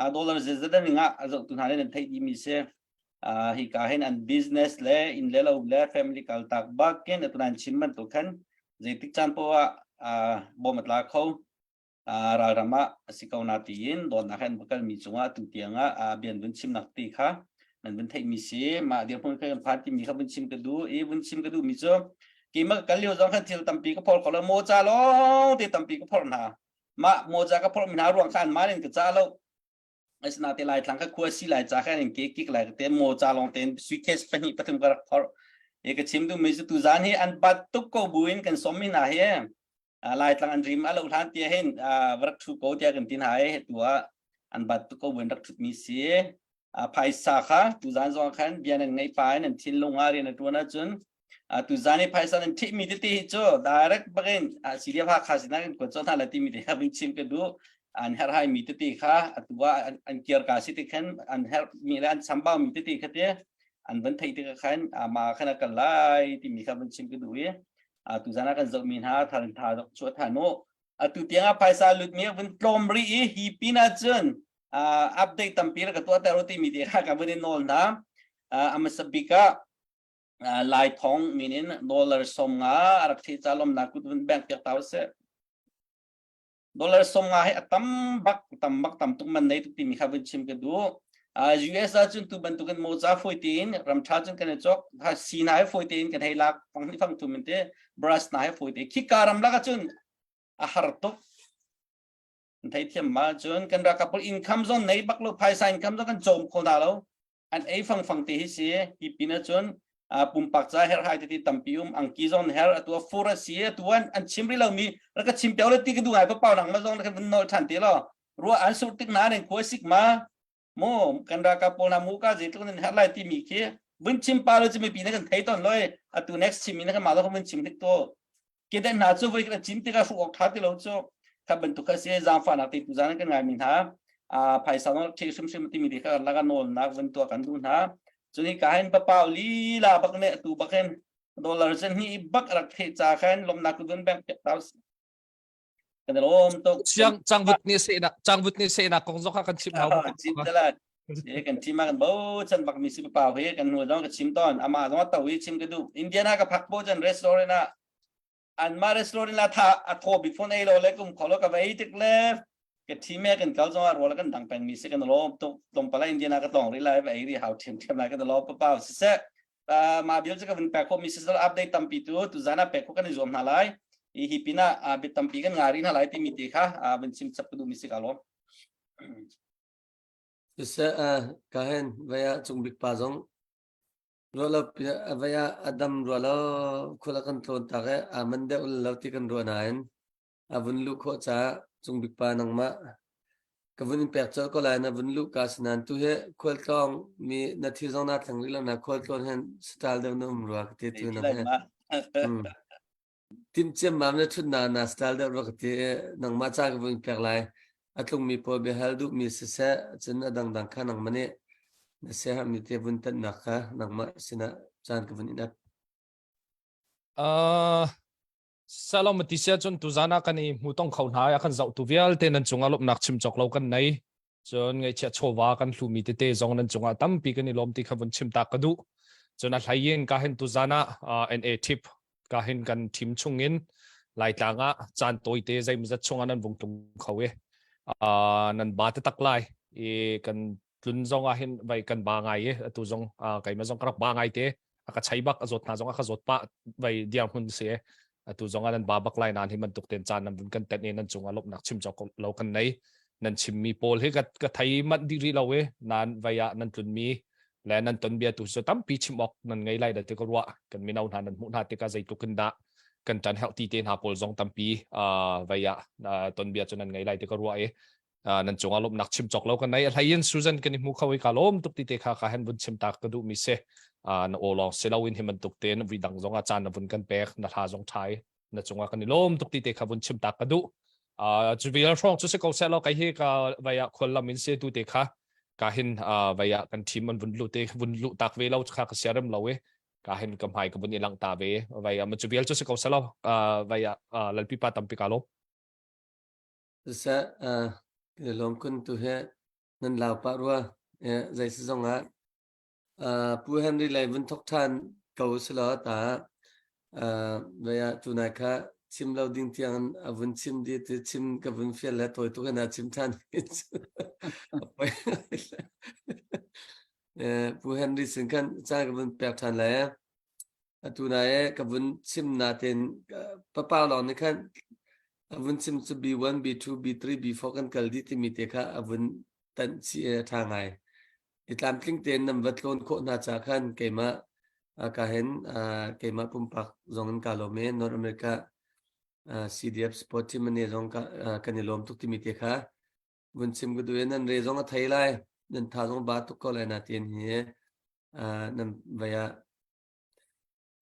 a dollar zezat an nga a zoh tu hna le nan theih dimi si hi ka hin an business le in le lo le family kal tak bakin atunan chim bantuk khan zeitik caan poah ah bom a tla kho ralram ah a si ko na tiin dawtnak he an va kalmi cungah tu tiangah bian vun chimnak ti kha nan vun theihmi si mah dirhmun kha kan phan timi kha vun chim ka duh i vun chim ka duhmi cu keimah ka kal lio zong khan thil tampi ka phor kho lo mawca lawng te tampi ka phor hna mah mawca ka phormi hna ruang kha an mah in ka ca lo asina te lai tlang kha khua si lai ca kha in ke kik lai te mawca lawng tein suitcase pahnih pathum ka rak phor e ka chim duhmi cu tu zan hi an bat tuk ko buin kan som mi hna hi lai tlang an rim a lo hlan tia hin rak thu ko tia kan tin hai tu ah an bat tuk ko buin rak thut mi si phaisa kha tu zan zong khan bia nan ngei pa in an thinlung ah rian a tuan ahcun tu zan i phaisa nan thih mi tete hi cu direct bakin Syria Hakha sinah kan kuat hna la timi te kha vun chim ka duh an herh hai mi tete kha atu ah an kir ka si te khan an herh mi le an chambau mi tete kha te an van theih te khan ma khan a kal lai timi kha vun chim ka duh i tu zan ah kan zoh mi hna thar tha chu than u atu tiang ah phaisa lut mi vun tlawm ri i hi pin ah cun update tampi ka tuah ter timi te kha ka vun in nawl hna amasa bik ah Lai thong min in dollar 50 a rak thi ca lomnak kut vun bank piak ta usih. Dollar 50 hi a tam bak tam bak tam tuk man nei tuk timi kha vun chim ka duh. US ahcun tu bantukin mawca fawi tein ramtha cun kan i cawk si hna he fawi tein kan hei lak fang hnih fang thum in te brush hna he fawi te khika ram lak ahcun a har tuk theithiam ma cun kan ralkap pawl income zong nei bak lo phaisa income zong kan cawm kho hna lo an ei fangfang te hi si hi pin ahcun pumpak ca herhai tete tampi um angki zong her atu fur a si atu an an chim ri lomi rak ka chim piao le ti ka du ngai pa nang ma zong kan vun nol than te lo ruah an sur tik na nen khua sik ma mo kan ralkap pawl na mu ka zeitluk nan her lai timi khi vun chim pa lo chimi pi na kan thei ton loi atu next chim mi na kan ma lo vun chim hnik to kedan hna cu voi kan chim tikah hruh awk ṭha ti lo cu kha bantuk kha si zaangfahnak te tu zan kan ngai mi hna phaisa nawl ṭhe hrimhrim timi te kha laka nawlnak vun tuah kan duh hna cun hi ka hin papau lila bak ne atu bak hin dollar zen hi bak rak the cha khan lomnak ku dun bank piak tau kan lom tuk siang changvut ni se na changvut ni se na kong zong kha kan chim hau chim tala e kan chim kan bo chan bak mi si papau he kan nu zong ka chim ton ama zong to hi chim ka du Indiana ka phak bo chan restaurant a anmah restaurant la tha a thaw bik phone ei lo le kum kholo ka vei tik le ka thi me kan kal zong ah rual kan dang peng mi si kan lom tuk tlawmpal Indiana ka tlong ri lai va ei ri hau thiam thiam lai kan lom pa si se ma bil chu ka vun pek kho mi si update tampi tu tu zana pek kho kan i zuam hna lai i hi pina bit tampi kan ngari hna lai timi te kha vun chim chap ka duh mi si ka lom Siseh ka hen vaya cung bik pa zong Ruahlo a vei ah a dam rua lo khual a kan tlawn tak i aa man deuh lo ti kan ruah nain a vun luh khawh caah Cungbik pa nangmah ka vun in pek colh ko lai na vun luh ka si nain tu hi khualtlawng mi na thil zong naa thleng rih lo na khualtlawn hin style deuh na um rua ka ti tu nang he. Timh ciammam le ṭhutnak na style deuh rua ka ti i nangmah ca ka vun pek lai. A tlungmi pawl biahal duhmi siseh, cun a dangdang kha nangmah nih na siaherhmi te vun tanhnak kha nangmah sinah caan ka vun in ap. Uh, Salom ti sia cun tuzan ah kan i hmu tong kho hna i a kan zohtu vialte nan cungah lawmhnak chim cawk lo kan nei. Cun ngaihchiah chawva kan hlumi tete zong nan cungah tampi kan i lawm ti kha vun chim ta ka duh. Cun a hlei in ka hin tuzan ah NA tip ka hin kan team chungin Laitlang ah caan tawite zeimawzat chungah nan vung tlung kho i nan ba te tak lai i kan tlun zong ah hin vai kan ba ngai i atu zong keimah zong ka rak ba ngai te a ka chei bak a zawt hna zong a ka zawt pah vai dirhmun si atu zong ah nan ba bak lai nan hi bantuk ten caan nan vun kan tenh i nan cungah lawmhnak chim cawk lo kan nei nan chimmi pawl hi ka ka thei manh dih rih lo i nan vai ah nan tlunmi le nan ton bia tu cu tampi chim awk nan ngei lai da ti ka ruah kan mino hna nan hmuh hna tikah zeitluk in dah kan ṭan herh ti te hna pawl zong tampi vai ah ton bia cu nan ngei lai ti ka ruah i nan cungah lawmhnak chim cawk lo kan nei a hlei in Susan kan i hmu kho i ka lawm tuk ti te kha ka han vun chim tak ka duh mi si na aw lawng si lo in hi bantuk tein vui dang zong ah caan na vun kan pek na hla zong ṭhai na cungah kan i lawm tuk ti te kha vun chim tak ka duh cu vial hrawng cu si ko seh law kai hi ka vai ah khual lam in se tu te kha ka hin vai ah kan team an vun lu te vun lu tak ve lo kha ka siarem lo i ka hin ka hmai ka vun i lang ta ve vai ah cu vial cu si ko seh law vai ah lalpi pa tampi ka lawm Siseh, kan i lawm kun tu hi nan lau pah rua. Zei si zong ah Pu Henry lei vun thok ṭhan ko selaw ta vei ah tunai kha chim lo ding tiang a vun chim di ti chim ka vun fial le tawi tuk in a chim ṭhan. Pu Henry sin khan caan ka vun pek ṭhan lai. Atu nai e ka vun chim natein papa lawng nih khan a vun chim cu B1, B2, B3, B4 kan kal dih timi te kha a vun tanh chih i a ṭha ngai. I tlamtling tein nan va tlawn khawh hna ca khan keimah ka hin keimah pumpak zong in kaa lawm i North America CDF Sport Team ane zong kan i lawm tuk timi te kha vun chim ka duh i nan re zong a thei lai nan tha zong ba tuk ko lai na tin hi nan vai ah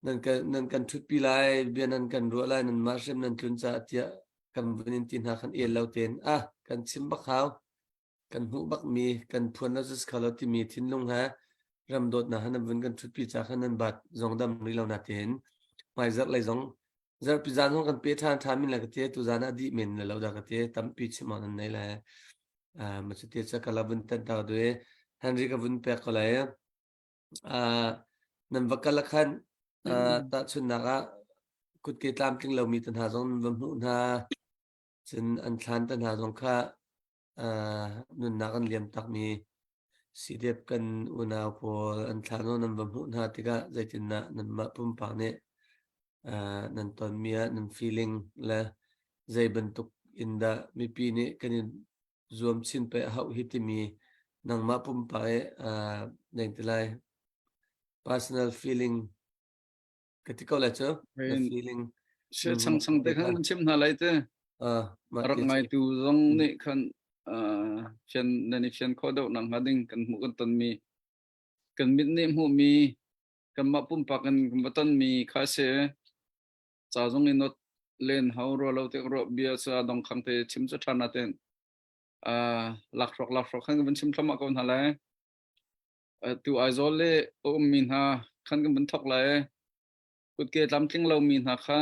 nan kan nan kan ṭhutpi lai bia nan kan ruah lai nan mah hrim nan tlun caah tiah kan vun in ti hna khan el lo tein ah kan chim bak hau kan hmuh bak mi kan phuan lo zus kha lo timi thinlung he ram dawtnak han nan vun kan ṭhutpi ca khan nan bat zong dam rih lo na tein hmai zarh lei zong zarhpi zan zong kan pe ṭhan ṭha min le ka te tu zan ah dih men le lo da ka te tampi chim awk nan nei le ma cu te cha ka la vun tan ta du Henry ka vun pek ko lai nan va kal khan tahchunhnak ah kutke tlamtling lomi te hna zong nan va hmuh hna cun an thlan te hna zong kha nunnak an liam takmi. CDF kan unau pawl an thla nawn nan va hmuh hna tikah zeitindah nanmah pumpak nih uh, nan tonmi ah nan feeling le zei bantuk in dah mipi nih kan in zuam chin pe hauh hi timi nangmah pumpak i uh, neng ti lai personal feeling ka ti ko lai cu the feeling se chang chang te khan kan chim hna lai te uh, rak ngai tu zong nih khan uh, fian nan i fian kho deuh nak hnga ding kan hmuh kan ton mi kan mit nih hmuh mi kanmah pumpak in kan va ton mi kha se ca zong in not len hau ro lo te ro bia sa dong khang te chim chu than na ten uh, lakrok lakrok khan kan chim thlama ko hna lai Tu Aizawl le a ummi hna khan kan vun thawk lai. Kutke tlamtling lomi hna kha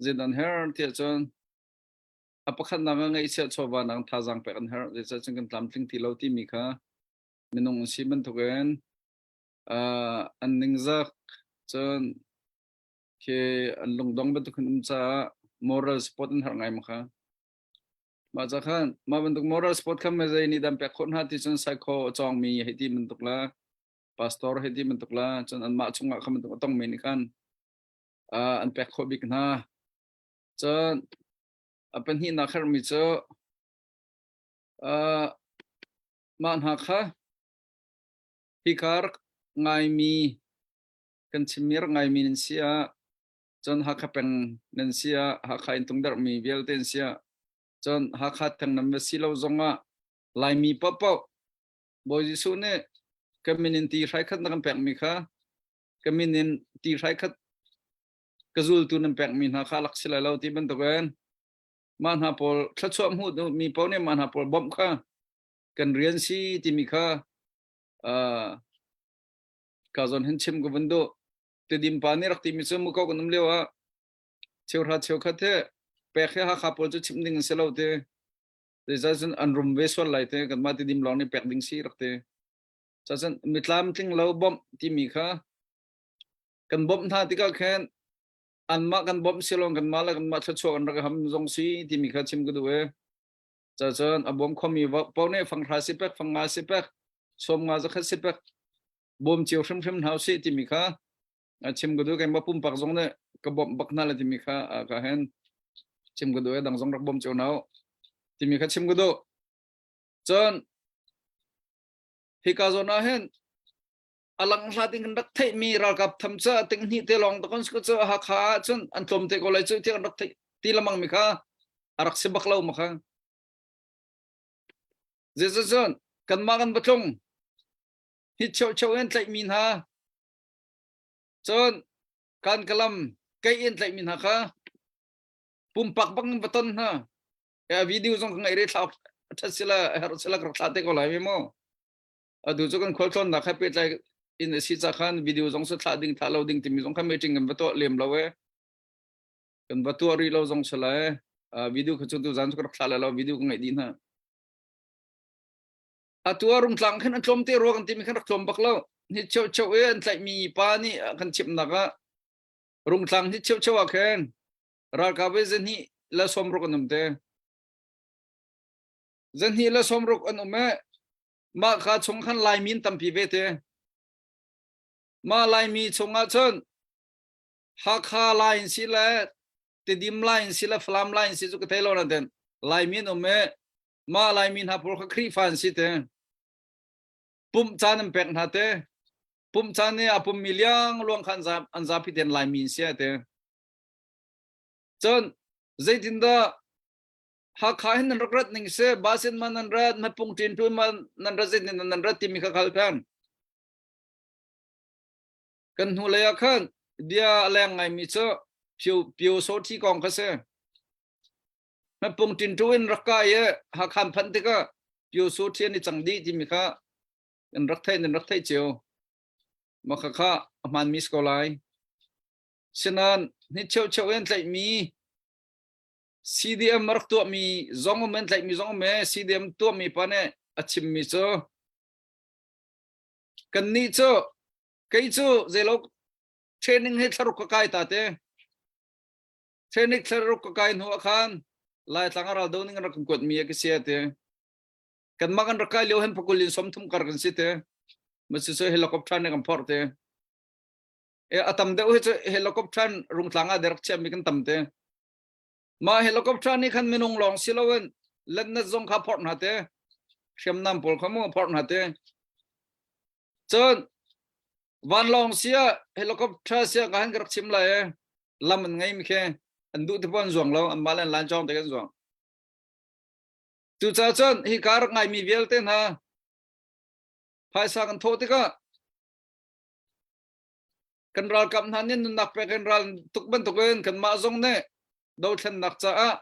zeidah an herh tiah cun a pakhatnak ah ngaihchiah chawva nak thazaang pek an herh. Zeicah cun kan tlamtling ti lo timi kha minung an si bantukin uh, an ningzak cun khi an lungdong bantukin um caah moral support an herh ngai ma kha. Mah ca khan mah bantuk moral sport kha mezei nih dan pek khawh hna ti cun psycho a cawngmi hei ti bantuk la pastor hei ti bantuk la cun anmah chungah kha bantuk a tongmi nih khan uh, an pek khawh bik hna. Cun a pahnihnak herhmi cu uh, mah hna kha hika rak ngaimi kan chimmi rak ngaimi nan si ah cun Hakha peng nan si ah Hakha in tungdarhmi vialte an si ah cun Hakha theng nan va si lo zongah Laimi paohpaoh Bawi Jesuh nih ka min in ti hrai khat na kan pekmi kha ka min in ti hrai khat ka zultu nan pekmi hna kha lak si lai lo ti bantukin mah hna pawl thluachuah hmuh mi paoh nih mah hna pawl bawmh kha kan rian si timi kha uh, ka zawn hin chim ka vun duh. Tedim pa nih rak timi cu muko kan um lio ah cheuhra cheukhat he pek he Hakha pawl cu chim ding an si lo te. Zeicah cun an rum ve sual lai te kanmah Tedim lawng nih pek ding si rak ti. Cacun mitlam tling lo bawmh timi kha kan bawmh hna tikah khin anmah kan bawmh si lo kanmah le kanmah thluachuah kan rak ham zong si timi kha chim ka duh e. Cacun a bawm khomi paoh nih fanghra si pek, fangnga si pek, sawmnga zakhat si pek bawm cio hrimhrim hna usih timi kha chim ka duh keimah pumpak zong nih ka bawmh bak hna le timi kha ka hen chim ka duh e dang zong rak bawm cio hna u timi kha chim ka duh cun hika zawn ah hin alang hla ting kan rak theih mi ralkap tham cha ting hnih te long takon sku chu Hakha cun an tlawm te ko lai chu ti kan rak theih ti lamang mi kha arak si bak lo ma kha zeicah cun kanmah kan va tlung hi cheu in tlaihmi hna cun kan kalam kei in tlaihmi hna kha pumpak bang va ton hna e video zong ka ngai re thla that sila her sila ka thla te ko lai mi mo adu chu kan khol thlon na kha pe tlai in si cha khan video zong su thla ding thla lo ding timi zong kha meeting kan va to lem lo e kan va tua ri lo zong sala e video kha chu tu zan chu ka thla la lo video ka ngai di hna Atu ah Rungtlang khin an tlawm te rua kan timi khan rak tlawm bak lo. Ni cheu cheu e an tlaihmi pa nih a kan chimnak ah Rungtlang ni cheu cheu ah khin ralkap e zahnih le sawmruk an um te. Zahnih le sawmruk an um e mah kha chung khan Laimi an tampi ve te. Mah Laimi chungah cun Hakha Lai in si le Tedim Lai in si le Falam Lai in si cu ka thei lo na ten Laimi an um e Mah Laimi hna pawl kha Khrihfa an si te. Pumh caan an pek hna te. Pumh caan i a pummi liang luang kha an zapi ten Laimi an si te. Cun zeitindah Hakha hin nan rak rat ning si, Basin man nan rat, Hmapung ṭin ṭun man nan rat zeitin nan rat timi kha khal phan. Kan hnu lei ah khan bia a leng ngaimi cu Pio Pio So Thi kong kha si. Hmapung ṭinṭu in rak kai i Hakhan phanh tikah Pyoso ṭhian i cang dih timi kha in rak theih nan rak theih cio. Mah khakha a hmaanmi si ko lai. Sinan ni cheucheu in tlaihmi CDM rak tuahmi zong um in tlaihmi zong um e CDM tuahmi pa nih a chimmi cu kannih cu kei cu zeilo training hi thlaruk ka kai ta te Training thlaruk ka kai hnu ah khan Laitlang a ral do ning rak kan kuat mi a ka sia te. Kanmah kan rak kai lio hin pakul in 30 kar kan si te. Masi so helicopter ne kan phor te. E a tam deuh hi cu helicopter rungtlang ah rak chiami kan tam te. Mah helicopter nih khan minung lawng si loin letnat zong kha phorh hna te. Hriamnam pawl kha mu phorh hna te. Cun vanlawng sia helicopter sia ka han ka rak chim lai e. Lam an ngei mi khi an duh te pon zuang lo an mah le an lan chong te kan zuang. Cucaah cun hi ka rak ngaimi vialte hna phaisa kan thawh tikah kan ralkap hna nih nunnak pek in ral tuk bantukin kanmah zong nih dothlennak caah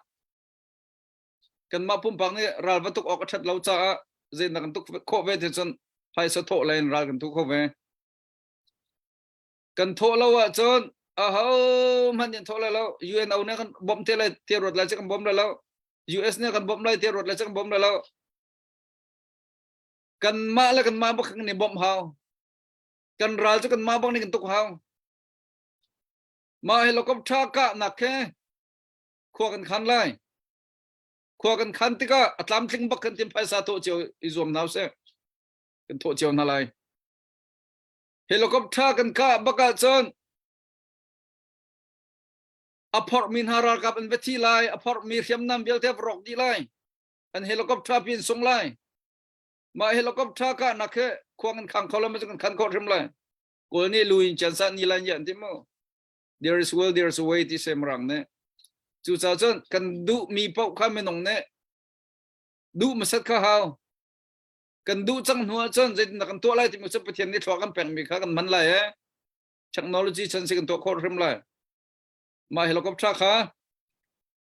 kanmah pumpak nih ral va tuk awk a ṭhat lo caah zeinak kan tuk khawh ve ti cun phaisa thawh le in ral kan tu kho ve. Kan thawh lo ahcun aho hmanh nih thawh lai lo UNO nih kan bawmh te lai te ruat lai cu kan bawm lai lo US nih kan bawmh lai te ruat lai cu kan bawm lai lo kanmah le kanmah bak kan i bawmh hau kan ral cu kanmah bak nih kan tuk hau mah helicopter kahnak khi khua kan khan lai khua kan khan tikah a tlamtling bak kan tim phaisa thawh cio i zuam hna usih kan thawh cio hna lai helicopter kan kah bak ahcun a phorhmi hna ralkap an va thi lai a phorhmi hriamnam vialte va rawk dih lai an helicopter pin sung lai mah helicopter kahnak he khuang in khang kho lo ma kan khan khawh hrim lai kawl nih lu in chan sa ni lan yan ti mu there is will there is a way ti sem rang ne cu ca cun kan duh mi paoh kha minung nih duh masat kha hau kan duh cang hnu ahcun zeitindah kan tuah lai timi cu Pathian nih thlua kan pekmi kha kan hman lai e technology chan si kan tuah khawh hrim lai mah helicopter kha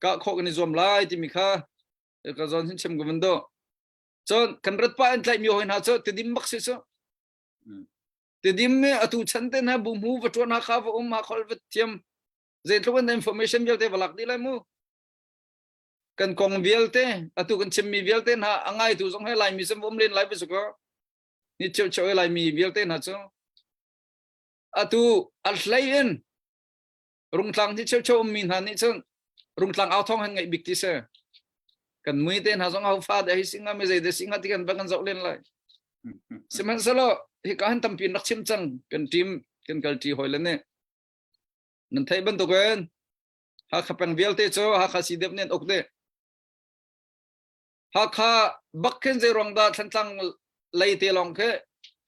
kah khawh kan i zuam lai timi kha ka zawn hin chim ka van do cun kan rat pa an tlaihmi hoi hna cu tidim bak si cu tidim mi atu chan te hna bu mu va tuan ha kha va um ha khol va thiam zeitluk in information vialte va lak dih lai mu kan kong vialte atu kan chimmi vialte hna a ngaitu zong he laimi sem um len lai va ko ni cheu cheu laimi vialte hna cu atu a hlei in rungtlang ni cheu cheu ummi hna nih cun rungtlang au thong han ngaih bik ti se kan mui te hna zong ho fa de hi singa mi zei de singa ti kan ba kan zoh len lai sihmanhsehlaw hi ka han tampi rak chim cang kan team kan kal ṭi hoi le ne nan theih bantukin Hakha peng vialte cu Hakha CDF nih an uk dih. Hakha bak khin zei ruang dah Thlantlang lei te lawng khi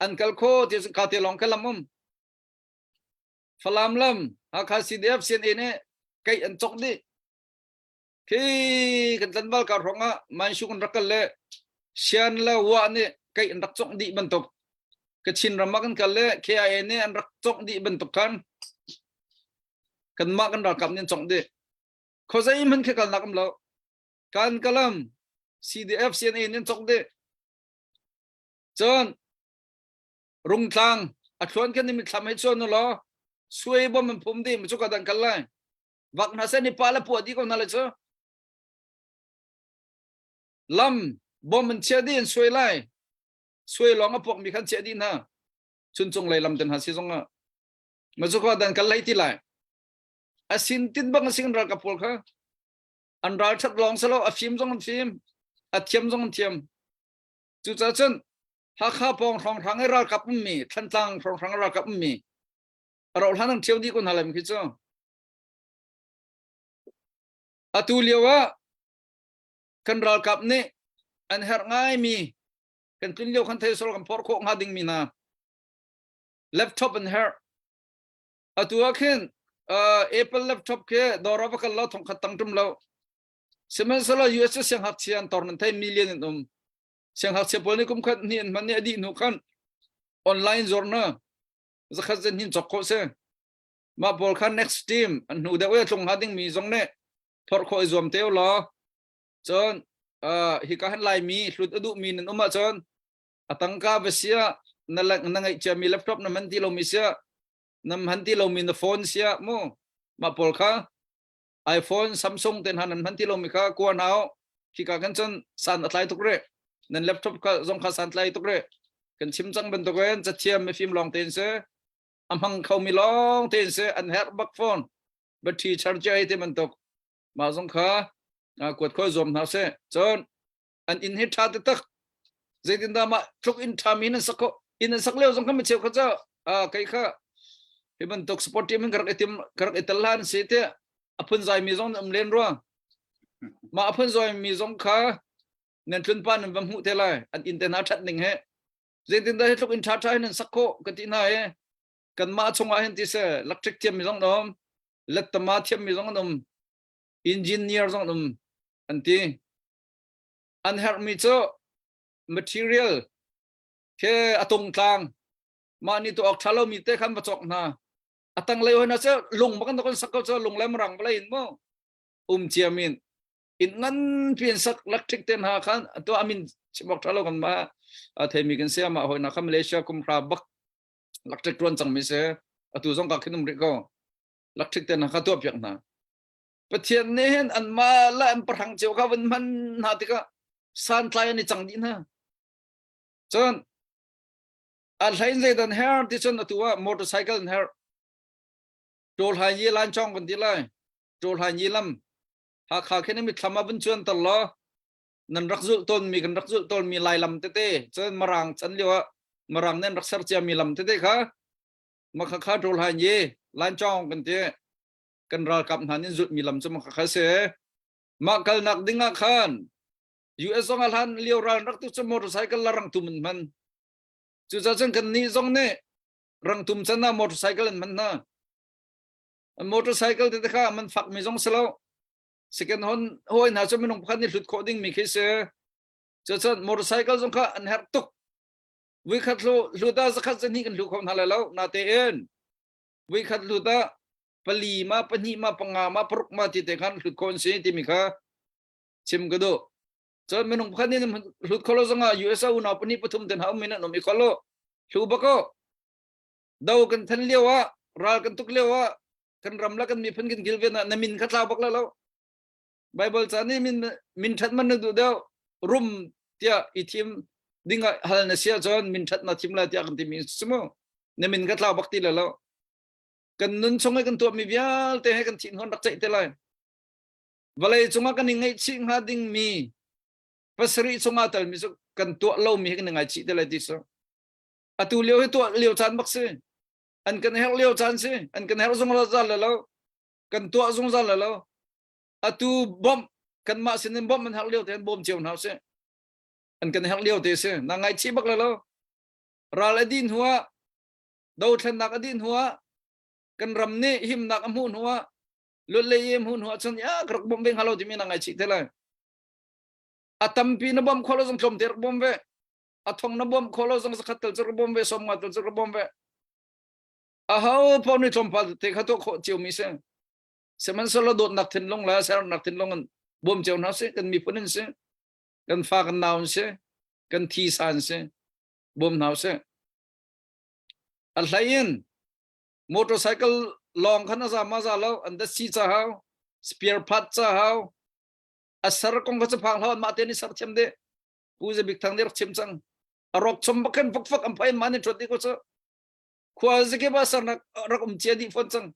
an kal kho ti ka te lawng khi lam um. Falam lam Hakha CDF CNA nih kei an cok dih. Khi kan tlanval kar hrawng ah Manshu kan rak kal le Sian le Wa nih kei an rak cok dih bantuk. Kachin ram ah kan kal le KIA nih an rak cok dih bantuk khan kanmah kan ralkap nih an congh dih khuazei hmanh khi kalnak um lo kan kalam CDF CNA nih an congh dih cun rungtlang a thluan kan ni thlam hei chuan law suai bom an phum dih cu ka dang kal lai vak hna sen ni pa le puah dih ko hna le cu lam bom an chia dih an suai lai suai lawng a puak mi khan chia dih hna chuncung lei lam ten ha si zong ah Mazuka dan kal lai ti lai. A sin tin bang a sing ralkap pawl kha an ral that lawng salo a fim zong an fim a thiam zong an thiam. Cucaah cun Hakha pawng hrawnghrang i ralkap ummi Thlantlang hrawnghrang i ralkap ummi a rauh hlan an ṭhio dih ko hna lai khi cu. Atu lio ah kan ralkap nih an herh ngaimi kan tlun lio khan thei sor kan phorh khawh hnga dingmi hna laptop an herh atu ah khin uh, Apple laptop khi dawr ah va kal lo thongkhat tang tum lo sihmanhsehlaw US cu siangngakchia an tor nan thei million in um siangngakchia pawl nih kum khat hnih an hman ni a dih hnu khan online zuar na zakhat zen hin chok khawh si mah pawl khan next team an hnu deuh e tlung hnga ding mi zong nih phorh khawh i zuam te law cun uh, hi ka han laimi hlut a duh mi nan um ahcun a tangka va sia na na ngeih ciami laptop na hman ti lomi sia na hman ti lomi na phone sia mu mah pawl kha iPhone Samsung ten han nan hman ti lomi kha kua nau khi ka kan cun san a tlai tuk re nan laptop kha zong kha san tlai tuk re kan chim cang bantuk in cathiam mifim lawng tein se a hmang kho mi lawng tein se an herh bak phone battery charger ai te bantuk mah zong kha kuat khoi zuam hna se cun an inn hi tha taktak. Zeitindah mah tluk in ṭhami nan sak khawh? Inn an sak lio zong khan micheu kha cu kei kha hi bantuk sport team in ka rak i tim ka rak i tel hlan si te a phunzai mi zong um len rua. Mah a phunzai mi zong kha nan tlun pa nan va hmuh te lai an inn te hna ṭhat ning he zeitindah hi tluk in ṭha ṭha hin nan sak khawh ka ti hna he kanmah chungah hin ti se electric thiam mi zong an um lettama thiam mi zong an um engineer zong an um an ti an herhmi cu material ke a tungtlang mah nih tu awk ṭha lomi te khan va cawk hna a tanglei hoi na cu lung bak kan sak ko cu lung le marang vawlei in mu um ciamin in ngan pian sak electric te hna khan to amin chimok ṭha lo kan ma a theimi kan sia ma hoi na kha Malaysia kum hra bak electric tuan cang mi se atu zong ka khin um rih ko electric te hna kha tuah piak hna Pathian nih hin anmah le an pahrang cio kha vun hman hna tikah santlai an i cang dih hna. Cun a hlein zeidan her ti cun atu ah motorcycle an her. Ṭawlhai yi lan chong kan ti lai. Ṭawlhai yi lam. Hakha khin mitthlam ah vun cuan tar law nan rak zulh tawnmi kan rak zulh tawnmi lai lam tete cun marang chan lio ah marang nih an rak ser ciami lam tete kha makha kha ṭawlhai yi lan chong kan ti. Kan ralkap hna nih zulhmi lam cu makha kha si. Mah kalnak ding ah khan US zong a hlan lio ral rak tu cu motorcycle la rangtum an hman. Cucaah cun kan nih zong nih rangtum can ah motorcycle an hman hna. Motorcycle te kha man fak mi zong si lo. Second hand hawi hna cu minung pakhat nih hlut khawh ding mi khi si. Cucun motorcycle zong kha an herh tuk. Vuikhat hlu hlut ah zakhat zahnih kan hlu kho hna lai lo. Natein vuikhat hlut ah pali ma pahnih ma panga ma paruk ma ti te khan hlut khawh an si timi kha chim ka duh. Cun minung pakhat nih hlut kholo zongah USA unau pahnih pathum ten ha um in an um i kholo hlu bako do kan than lio ah ral kan tuk lio ah kan ram la kan miphun kan kilven ah na min kha tlau bak la lo Bible ca nih min min that man na duh deuh rum tiah i thim ding ah hal na sia cun min that na thim lai tiah kan timi simu na min kha tlau bak ti la lo kan nun chung i kan tuahmi vialte he kan thin hon rak ceih te lai vawlei cungah kan i ngaihchih hnga dingmi pasarih chungah telmi cu kan tuah lomi hi kan i ngaichih te lai ti cu atu lio hi tuah lio caan bak si an kan herh lio caan si an kan herh zungzal le lo kan tuah zungzal le lo atu bawmh kanmah sinin bawmh an herh lio te an bawm cio hna si an kan herh lio te si na ngaichih bak le lo ral a din hnu ah dothlennak a dih hnu ah kan ram nih himnak a hmuh hnu ah luat le yem hmuh hnu ah cun ya ka rak bawmh ve hnga lo timi na ngaichih te lai a tampi na bawmh khawh lo zong tlawmte rak bawm ve a thong na bawmh khawh lo zong zakhat tel cu rak bawm ve som nga tel cu rak bawm ve a ho paoh nih tlawmpal te kha tuah khawh cio mi si sihmanhsehlaw dawtnak thinlung le sernak thinlung in bawm cio hna si kan miphun in si kan fa kan nau in si kan thi sa in si bawm hna si A hlei in motorcycle lawng khan a zam a za lo an datsi ca hau spare part ca hau a ser kong kha chu phang hlau mah te ni ser thiam de pu ze bik thang nih rak chim cang a rok chom bak khan fak fak an phai ma ni thot di ko chu khua zike ba sernak rak um chia dih fon cang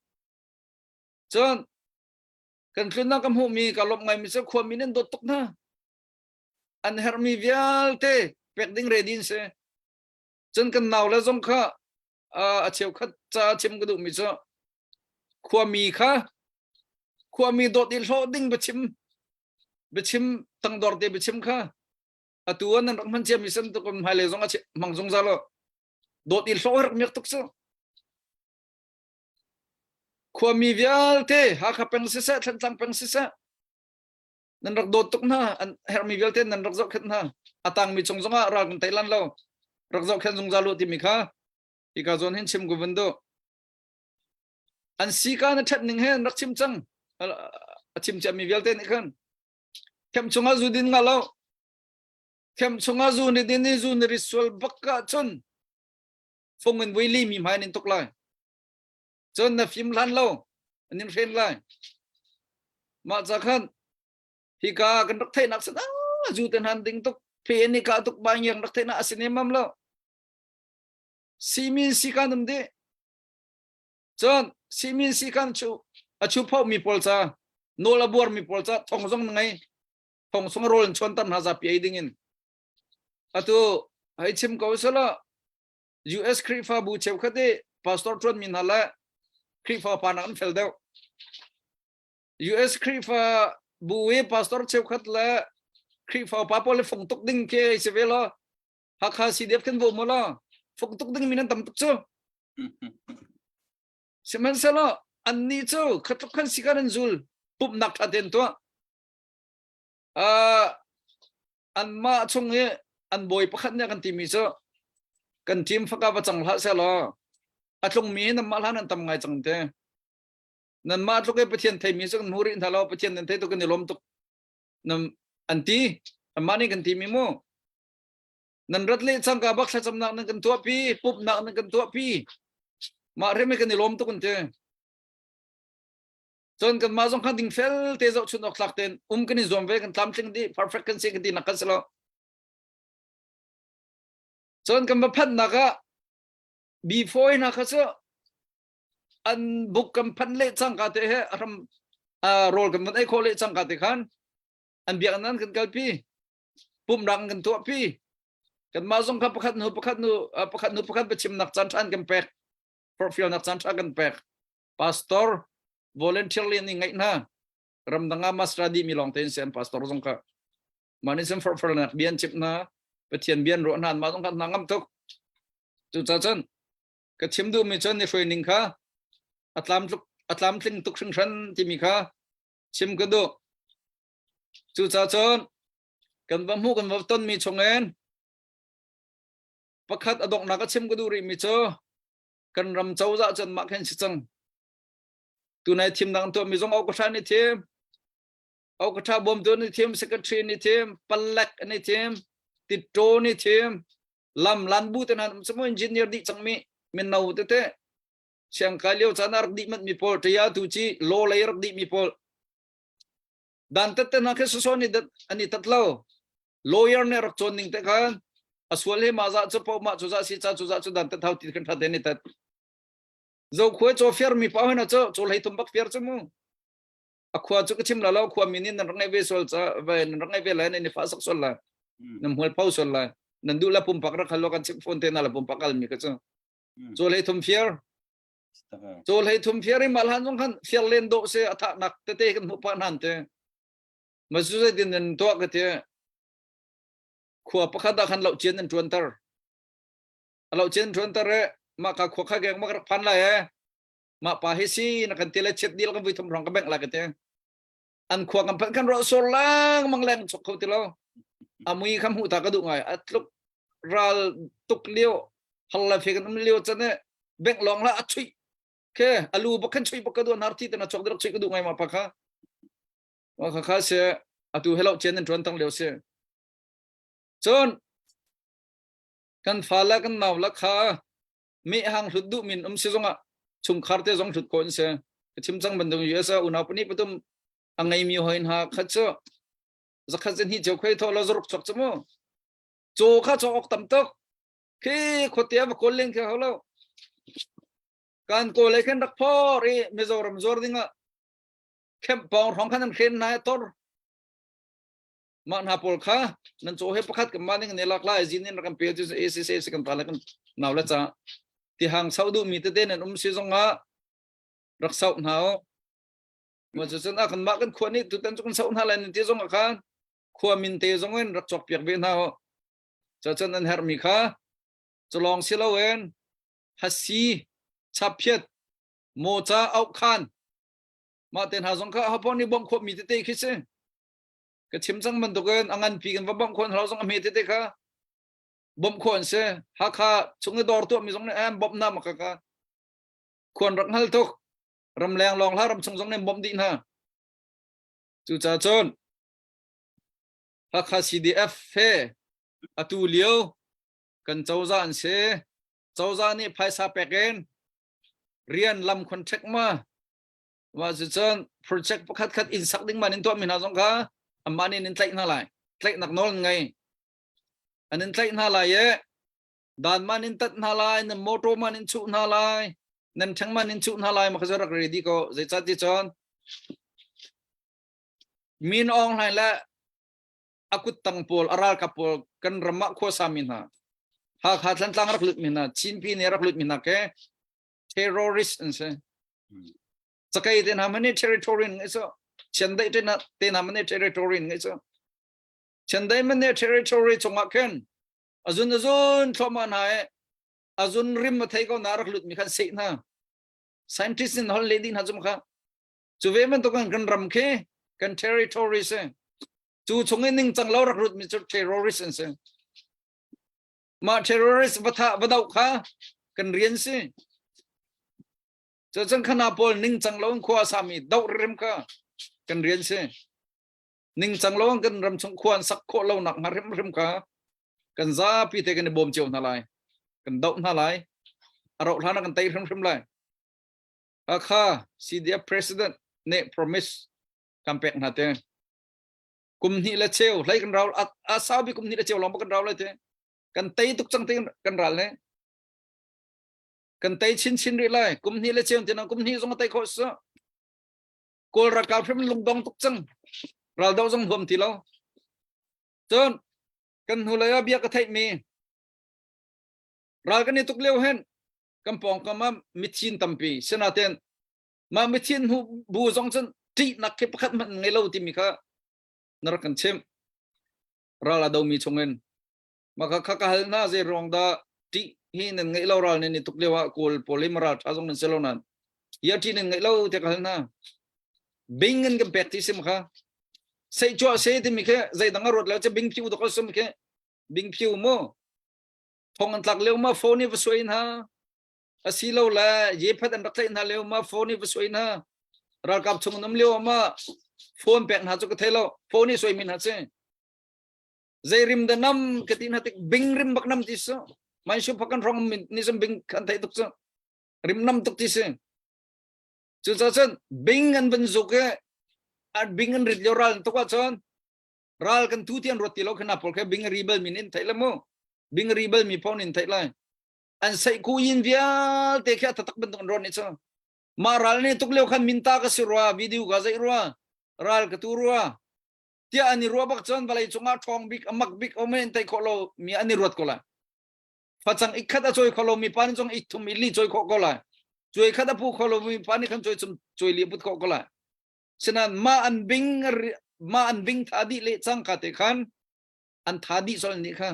cun kan tlunnak ka hmuh mi ka lawmh ngai mi cu khua mi nan dawt tuk hna an herhmi vialte pek ding ready in si Cun kan nau le zong kha a cheukhat ca chim ka duhmi cu khuami kha khuami dawt i hlawh ding biachim biachim tangdor te biachim kha atu ah nan rak hman ciami san tuk hmailei zong a hmang zungzal lo dawt i hlawh rak miak tuk cu khuami vialte Hakha peng siseh Thlantlang peng siseh nan rak dawt tuk hna an herhmi vialte nan rak zohkhenh hna a tangmi chung zongah ral kan tei lan lo rak zohkhenh zungzal u timi kha hika zawn hin chim ku vun duh an sika na ṭhat ning he an rak chim cang a chim ciami vialte nih khan khem chungah zu din nga lo khem chungah zu ni din i zu ni ri sual bak ah cun fung in vui li mi hmai nin tuk lai cun na fim hlan lo an in hren lai mah ca khan hika kan rak theihnak sin ah zu ten han ding tuk phe ni ka tuk ba ngiang rak theihnak asin emam lo simin si kan um di cun simin si kan chu a chu pho mi pawl ca nawl a buar mi pawl ca thong zong na ngei thong sung rol in chuan tam hna zapi ei ding in. Atu hei chim ko sala US Khrihfabu cheukhat i pastor ṭuan mi hna le Khrihfa pa nak an fel deuh. US Khrihfa bu i pastor cheukhat le Khrihfa pa pawl le fung tuk ding khi si ve lo. Hakha CDF kan bo mo lo. Fung tuk ding mi nan tam tuk cu. Sihmanhsehlaw annih cu khatluk khan si kan an zul pumhnak ṭha tein tuah. Uh, anmah chung i an bawi pakhat nih a kan timi cu kan team faka va cang hlah seh law a tlungmi hi nanmah hlan an tam ngai cang te. Nanmah tluk i Pathian theimi cu kan hmu rih hna lo Pathian nan thei tuk kan i lawm tuk nam an ti anmah nih kan timi mu nan rat le cangka bak thlacamnak nan kan tuahpi pumhnak nan kan tuahpi mah rem kan i lawm tuk an ti cun kan mah zong kha dingfel te zohchun awk tlak tein um kan i zuam ve kan tlamtling dih perfect kan si kan ti nak kan si lo cun kan va phanhnak ah B4 hna kha cu an buk kan phanh le cangka te he ram rawl kan van ei khawh le cangka te khan an biakinn an kan kalpi pumrang kan tuahpi kanmah zong kha pakhat hnu pakhat hnu pakhat hnu pakhat biachimnak caan ṭha kan pek forhfialnak caan ṭha kan pek pastor volunteer le nih ngaih hna ramdang ah master dih mi lawng tein sian pastor zong kha mah nih cun forhfialnak bia an chimh hna pathian bia an ruah hna mah zong kha hna ngam tuk cucaah cun ka chim duhmi cun ni hruai ning kha a tlam a tlamtling tuk hringhran timi kha chim ka duh Cucaah cun kan va hmuh kan va tonmi chungin pakhat a donghnak a chim ka duh rihmi cu kan ram cozah cun mah khin si cang. Tunai thimnak an tuahmi zong Okasha nih thim, Okasha bawmtu nih thim, secretary nih thim, palek nih thim, titṭaw nih thim, lam lan bu te hna um engineer dih cangmi mino tete siangkai lio caan ah rak dih manh mi pawl ṭia tu ci law lei rak dih mi pawl dantat te hna khi soso nih an i tat lo lawyer nih rak cawn ning te khan a sual he mah zah cu po mah cu zah si ca cu zah cu dantat hau ti kan tha te ni tat zo khua chaw fiar mi pa hna cu chaw hlei thum bak fiar cu mu a khua cu ka chim la lo khua mi nin nan rak ngai ve sual ca ve nan rak ngai ve lai nan i fa sak sual lai nan hmual pho sual lai nan duh la pumpak rak hal lo kan chim phone te na la pumpak al mi ka cu chaw hlei thum fiar Caw hlei thum fiar i mal han zong khan fiar len dawh se a thahnak tete kan hmuh pah hnan te. Masu zeitin nan tuah ka ti. Khua pakhat ah khan lo cian nan tuan ter. A lo cian tuan ter e mah ka khua kha geng mak rak phan lai e. Mah pa hi si na kan ti le chet dil kan vui thum rong ka bengh lai ka ti. An khua kan phan kan ro sor lang mang leng chok kho ti lo. Amui kham hu ta ka duh ngai. A tluk ral tuk lio hal la fe kan um lio chan e beng long la a chui ke alu bak kan chui bak ka du nar thi tana chok drak chui ka du ngai ma pa kha wa kha kha se atu hello chen nan tuan tang leo se chon kan fa la kan nau la kha me hang hlut du min um si zonga chungkhar te zong hlut ko in se ka chim chang bandung USA unau pani patum angai mi hoin ha kha chu zakhat zin hi cheu khoi tho lo zaruk chok chu mu Caw kha caw awk tam tuk. Khi khuate va kawl len khi hau lo. Kan kawl lei khan rak phor i Mizoram zuar ding ah kemp pawng hrawng khan an hren hna tor. Mah hna pawl kha nan caw he pakhat kan mah ning ne lak lai zin in rak kan pe cu ACC si kan ta le kan nau le ca ti hang sau duh mi tete nan um si zong ah rak sau hna o. Mo cu cun a kan mah kan khua nih tutan cu kan sau hna lai nan ti zong ah khan khua min te zong in rak cawk piak ve hna u. Cacun an herhmi kha culawng si loin hasi chaphiat moca auhkhan mah te hna zong kha ahopaoh nih bawmh khawhmi tete khi si. Ka chim cang bantukin a nganpi kan va bawmh khawh hna zong a hme tete kha bawmh khawh an si. Hakha chung i dawr tuahmi zong nih an bawmh hna maka ka khuan rak hngal tuk. Ramleng lawng hlah ramchung zong nih bawmh dih hna. Cucaah cun Hakha CDF he atu lio kan cozah an si. Cozah nih phaisa pek in rian lam contract ma wa cucun project pakhat khat inn sak ding man in tuahmi hna zong kha amah nih in tlaih hna lai. Tlaihnak nawl an ngei. An in tlaih hna lai i dan man in tat hna lai, nan motor man in chuh hna lai, nan ṭheng man in chuh hna lai ma kha rak ready ko. Zeicah ti cun Min Aung Hlaing le A kuttang pawl a ralkap pawl kan ram ah khuasa mi hna Hakha Thlantlang rak lut mi hna Chinpi ne rak lut mi hna ke terrorist an si. Cakei te hna mani territory ngai so Chiandeih te na te hna mani territory ngai so Chiandeih mani territory chungah khin azun azun thloma hna e azun rim a thei ko na rak lut mi khan seh hna scientist in hol le ding hna zum kha cu ve bantuk kan kan ram khi kan territory si cu chung in ningcang lo rak lut mi cu terrorist an si mah terrorist va tha va do kha kan rian si cu cun khana pawl ningcang lo in khua sami do rim kha kan rian si ningcang lo in kan ram chung khua an sak khawh lo nak hnga hrim hrim kha kan zapi te kan i bawm cio hna lai kan doh hna lai a rauh hlan ah kan tei hrimhrim lai Hakha CDF president nih promise kan pek hna te kum hnih le cheu hlei kan ral a sau bi kum hnih le cheu lawng kan ral lai te kan tei tuk cang te kan ral le kan tei chin chin rih lai kum hnih le cheu tiang kum hnih zong a tei khawh su kawl ralkap hrim lungdong tuk cang ral do zong huam ti lo cun kan hnu lei ah bia ka theih mi ral kan i tuk lio hen kan pawngkam ah mithin tampi sinaten mah mithin hmu bu zong cun ṭihnak khi pakhat hmanh ngei lo timi kha na rak kan chimh ral a domi chungin mah kha kha ka hal hna zei ruang dah ṭih hi nan ngeih lo ral nan i tuk lio ah kawl pawl hi maral ṭha zong nan si lo nan hi ṭih nan ngeih lo tiah ka hal hna bing in kan pek ti sim kha sei chuah se timi khi zeidang a ruat lo che bing phiu dok sum khi bing phiu mu thong an tlak lio ma phone i va suai hna asilo le ye phat an rak tlaih hna lio ma phone i va suai hna ralkap chung an um lio ma phone pek hna cu ka thei lo phone i suai mi hna si zei rim da nam ka ti hna tik bing rim bak nam ti su mai shu phakan rong ni zum bing kan thei tuk cu rim nam tuk ti si cu ca cun bing an van zuk e an bing an rit lio ral tuk ah cun ral kan tu ti an ruat ti lo khana pawl khe bing ri bal min in theih la mu bing ri bal mi phone in theih lai an sei ku yin vialte khi tatak bantuk an ron ni chu ma ral ne tuk leo khan min ta ka si rua video ka zai rua ral ka tu rua tia ani rua bak chon valai chunga thong bik amak bik omen tai kho lo mi ani ruat ko la facang ikhat a choi kholo mi pan chong ithum ili choi kho ko lai choi khat a pu kholo mi pan khan choi chum choi li put kho ko lai Sinan mah an bing mah an bing tha dih le cangka te khan an tha dih sol nih kha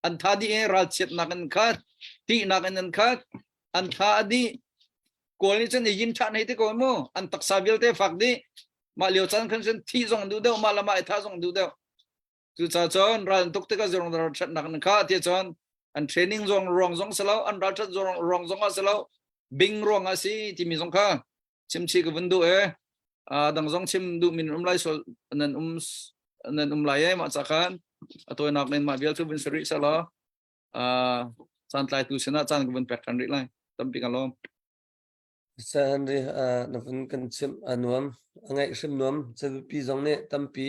an tha dih i ralchiatnak an khat tihnak in an khat an tha a dih kawl nih cun i yin than hei te ko mu an taksa vialte fak dih mah lio caan khan cun thi zong an duh deuh mah le mah i tha zong an duh deuh cucaah cun ral an tuk tikah zong ral thatnak an kha ti cun an training zong ruang zong si lo an ral that ruang zong ah si lo bing ruang ah si timi zong kha chimchi ka vun duh e dang zong chim duh min um lai sol nan um nan um lai e mah ca khan a tawinak nen mah vial cu vun sari sala caan tlai tu sinah caan ka vun pek than rih lai tampi ka lawm Sir Henry na vun kan chim a nuam a ngaih hrim nuam cabipi zong nih tampi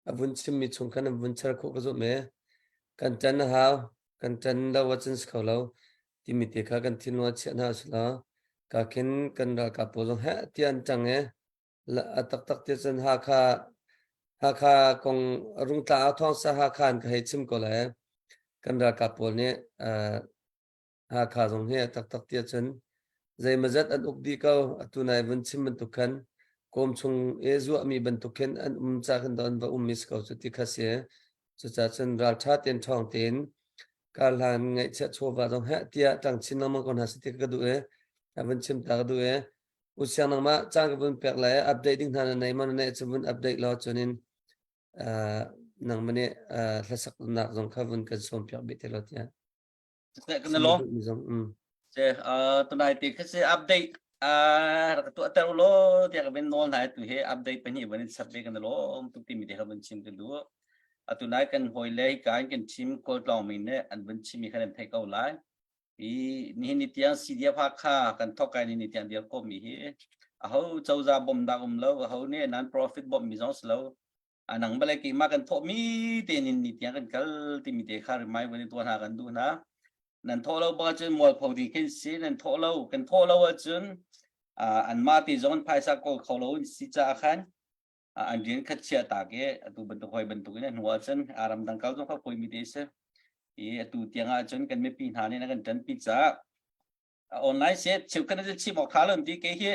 a vun chimmi chung khan an vun char khawh ka zumh e kan ṭan a hau kan ṭan lo ahcun si kho lo timi te kha kan thinlung ah chiah hna usih ka khin kan ralkap pawl zong heh tiah an ṭang i a taktak ti cun Hakha Hakha kong Rungtla ah thawngsa Hakha in ka hei chim ko lai kan ralkap pawl nih Hakha zong hi a taktak ti ahcun zeimawzat an uk dih ko atu nai vun chim bantuk khan kawm chung i zuahmi bantuk khin an um ca khan an va um mi si ko cu ti kha si cucaah cun ralṭha tein ṭhawng tein karhlan ngaihchiah chawva zong heh tiah ṭang chin lengmang ko hna seh ti ka duh i a vun chim ta ka duh i usiang nangmah caan ka vun pek lai update ding hna na nei ma na neih cu vun update law cunin nangmah nih hlasaknak zong kha vun kan sawm piak bih te law tiah Kan lo. Se tunai te kha se update rak tuah ter lo tiah ka ben nawl hna tu he update pahnih van in sat ve kan lo tuk ti mi te kha van chim ka duh. Atu nai kan hawi le kan kan chim kawl tlawng mi ne an van chim mi khan an thei ko lai. I nihin ni tiang CDF Hakha kan thok kai ni ni tiang dir ko mi hi aho coza bom dak um lo aho ne non profit bom mi zong si lo anang bale keimah kan thawhmi te nin ni tiang kan kal timi te kha rimai van i tuah hna kan duh hna nan thawh lo bak ahcun mualpho ding khin si nan thawh lo kan thawh lo ahcun anmah ti zong phaisa kawl kho lo in si caah khan. An rian kha chia tak i atu bantuk hoi bantuk in a hnu ahcun ramdang kal zong kha fawi mi te si. I atu tiang ahcun kan mipi hna nih an kan ṭanpi caah online se cheukhat na chim awk tha lo ti kei hi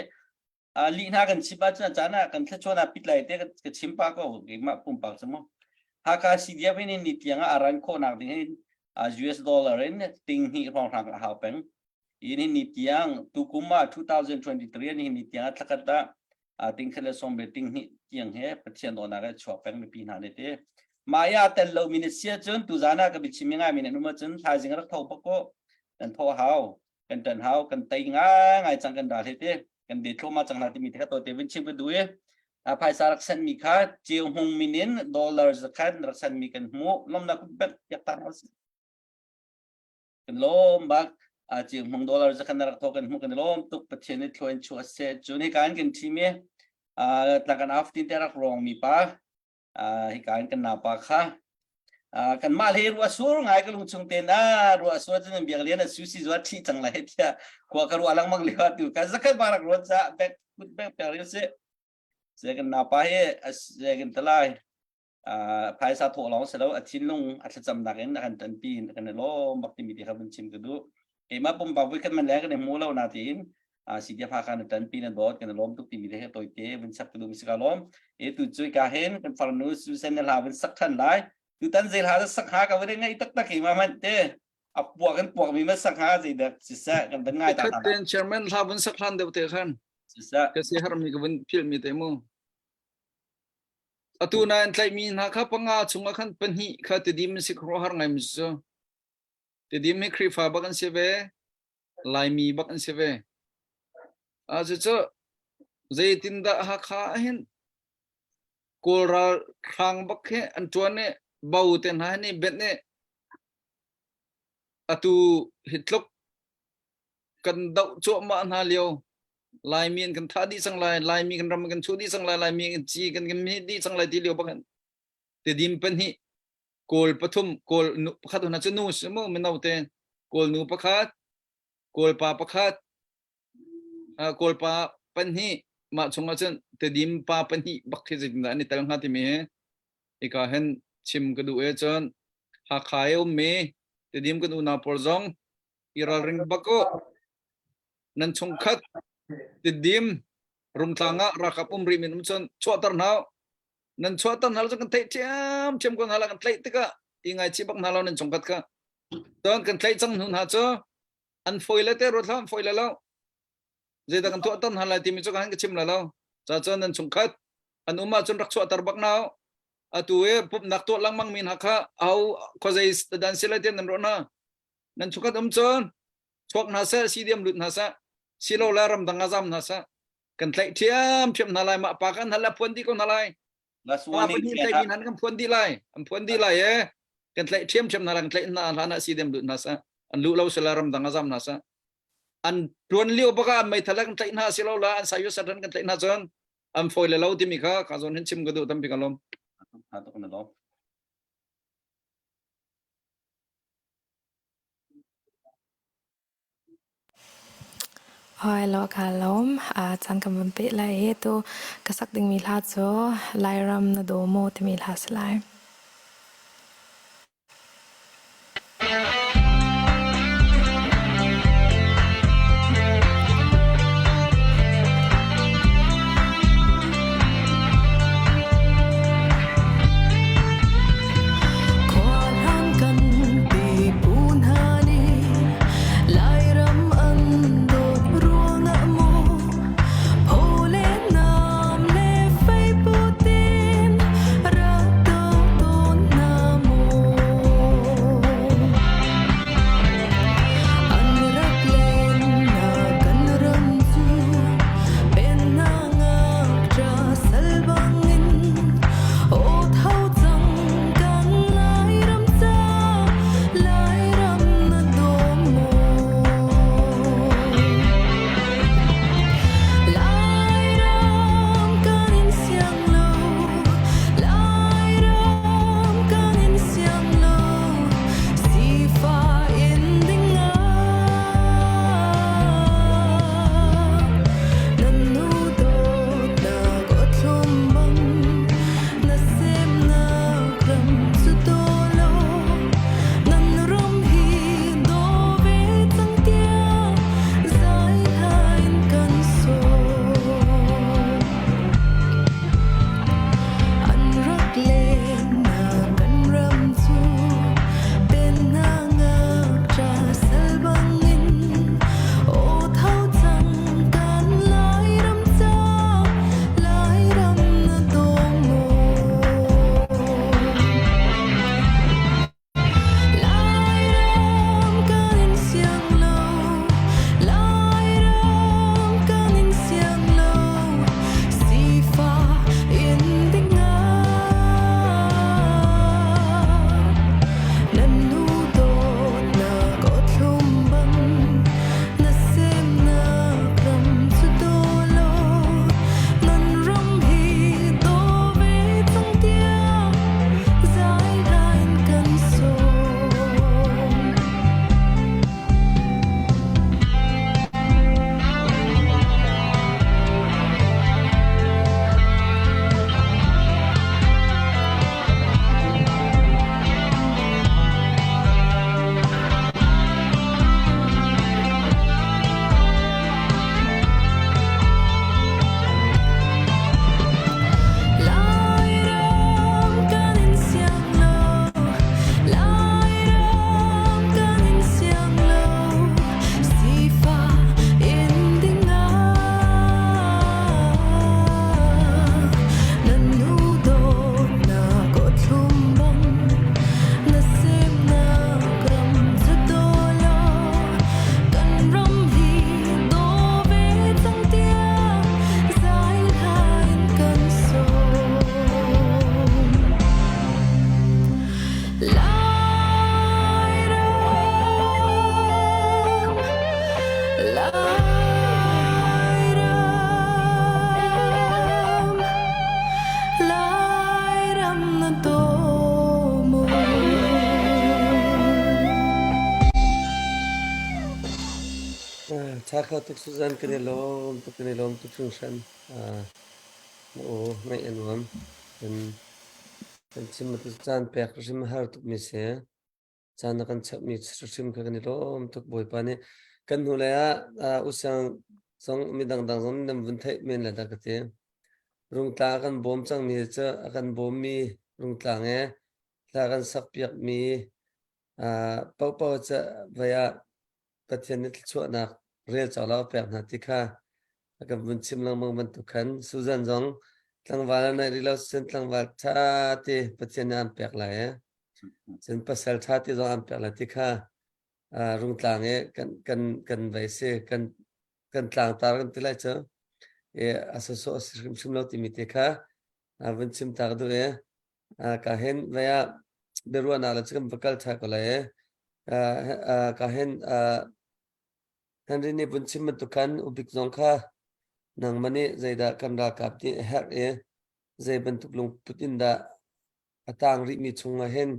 lih hna kan chim ahcun a caan ah kan thlachuan ah pit lai te ka chim pa ko keimah pumpak cu mu Hakha CDF in ni tiang ah a ran khawhnak ding hin US dollar in ting hnih hrawnghrang a hau peng in ni tiang tukum ah 2023 ni ni tiang ah thlakhat ah ting khat le som be ting hnih tiang he Pathian dawnak he chuak peng mipi hna ne te maya tel lo mi sia cun tu zana ka bichim ngai mi ne numa cun thaizing rak tho bak ko kan tho hau kan tan hau kan tei ngai ngai cang kan ral he te kan de thloma cang na timi te kha to te vin chim ka du i a phaisa rak sent mi kha ceu hmung min in dollar zakhat rak sent mi kan hmu lomna ku bet yak ta kan lom bak a ceu hmung dollar zakhat rak tho kan hmu kan lom tuk pathian ni thloin chu ase chu ni kan kan thi mi a tlakan af tin te rak rong mi pa hika in kan naupa kha kan mah le ruah sur ngai ka lung chung te na ruah sur cun biak lian a su si zuat thi cang lai tiah khua ka ruah lengmang lio tu ka zakhat barak ruat za bek kut bek per ril se se kan naupa hi se kan talai phaisa thawh lawng si lo a thinlung a thlacam nak in a kan tanpi in kan i lawm bak timi ti kha vun chim ka duh keimah pumpak vui kan man le kan i hmu lo na tiin CDF Hakha na ṭanpi na dawt kan i lawm tuk timi he tawite vun sak ka duh mi si ka lawm e tu cu ka hen kan farnu Susan na hla vun sak than lai tutan zei hla sak ha ka vun ngai tak tak hi ma man te a puak kan puak mi ma sak ha zei dak siseh kan van ngai ta ta chairman hla vun sak hlan deuh te khan siseh ka si har mi ka vun phil mi te mu atu na an tlaih mi hna kha panga chungah khan pahnih kha tidim si khro har ngai mi cu tidim hi Khrifa bak an si ve Laimi bak an si ve. A cucu zeitindah Hakha ah hin Kawl ralhrang bak hi an ṭuan i bo te hna hi nih benh i atu hi tluk kan doh cuahmah hna lio Laimi an kan thah dih cang lai, Laimi kan ram kan chuh dih cang lai, Laimi kan ci kan kan hmih dih cang lai ti lio bak hin Tidim pahnih Kawl pathum Kawl nu pakhat hna cu nu si mu mino te Kawl nu pakhat Kawl pa pakhat Kawl pa pahnih mah chungah cun Tedim pa pahnih bak khi zeitindah an i tel hnga timi hi hika hin chim ka duh e cun Hakha i ummi Tedim kan unau pawl zong i ralring bak u nan chungkhat Tedim Rungtlang ah ralkap um rih min um cun chuahter hna nan chuahter hna lo cu kan theih ṭhiamṭhiam ko hna la kan tlaih tikah i ngaichih bak hna lo nan chungkhat kha cun kan tlaih cang hnu hna cu an fawi le te ruat hlah an fawi le lo zeidah kan tuahter hna lai timi cu kan ka chim la lo ca cun nan chungkhat an um ahcun rak chuahter bak nau atu i pumhnak tuah lengmang mi hna kha au khuazei dan si lai tiah nan ruah hna nan chungkhat um cun chuak hna seh CDM lut hna seh silo le ramdang ah zam hna seh kan tlaih ṭhiamṭhiam hna lai mah pa kan hal le phuan dih ko hna lai pa pahnih tlaih mi hna kan phuan dih lai an phuan dih lai e kan tlaih ṭhiamṭhiam hna lai kan tlaih hna hlan ah CDM lut hna seh an luh lo sila ramdang ah zam hna seh an tuan lio baka an meithal kan tlaih hna silo la an sayu satan kan tlaih hna cun an fawi le lo timi kha ka zawn hin chim ka duh tampi ka lawm Hawi law kaa lawm. Caan kan vun peh lai i tu ka sak dingmi hla cu Lairam na daw maw timi hla si lai. Khualhang kan pipu hna nih Lairam an dawt ruangah maw phaw le nam le fei putin rak doh. Tha kho tuk Suzan kan i lawm tuk kan i lawm tuk hringhran. Uh, na aw ngaih a nuam. Kan kan chim tu caan pek hrim har tuk mi si. Caan na kan chap mi hrim kha kan i lawm tuk Bawipa nih kan hnu lei ah uh, usang zong mi dangdang zong nan vun theih men le dah ka ti. Rungtla a kan bawm cang mi cu a kan bawm mi rungtlang e hla kan sak piak mi uh, paohpaoh cu vai ah Pathian nih thluachuahnak rel cawk lo a pek hna ti kha a kan vun chim lengmang bantuk khan Susan zong tlangval a neih rih lo cun tlangval ṭha te Pathian nih aan pek lai e. Cun pasal ṭha te zong aan pek lai ti kha rungtlang i kan kan kan vei si kan kan tlangtar kan ti lai cu e a sawsawh a si hrimhrim lo timi te kha vun chim ta ka duh e. Ka hin vei ah biaruahnak le cu kan va kal ṭha ko lai e. Ka hin Henry nih vun chim bantuk khan ubik zong kha nangmah nih zeidah kan ralkap nih a herh i zei bantuk lungput in dah a tang rihmi chungah hin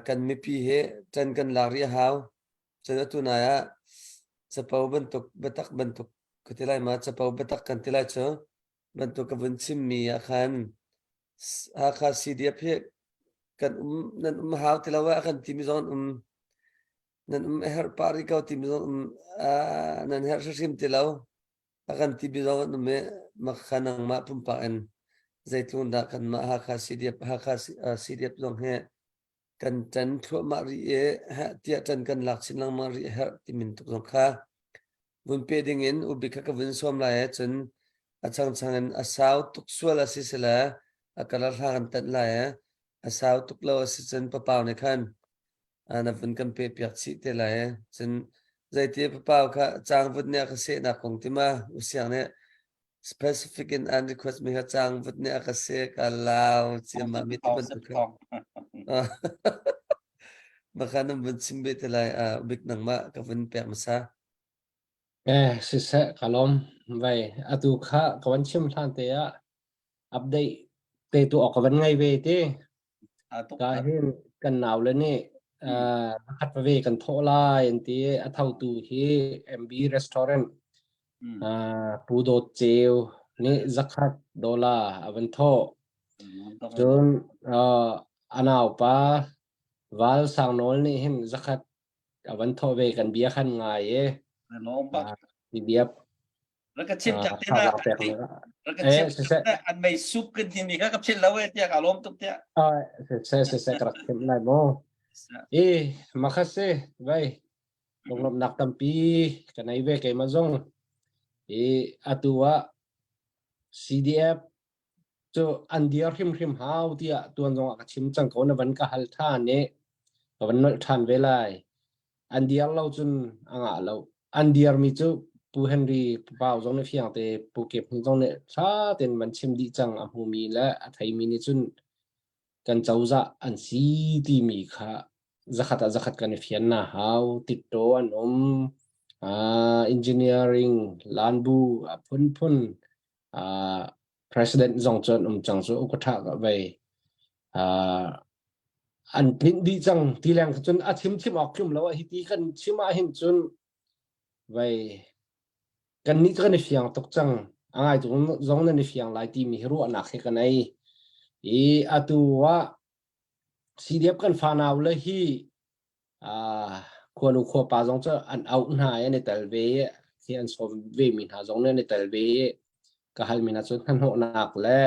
kan mipi hi ṭan kan lak rih a hau. Cun atu nai ah capo bantuk biatak bantuk ka ti lai ma capo biatak kan ti lai cu bantuk ka vun chimmi ah khan Hakha CDF hi kan um nan um hau ti lo ah kan timi zong an um nan um a herh pah rih ko timi zong um nan herh hrimhrim ti lo a kan timi zong an um i makha nangmah pumpak in zeitlung dah kanmah Hakha CDF Hakha CDF zong hi kan ṭan thluahmah rih i tiah ṭan kan lak chin lengmang rih a herh ti min tuk zong kha vun pe ding in ubik kha ka vun sawm lai ah cun a changchang in a sau tuk sual a si sile a kalar hla kan tanh lai i a sau tuk lo a si cun papau nih khan na vun kan pe piak chih te lai cun zeiti papau kha changvut nih a ka sehnak kong tima usiang nih specific in an request mi kha changvut nih a ka seh ka lau ciammam mi ti bantuk kha Baka nan vun chim ve te lai bik nangmah ka vun pek hmasa. Eh siseh ka lawm vai atu kha ka van chim hlan te ah update te tu awk ka van ngai ve te ka hin kan nau le nih khat ve kan thawh lai an ti a thotu hi MB restaurant Pu Dawt Ceu nih zakhat dollar a van thawh Cun a naupa Val Sang Nawl nih hin zakhat a van thawh ve kan bia khan ngai i i bia rak ka chim tak te na rak ka chim an mei sup kan ti mi kha ka philh lo e tiah ka lawm tuk tiah se se se ka rak chim lai mu i makha se vai lunglawmhnak tampi ka nei ve keimah zong i atu ah CDF cu an dir hrimhrim hau tiah tuan zongah ka chim cang ko na van ka hal ṭhan i ka van nolh ṭhan ve lai. An dir lo cun a ngah lo. An dirmi cu Pu Henry Pau zong nih fiang te Pu Kep Hni zong nih ṭha tein van chim dih cang a hmumi le a theimi nih cun kan cozah an si timi kha zakhat ah zakhat kan i fian na hau. Titto an um, uh, engineering, lanbu a phunphun uh, president zong cu an um cang cu ukatha ka vei uh, an tlinh dih cang ti leng cun a chim chim awk tlum lo hi ti kan chim ah hin cun vei kan nih kan i fiang tuk cang a ngai tu zong nan i fiang lai ti mi hi ruahnak hi kan ei i atu ah CDF kan fanau le hi Khuanu khuapa zong cu an auh hna i an i tel ve i khi an sawm vemi hna zong nih an i tel ve i ka halmi hna cu hnahnawhnak le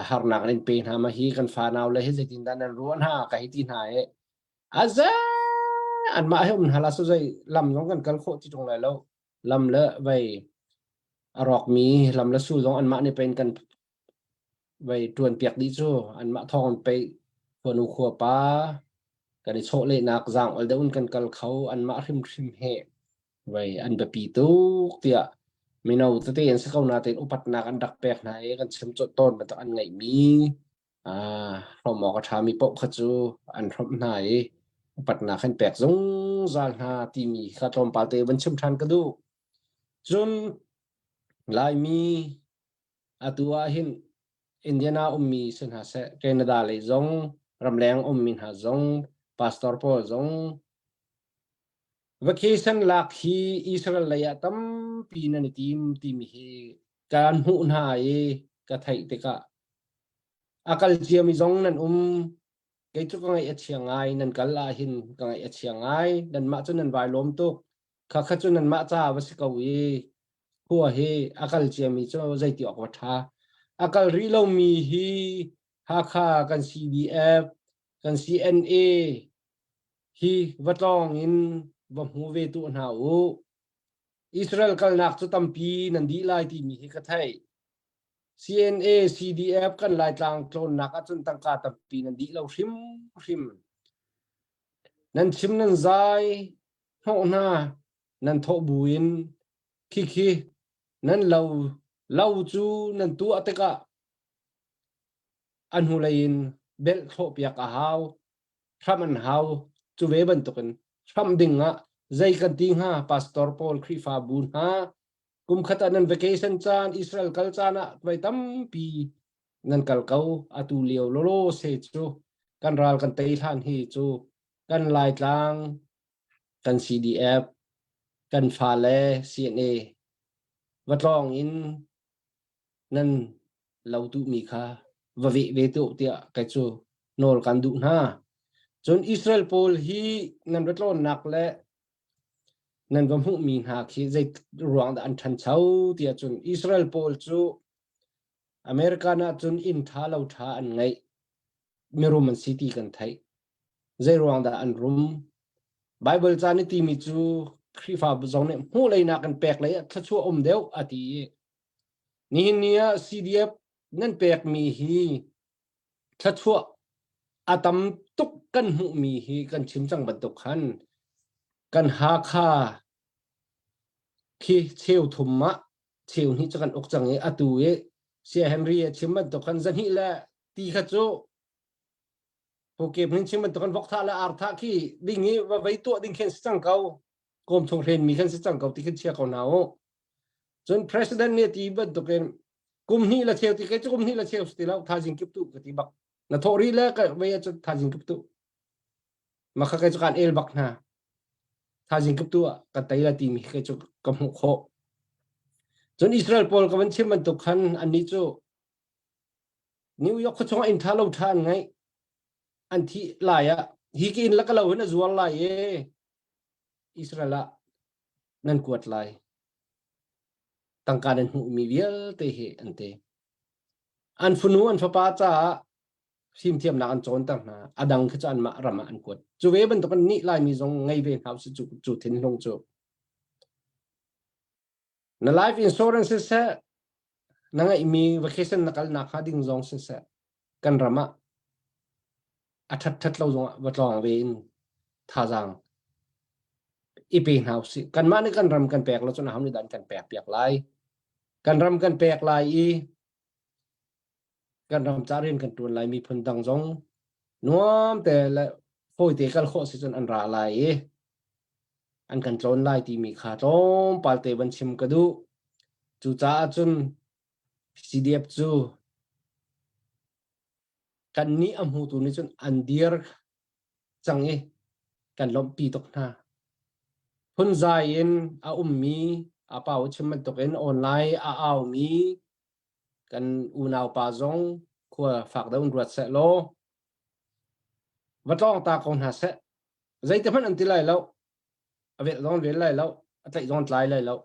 harnak an in pe hna ma hi kan fanau le hi zeitindah nan ruah hna ka hei ti hna i a ze anmah he um hna la so zei lam zong kan kal khawh ti ṭung lai lo lam le vei a rawkmi lam le sul zong anmah nih pein kan vei ṭuan piak dih cu anmah thawng in pei khuanu khuapa kan i chawhlehnak zaang ol deuh in kan kal kho anmah hrimhrim he vei an biapi tuk tiah mino tete an si ko natein upatnak an rak pek hna i kan chim tawn bantuk an ngeihmi hrawm awk a ṭhami paoh kha cu an hrawmh hna i upatnak an pek zungzal hna timi kha tlawmpal te van chim ṭhan ka duh. Cun Laimi Atu ah hin Indiana ummi si hna seh, Canada lei zong, ramleng ummi hna zong, pastor pawl zong. Vacation lak hi Israel lei ah tampi nan i tim timi hi kan hmuh hna i ka theih tikah a kal ciami zong nan um kei cu ka ngaih a chia ngai nan kal ah hin ka ngaih a chia ngai nanmah cu nan vai lawm tuk kha kha cu nanmah ca va si ko i khua hi a kal ciami cu zeiti awk va ṭha a kal rih lomi hi Hakha kan CDF kan CNA hi va tlawng in va hmu ve tu hna u Israel kalnak cu tampi nan dih lai timi hi ka theih CNA CDF kan Laitlang tlawnnak ahcun tangka tampi nan dih lo hrim hrim nan chim nan zai hnawh hna nan thawh buin khikhi nan lo lo cu nan tuah tikah a hnulei in belh thlawhpiak a hau hramh an hau cu ve bantukin hramh ding ah zei kan ti hnga pastor pawl Khrihfabu hna kum khat ah nan vacation caan Israel kal caan ah voi tampi nan kal ko atu lio lolo se cu kan ral kan tei hlan hi cu kan Laitlang kan CDF kan fale CNA va tlawng in nan lo duhmi kha va veh ve tuah tiah kei cu nawl kan duh hna. Cun Israel pawl hi nan va tlawnnak le nan va hmuhmi hna khi zei ruang dah an ṭhancho tiah cun Israel pawl cu American ah cun inn ṭha lo ṭha an ngeih mirum an si ti kan theih. Zei ruang dah an rum? Bible ca nih timi cu Khrihfa zong nih hmuh lei nak in pek lei ah thluachuah um deuh a ti i nihin ni ah CDF nan pekmi hi thluachuah a tam tuk kan hmuhmi hi kan chim cang bantuk khan kan Hakha khi cheu thum ah cheu hnih cu kan uk cang i atu i Sia Henry a chim bantuk khan zahnih le ti kha cu Pawkep hin chim bantuk kan vok thah le ar thah khi ding i va vei tuah ding khin si cang ko kawm chung hren mi khan si cang ko ti khin chia ko na u cun president nih ti bantukin kum hnih la cheu ti kai cu kum hnih la cheu ti lo thazing kip tu ka ti bak na thawh ri le ka vei cu thazing kip tu ma kha kai cu kan el bak hna thazing kip tu ka tei la ti mi kai cu ka hmuh khawh cun Israel pawl ka van chim bantuk khan annih cu New York khuachung ah inn ṭha lo ṭha an ngeih. An thih lai ah hi ka inn la ka lo hin a zuar lai i Israel ah nan kuat lai. Tangka nan hmuhmi vialte hi an ti. An fanu an fapa caah fimthiamnak an cawnter hna. A dang khi cu anmah ram ah an kuat. Cu ve bantuk in nih Laimi zong ngei ve hna usih cu, cu thinlung cu. Na life insurance siseh, na ngeihmi vacation na kalnak hnga ding zong siseh, kan ram ah a ṭhat ṭhat lo zongah va tlawng ve in thazaang i pe hna usih. Kanmah nih kan ram kan pek lo cun aho nih dah an kan pek piak lai? Kan ram kan pek lai i kan ram ca rian kan ṭuan lai miphun dang zong nuam te le fawi te kal khawh si cun an ra lai i an kan tlawn lai timi kha tlawmpal te van chim ka duh. Cucaah cun CDF cu kannih a hmutu nih cun an dir cang i kan lawmhpi tuk hna. Phunzai in a ummi a pau chim bantukin online a aumi kan unau pa zong khua fak deuh in ruat seh law va tlawng ta ko hna seh. Zeite hmanh an ti lai lo. A velh zong an vel lai lo. A tlaih zong an tlai lai lo.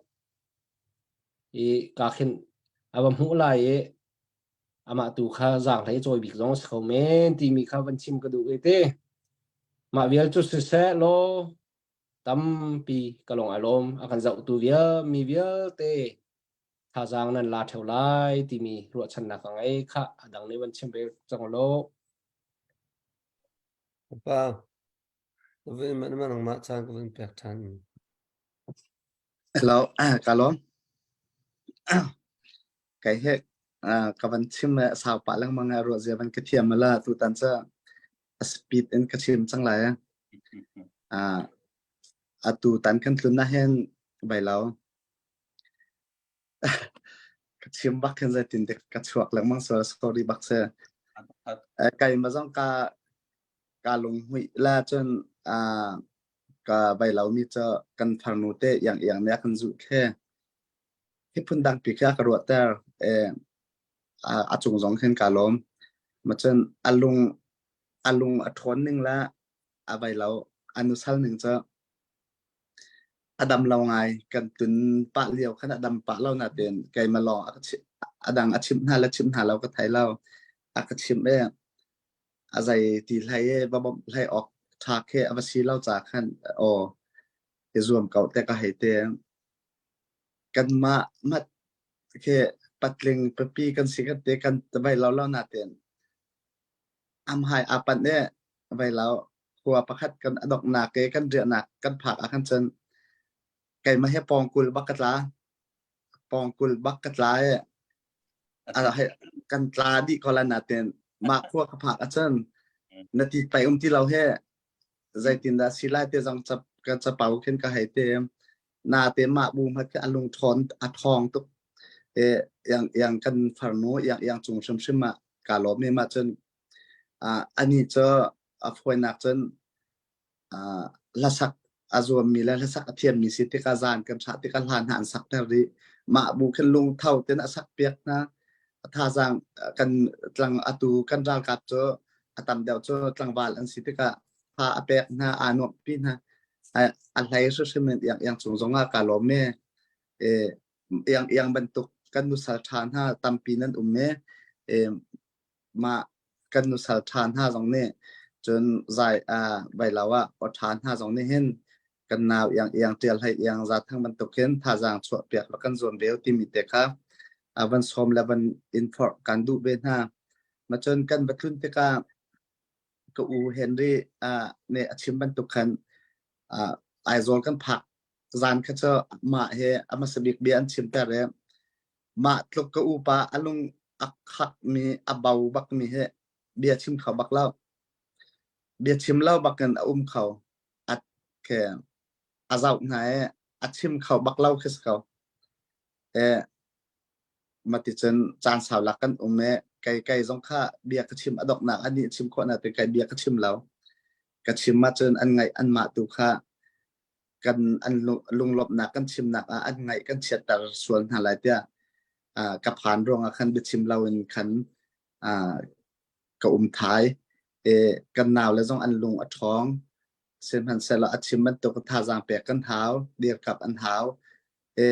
I ka khin a va hmuh lai i amah tu kha zaanghlei cawi bik zong a si kho men timi kha van chim ka duh i ti. Mah vial cu siseh law tampi ka lung a lawm a kan zohtu vial mi vialte thazaang nan la ṭheo lai timi ruahchannak ka ngei khah a dang nih van chim ve cang law. Pa, nangmah caan ka vun pek ṭhan. Hello, ka lawm. Kai he ka van chim sau pah lengmang a ruah zia van ka thiam la tutan cu a speed in ka chim cang lai. Atu tan kan tlun na hin bai lo. Ka chim bak khin zeitin dek ka chuak lengmang sual sorry bak si. Kai ma zong ka ka lunghmuih la cun. Ka vai lomi cu kan farnu te iang iang nih a kan zuh khe. Hi phundang pi khi a ka ruahter. Eh, a cung zong khin ka lawm. Macun a lung a lung a ṭhawn ning le a vai lo a nusal ning cu a dam lo ngai. Kan tun pah lio khan a dam pah lo nain keimah lawng a ka chimh a dang a chimh hna le chimh hna lo ka thei lo. A ka chimh i a zei ti hlei i va bawmh hlei awk ṭha khi a va si lo ca khan aw i zuam ko te ka hei ti. Kanmah mat khi patling pipi kan si kan ti kan vai lo lo nain am hai aa panh i vai lo khua pakhat kan a donghnak i kan riahnak kan phak ah khan cun keimah hi pawngkul bak ka tla. Pawngkul bak ka tla i kan tla dih ko la natin mah khua ka phak ahcun na ti pai um ti lo he zeitindah si lai te zong cap ka capau khin ka hei te na te mah bu hmat khi a lung ṭhawn a ṭhawng tuk e yang yang kan farnu yang yang cung hrimhrim ah ka lawm mi mah cun ani cu a fawinak cun hlasak a zuammi le hlasak a thiammi si tikah zan kan thlah tikah hla hna an sak ter rih. Mah bu khin lungtho ten a sak piak hna. A thazaang kan tlang atu kan ralkap cu a tam deuh cu tlangval an si tikah tha a pek hna aa nuamhpi hna. A hlei hrimhrim in iang iang cung zong ah kaa lawm e. E iang iang bantuk kan nusal ṭha hna tampi nan um e. E mah kan nusal ṭha hna zong nih cun zai uh, vailo ah aw ṭha hna zong nih hin kan nau iang iang ṭial hlei iang za thang bantuk hin thazaang chuah piak la kan zuam ve timi te kha uh, van sawm le van in forh kan duh ve hna ma cun kan va tlun tikah ka u Henry uh, nih a chim bantuk khan uh, Aizawl kan phak zan kha cu mah he a hmasa bik bia an chim ter i Mah tluk ka upa a lung a khakmi, a bo bakmi hi bia chim kho bak lo. Bia chim lo bakin a um kho. A ke a zoh hna i a chim kho bak lo khi si ko. E maticun caan sau lak kan um i kei kei zong kha bia ka chim a donghnak anih chim khawh na te kei bia ka chim lo. Ka chim ahcun an ngaih anmah tu kha kan an lunglawmhnak kan chimnak ah an ngaih kan chiatter sual hna lai tiah uh, ka phan ruangah khan biachim loin khan uh, ka um thai e kan nau le zong an lung a ṭhawng sihmanhsehlaw a chim bantuk thazaang pek kan hau dirkap an hau e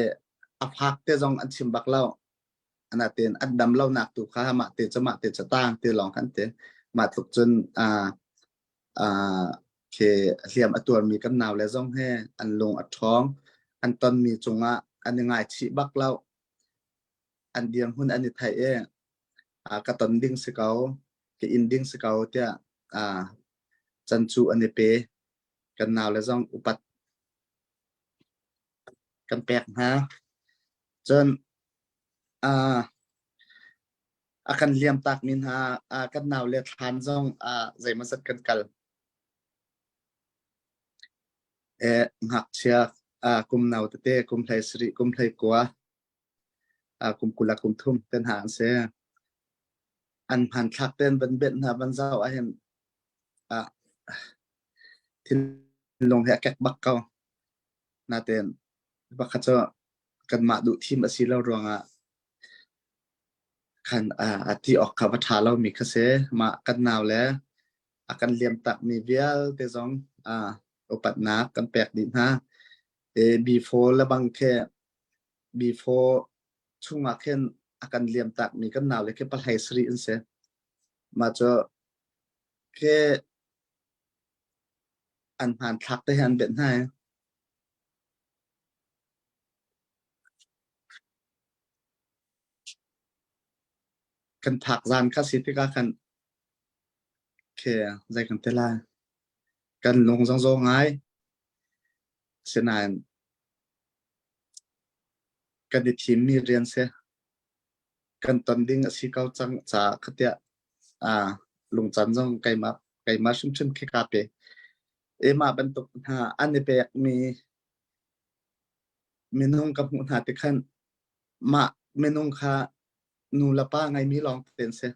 a phak te zong an chim bak lo anatin an dam lo nak tu kha mah te cu mah te cu tang ti lawng kan ti mah tluk cun uh, khi hliam a tuarmi kan naule zong he an lung a ṭhawng. An tonmi cungah an i ngaichih bak lo. An dirhmun an i theih i ka ton ding si ko, ka in ding si ko tiah can cu an i pe. Kan naule zong upat kan pek hna. Cun a kan liamtakmi hna kan naule thlan zong zeimawzat kan kal. Eh, ngakchia kum nau tete kum hlei sarih kum hlei kua kum kula kum thum ten hna an si. An hmanthlak ten van benh hna van zau ahhin thinlung he a kek bak ko. Natein pakhat cu kanmah duh thim a si lo ruangah khan a ti awk kha va ṭha lomi kha si. Mah kan nau le a kan liam takmi vialte zong upatnak kan pek dih hna. E, before le bang khi before chungah khin a kan liam takmi kan nau le khi pahlei sarih an si. Mah cu khi an hmanthlak te hi an benh hna i Kan phak zan kha si tikah khan khi zei kan ti lai kan lung zong zaw ngai sinain kan i thimmi rian si kan ton ding a si ko cang caah khatiah ah lungcan zong keimah keimah hrimhrim khi kaa pe. Emah bantuk hna an i pekmi minung ka hmuh hna ti khan mah minung kha nu le pa ngeimi lawng te an si.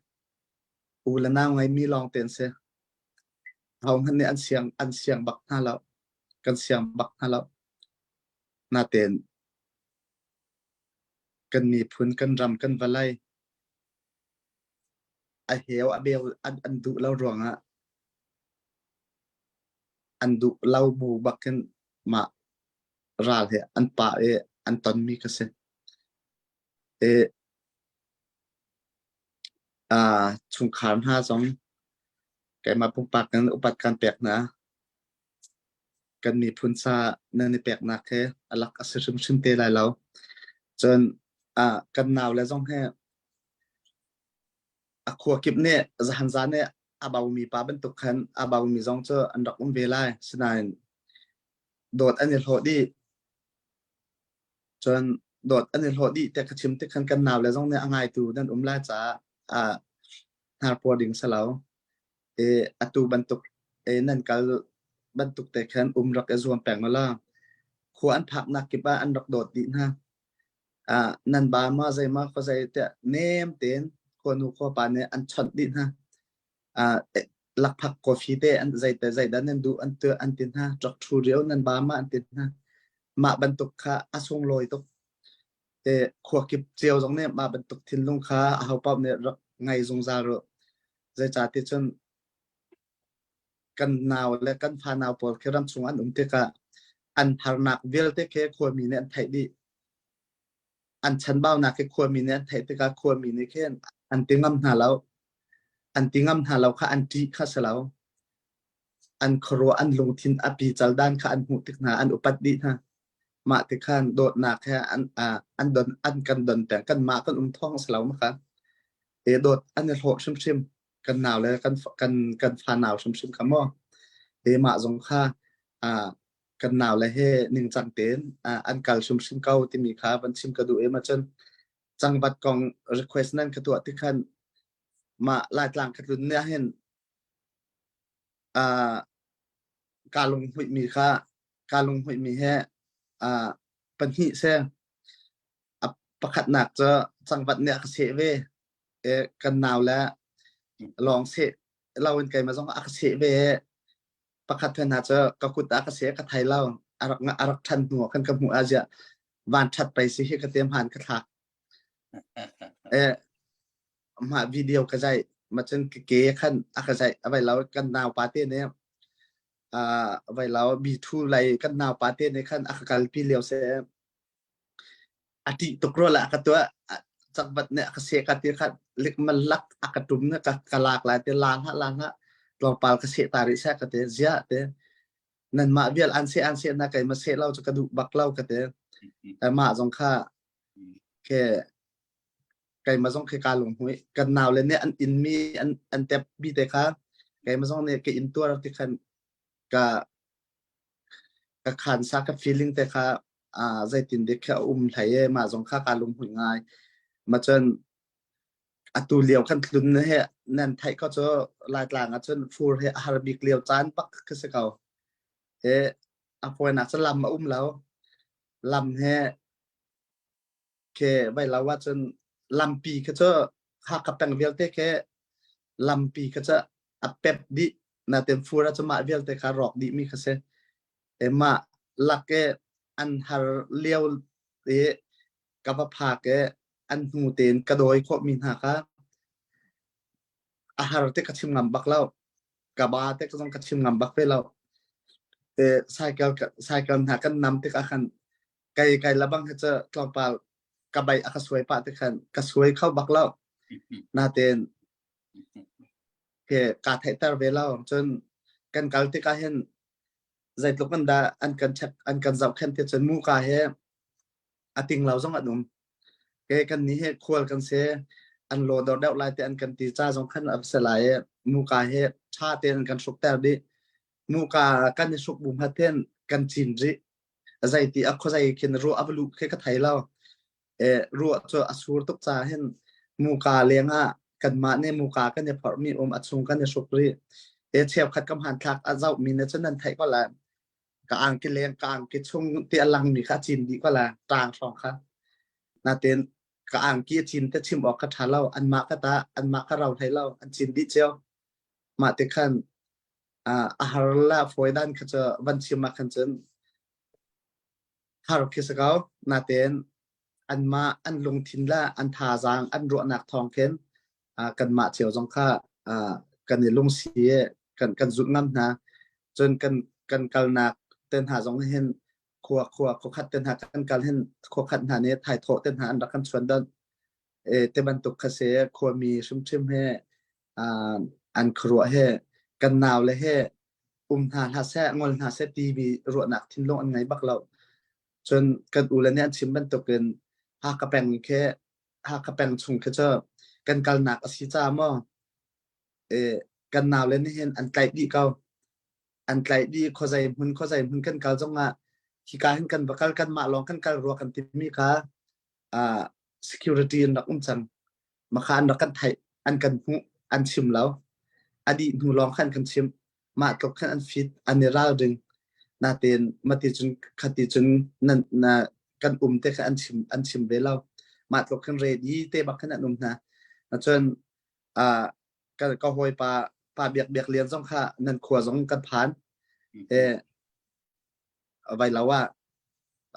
U le nau ngeimi lawng te an si. Ahohmanh nih an siang an siang bak hna lo. Kan siang bak hna lo. Natein kan miphun, kan ram, kan vawlei a heu a beu an, an duh lo ruangah an duh lo bu bakin mah ral he an pah i an tonmi ka si. I uh, chungkhar hna zong keimah pumpak in upat kan pek hna. Kan miphun ca nan i peknak he a lak a si hrimhrim te lai lo. Cun uh, kan nau le zong he a khua kip nih zahan zan nih a baumi pa bantuk khan a baumi zong cu an rak um ve lai. Sinain dawt an i hlawh dih. Cun dawt an i hlawh dih tiah ka chim tik khan kan nau le zong nih a ngaitu nan um lai caah ah hnarpuar ding si lo. I atu bantuk i nan kal bantuk te khan um rak i zuam peng la. Khua an phaknak kip ah an rak dawt dih hna. Ah nan ba ma zei ma khua zei tiah nem tein khuanu khuapa nih an chawnh dih hna. Ah lakphak coffee te an zei te zei dah nan duh an tu an ti hna. Rak ṭhu rio nan ba ma an ti hna. Mah bantuk kha a sunglawi tuk. Te khua kip cio zong nih mah bantuk thinlung kha ahopaoh nih rak ngei zungzal ru. Zeicahti cun kan nau le kan fanau pawl khi ramchung an um tikah an harnak vialte khi khuami nih an theih dih. An chanbaunak khi khuami nih an theih tikah khuami nih khin an ti ngam hna lo. An ti ngam hna lo kha an ṭih kha si lo. An khuaruah an lungthin a pical dan kha an hmuh tik hna an upat dih hna. Mah ti khan dawtnak he an uh, an don an kan don peng kanmah kan um thawng si lo ma kha. E dawt an i hlawh hrimhrim kan nau le kan kan kan fa nau hrimhrim kha maw. E mah zong kha uh, kan nau le he ningcang tein uh, an kal hrimhrim ko timi kha van chim ka duh e ma cun cangvat kong request nan ka tuah ti khan mah Laitlang ka tlun ne hin uh, kaa lunghmuihmi kha kaa lunghmuihmi he uh, pahnih se a pakhatnak cu cangvat nih a ka seh ve e kan nau le lawng seh lo in keimah zong a ka seh ve pakhat hna cu ka kut ah ka seh ka thai lo a rak a rak ṭhan hnu ah khan ka hmuh ah ziah van ṭhat pei si hi ka te hmaan ka thlak e mah video ka zai macun ka ke khan a ka zai a vai lo kan nau pa te nih a vai lo bi thu lai kan nau pa te nih khan a ka kalpi lio se a ṭih tuk rua la ka tuah cakvat nih a ka seh ka ti kha lik man lak a ka tum ne ka ka lak lai te la hlah la hlah tlawmpal ka seh ta rih seh ka te ziah te nan mah vial an seh an seh na kai ma seh lo cu ka duh bak lo ka te mah zong kha ke keimah zong khi kaa lunghmuih. Kan naule nih an inmi an an tep mi te kha keimah zong nih ka in tuar ti khan ka ka khansa ka feeling te kha uh, zeitin dik kha um hlei e mah zong kha kaa lunghmuih ngai. Ma cun atu lio kan tlun he nan theih ko cu Laitlang ah cun fur he a har bik lio caan bak ka si ko. He a fawinak cu lam a um lo. Lam he Ke vai lo ahcun lampi kha cu Hakha peng vialte khi lampi kha cu a pep dih. Natin fur ah cun mah vialte kha rawk dihmi kha si. E mah lak i an har lio i ka va phak i an hnu tein ka dawi khawhmi hna kha a har te ka chim ngam bak lo. Ka ba te zong ka chim ngam bak ve lo. Te cycle cycle hna kan nam tikah khan kai kai labang hi cu tlawmpal ka bai a ka suai pah te khan ka suai kho bak lo natein ke ka theihter ve lo cun kan kal tikah hin zeitluk an dah an kan check an kan zohkhenh ti cun muka he a ting lo zong an um ke kan ni he khual kan se an lo dor deuh lai te an kan ti ca zong khan a se lai i muka he tha tein an kan hrukter dih muka kan i hruk bu hmaten kan cin rih zeiti a khuazei khin ruah a va luh khi ka thei lo. E, ruah cu a sur tuk ca hin muka leng ah kanmah nih muka kan i phorhmi um a chung kan i hruk rih. E cheukhat ka hmanthlak a zohmi nih cun nan theih ko lai. Ka angki leng ka angki chung ti a langmi kha a cin dih ko lai ṭang hrawng kha. Natin ka angki a cin te chim awk kha ṭha lo. Anmah ka ta anmah ka rau hlei lo. An cin dih cio. Mah ti khan A har la fawi dan kha cu van chim ah khan cun har khi si ko. Natein anmah an lungthin le an thazaang an ruahnak thawng khin kanmah cio zong kha kan i lungsi i kan kan zulh ngam hna. Cun kan kan kalnak te hna zong hin khua khua khuakhat te hna kan kal hin khuakhat hna nih thaithawh te hna an rak kan chuan donh. E, te bantuk kha si khuami hrimhrim he an khuaruah he kan nau le he um hna hlah seh ngol hna seh timi ruahnak thinlung an ngei bak lo. Cun kan u le nih an chim bantukin Hakha peng khi Hakha peng chung khi cu kan kalnak a si caah maw e, kan nau le nih hin an tlaih dih ko. An tlaih dih khuazei hmun khuazei hmun kan kal zongah hika hin kan va kal kanmah lawng kan kal rua kan timi kha uh, security an rak um cang. Makha an rak kan theih, an kan hmuh, an chim lo. A dih hnu lawng khan kan chim. Mah tluk khan an fit, an i ralring. Natein mati cun khati cun nan na kan um te kha an chim an chim ve lo. Mah tluk khan ready te bak khan an um hna. Cun uh, ka ka hawipa pa biak biak lian zong kha nan khua zong kan phan. E vai lo ah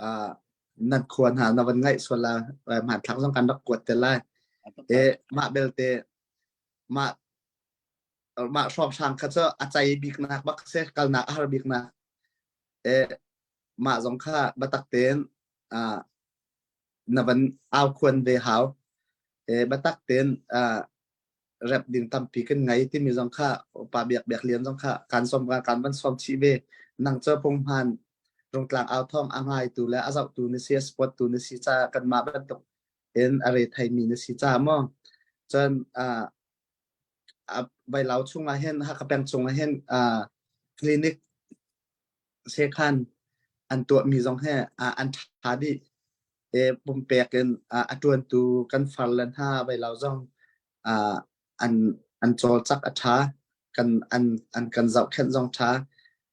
uh, nan khua hna na van ngaih sual la hmanthlak zong kan rak kuat te lai. E mah belte mah mah hrawnghrang kha cu a cei bik nak bak si kalnak a har bik nak e mah zong kha batak tein uh, na van au khuan ve hau e batak tein uh, rep ding tampi kan ngai timi zong kha pa biak biak lian zong kha kan som kan van som chih ve nang cho pung hman rungtlang au thong a ngai tu le a zoh tu ni si a support tu ni si cha kan mah bantuk in a re thai mi ni si cha mo cun uh, Vailau chungah hin Hakha peng chungah hin clinic sekhan an tuahmi zong hi an ṭha dih. E pumpek in a ṭuantu kan far le hna Vailau zong an an cawlcak a ṭha. Kan an an kan zohkhenh zong ṭha.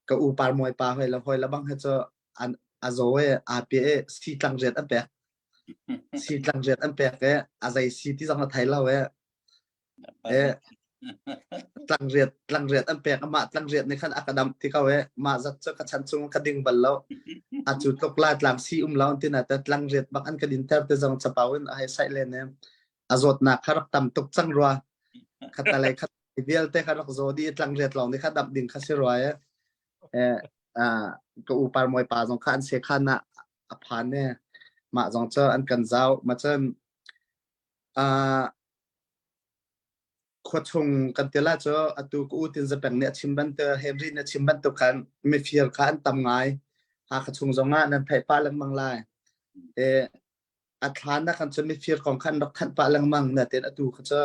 Ka u Parmawi pa hoi le hoi le bang hi cu an a zaw i aa piah i sii tlangriat an pek. Sii tlangriat an pek i a zei si ti zong a thei lo i E tlangriat tlangriat an pek amah tlangriat nih khan a ka damh ti ko e mah zat cu ka chan chung ka ding bal lo a cu tluk la tlang si um lo tin ta tlangriat bak an ka din ter te zong chapau in a hei sai len e a zawtnak kha rak tam tuk cang rua khatalei khat vialte kha rak zaw di tlangriat lawng nih kha damh ding kha si rua e e ka u par moi pa zong kha an se khan ah a phan e mah zong cu an kan zau ma cun Khuachung kan ti lai cu atu ka u Tin Za Peng nih a chim bantuk Henry nih a chim bantuk khan mifir kha an tam ngai. Hakha chung zongah nan theih pah lengmang lai. E, a thlan na kan cun mifir kong khan rak thanh pah lengmang natein atu kha cu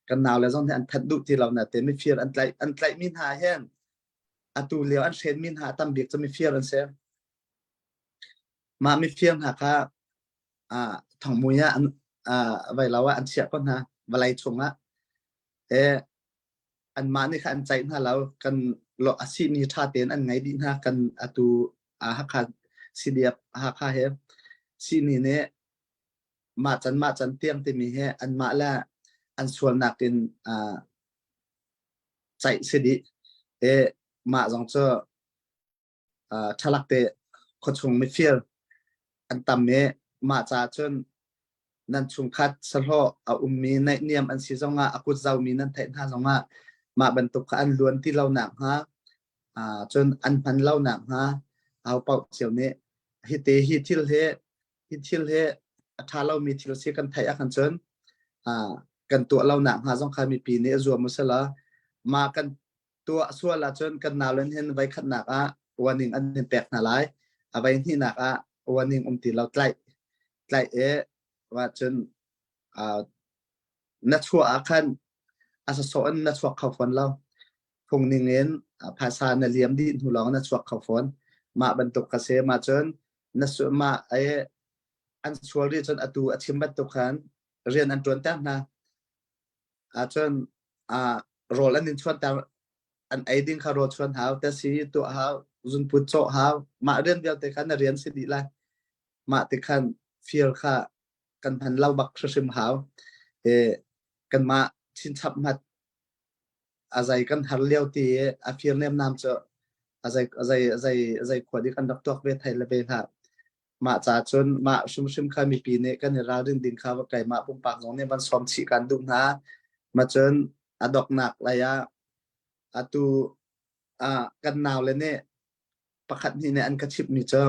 kan nau le zong nih an thanh duh ti lo natein mifir an tlaih an tlaih mi hna hin atu lio an hren mi hna tam bik cu mifir an si. Mah mifir hna kha ah thongmui ah an ah vailo ah an chiah ko hna vawlei chungah e anmah nih kha an ceih hna lo kan lo a sihni ṭha tein an ngei dih hna kan atu Hakha CDF Hakha he sihni nih mah can mah can tiang timi he anmah le an sualnak in uh, ceih si dih e mah zong cu ṭhalak te khuachung mifir an tam i mah caah cun nan chungkhat sahlawh a ummi naihniam an si zongah a kut zaumi nan theih hna zongah mah bantuk kha an luan ti lo nak hnga cun an hman lo nak hnga au paoh cio nih hi te hi thil hi hi thil hi a ṭha lomi thil si kan theih ahkhan cun kan tuah lo nak hnga zong kha mipi nih a zuam usila mah kan tuah sual ahcun kan naulen hin voi khatnak ah warning an hin pek hna lai a voi hnihnak ah warning um ti lo tlaih tlaih i wa cun na chuah ah khan a sasawh in na chuak kho fawn lo phung ning in phaisa na liam dih hnu lawng na chuak kho fawn mah bantuk ka si mah cun na su mah ai an sual ri cun atu a chim bantuk khan rian an tuan ter hna ahcun uh, rawl an in chuanter an ei ding kha rawl chuan hau te si tuah hau zunput cawh hau mah rian vialte kha na rian si dih lai mah ti khan fir kha kan hman lo bak hrim hau e kanmah chinchap mat a zai kan har lio ti i a fir nemnam cu a zai a zai a zai a zai khua di kan rak tuak ve thai le ve hlah. Mah ca cun mah hrimhrim kha mipi nih kan i ralrin ding kha keimah pumpak zong nih van sawm chih kan duh hna. Ma cun a doknak lei ah atu ah kan nau le nih pakhat hnih nih an ka chimhmi cu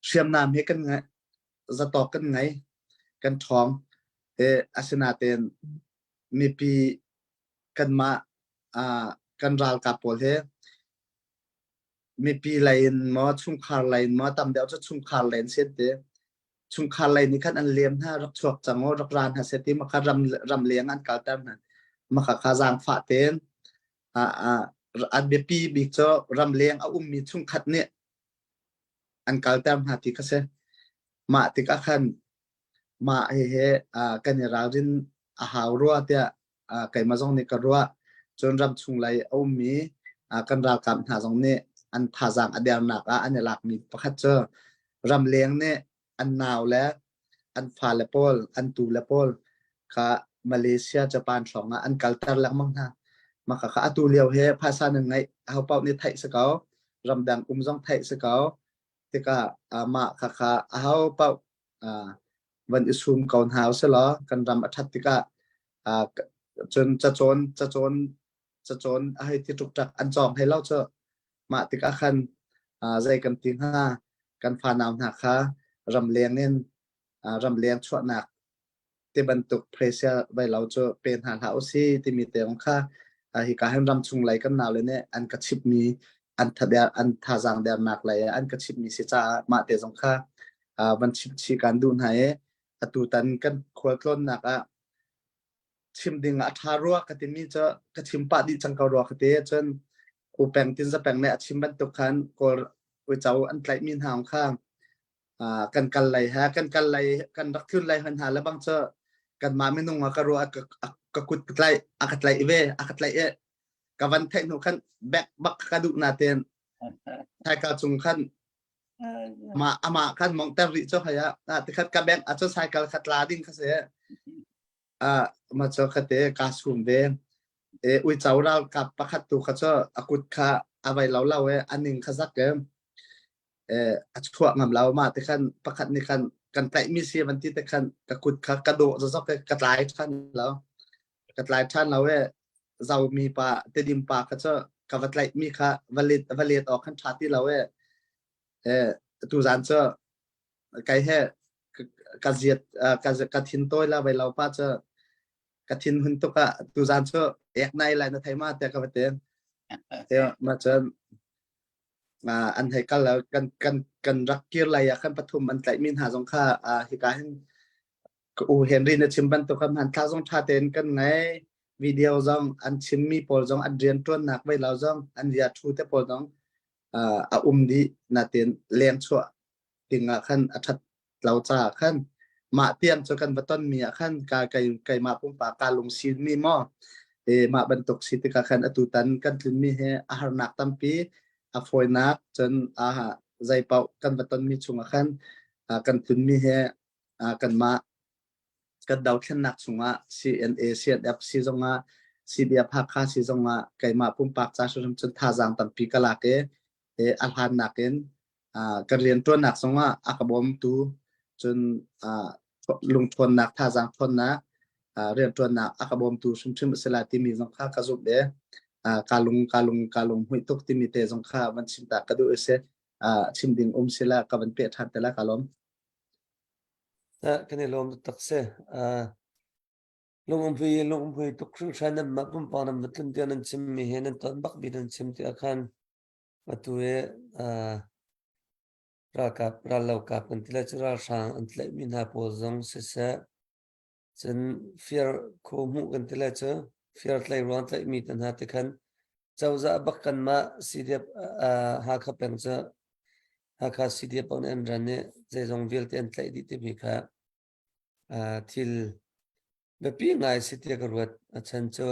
hriamnam hi kan zatawk kan ngei kan ṭhawng e asinain mipi kanmah ah kan ralkap pawl hi mipi lei in maw chungkhar lei in maw tam deuh cu chungkhar lei in si an ti chungkhar lei nih khan an lem hna rak chuak cang u rak ra hna seh ti maka ram ram leng an kalter hna maka kha zaangfah tein a a an biapi bik cu ram leng a ummi chungkhat nih an kalter hna ti kha si mah tikah khan mah hihi kan i ralrin a hau rua tiah keimah zong nih ka ruah. Cun ramchung lei a ummi kan ralkap hna zong nih an thazaang a dernak ah an i lakmi pakhat cu ramleng nih an nau le an fale pawl, an tule pawl kha Malaysia, Japan hrawng ah an kalter lengmang hna. Mah kha atu lio hi phaisa nan ngeih ahopaoh nih theih si ko, ramdang um zong theih si ko. Tikah mah kha kha ahopaoh van i sum ko hna usih kan ram a ṭhat tikah cun cacawn cacawn cacawn a hei ti ṭukṭak an cawng hlei lo cu mah tikah khan zei kan ti hnga kan fanau hna kha ramleng in ramleng chuahnak ti bantuk pressure vai lo cu pe hna hlah usih timi te zong kha hika hin ramchung lei kan naule nih an ka chimhmi an thader an thazaang dernak lei ah an ka chimhmi si caah mah te zong kha van chim chih kan duh hna i atutan kan khualtlawnnak ah chim ding ah a ṭha rua ka timi cu ka chim pah dih cang ko rua ka ti cun U Peng Tin Za Peng nih a chim bantuk khan Kawl uico an tlaihmi hna kha kan kal lei he kan kal lei kan rak tlun lei hman hna le bang cu kanmah minung ah ka ruah ka kut ka tlaih a ka tlaih ve a ka tlaih i ka van theih hnu khan bek bak ka duh na ten cycle cung khan ma ama khan mongter rih cho haya tikhat ka bank a cho cycle kha tla ding kha se a ma cho khate ka sum ve e uico ralkap pakhat tu kha cho a kut kha a vai lo lo e aning kha zak e a chuah ngam lo ma te khan pakhat nih khan kan tlaihmi si van ti te khan ka kut kha ka dawh zazok ka tlai ṭhan lo ka tlai ṭhan lo e zomi pa tedim pa kha cu ka va tlaihmi kha va let va let awk khan ṭha ti lo e e tu zan cu kai he ka ziat ka ka thin tawi la vai lo pa cu ka thin hun tuk ah tu zan cu ek nai lai na thei ma te ka va te ma cun an hei kal kan kan kan rak kir lai ah khan pathum an tlaihmi hna zong kha hika hin ka u Henry na chim bantuk kha hmanthlak zong ṭha tein kan ngei video zong an chimmi pawl zong an rian ṭuannak vei lo zong an ria ṭhu te pawl zong a um dih natin leng chuah ding ah khan a ṭhat lo caah khan mah tiang cu kan va tonmi ah khan ka kei keimah pumpak ka lungsi mi maw e mah bantuk si tikah khan atu tan kan tlunmi hi a harnak tampi a fawinak cun a zei paoh kan va tonmi chungah khan kan tlunmi hi kanmah kan dothlennak chungah CNA CNF si zongah CDF Hakha si zongah keimah pumpak ca hrim cun thazaang tampi ka lak i a hlannak in kan rianṭuannak zongah a ka bawmtu cun lungṭhawnnak thazaang ṭhawnnak rianṭuannak a ka bawmtu hrimhrim a si lai timi zong kha ka zumh i ka lung ka lung ka lung hmuih tuk timi te zong kha van chim ta ka duh i si chim ding um si la ka van peh ṭhan te la ka lawm. Kan i lawm tak si. Lungumhui lungumhui tuk hringhran nan mah pumpak nan va tlun tiah nan chimmi he nan ton bak bi nan chim tiah khan Atu hi ralkap rallokap kan ti lai cu ralhrang an tlaihmi hna pawl zong siseh cun fir khaw hmuh kan ti lai cu fir tlai ruang tlaihmi te hna ti khan cozah bak kanmah CDF Hakha peng cu Hakha CDF paoh nih an ran i zeizong vialte an tlaih dih timi kha thil biapi ngai si tiah ka ruat. A chan cu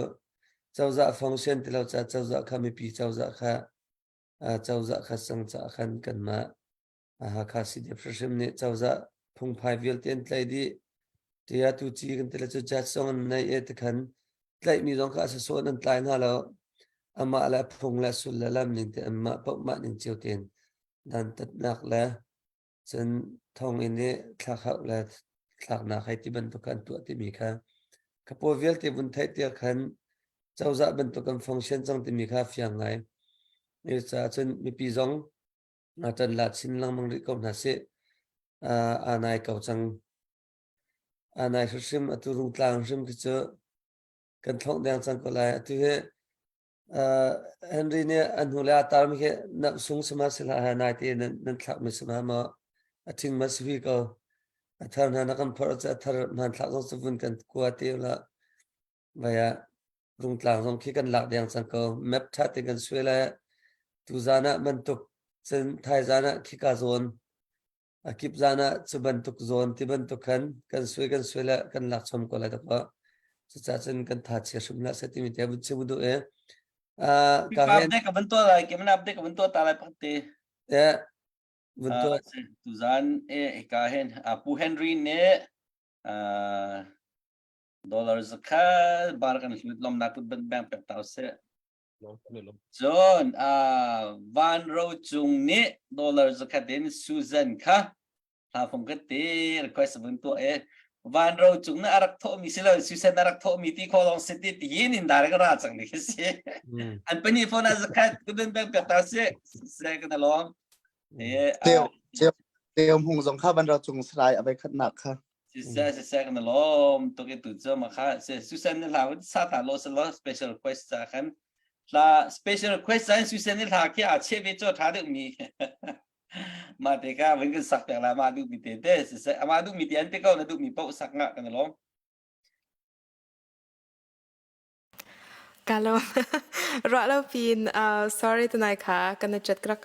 cozah function ti lo caah cozah kha mipi cozah kha cozah kha sang caah khan kanmah Hakha CDF hrimhrim nih cozah phungphai vialte an tlaih dih. Tiah tu ci kan ti le cu judge zong an nei e tikhan Tlaihmi zong kha a sawsawh in an tlai hna lo. Amah le a phung le sul le lam ning te anmah paoh mah ning cio tein dantatnak le cun thonginn i thlakhauh le thlaknak hei ti bantuk an tuah timi kha ka paw vialte vun theih tiah khan cozah bantuk kan function cang timi kha fiang ngai. Cucaah cun mipi zong ṭan la chin lengmang rih ko hna sih. Aa nai ko cang. Aa nai hrimhrim atu rungtlang hrim khi cu kan thlongh deng cang ko lai. Atu hi Henry nih a hnu le a tarmi khi na sung sama si hlah nai te nan nan thlakmi sama maw a ṭhing ma si hui ko. A thar hna na kan phorh cu a thar hmanthlak zong cu vun kan kua te la. Vai ah rungtlang zong khi kan lak deng cang ko. Map ṭha te kan suai le tuzan ah bantuk cun thaizan ah khika zawn a kip zan ah cu bantuk zawn ti bantuk khan kan suai kan suai le kan lak chom ko lai tak cucaah cun kan tha chia hrim hlah seh timi te vun chim duh e ka update ka van tuah lai ke man update ka van tuah ta lai pak te e vun tuah tuzan e ka hen pu Henry ne dollar zakhat bar kan hlut lom nak ban bank pek tau se Cun Van Ro Cung nih dollar zakhat in Susan kha hla fung ka ti request vun tuah e Van Ro Cung na a rak thawhmi si lo Susan a rak thawhmi ti kho lawng si ti ti yin in direct ra cang ni si an pani phone a zakhat kudun bang pek ta si se kana lawm e Teo Teo Teo Hmung zong kha Van Ro Cung salai a vai khatnak kha Siseh siseh kan lawm tuk i tu cu ma kha Susan ni hla sa ta lo selo special request ca khan hla special request ca Susan ni hla khi a che ve cho tha deuh mi ma te ka vin kan sak pek la ma duh mi te te siseh ama duh mi te an te ko na duh mi paoh sak nga kan lawm Ka lawm. Ruah lo piin sorry tunai kha kan i chat ka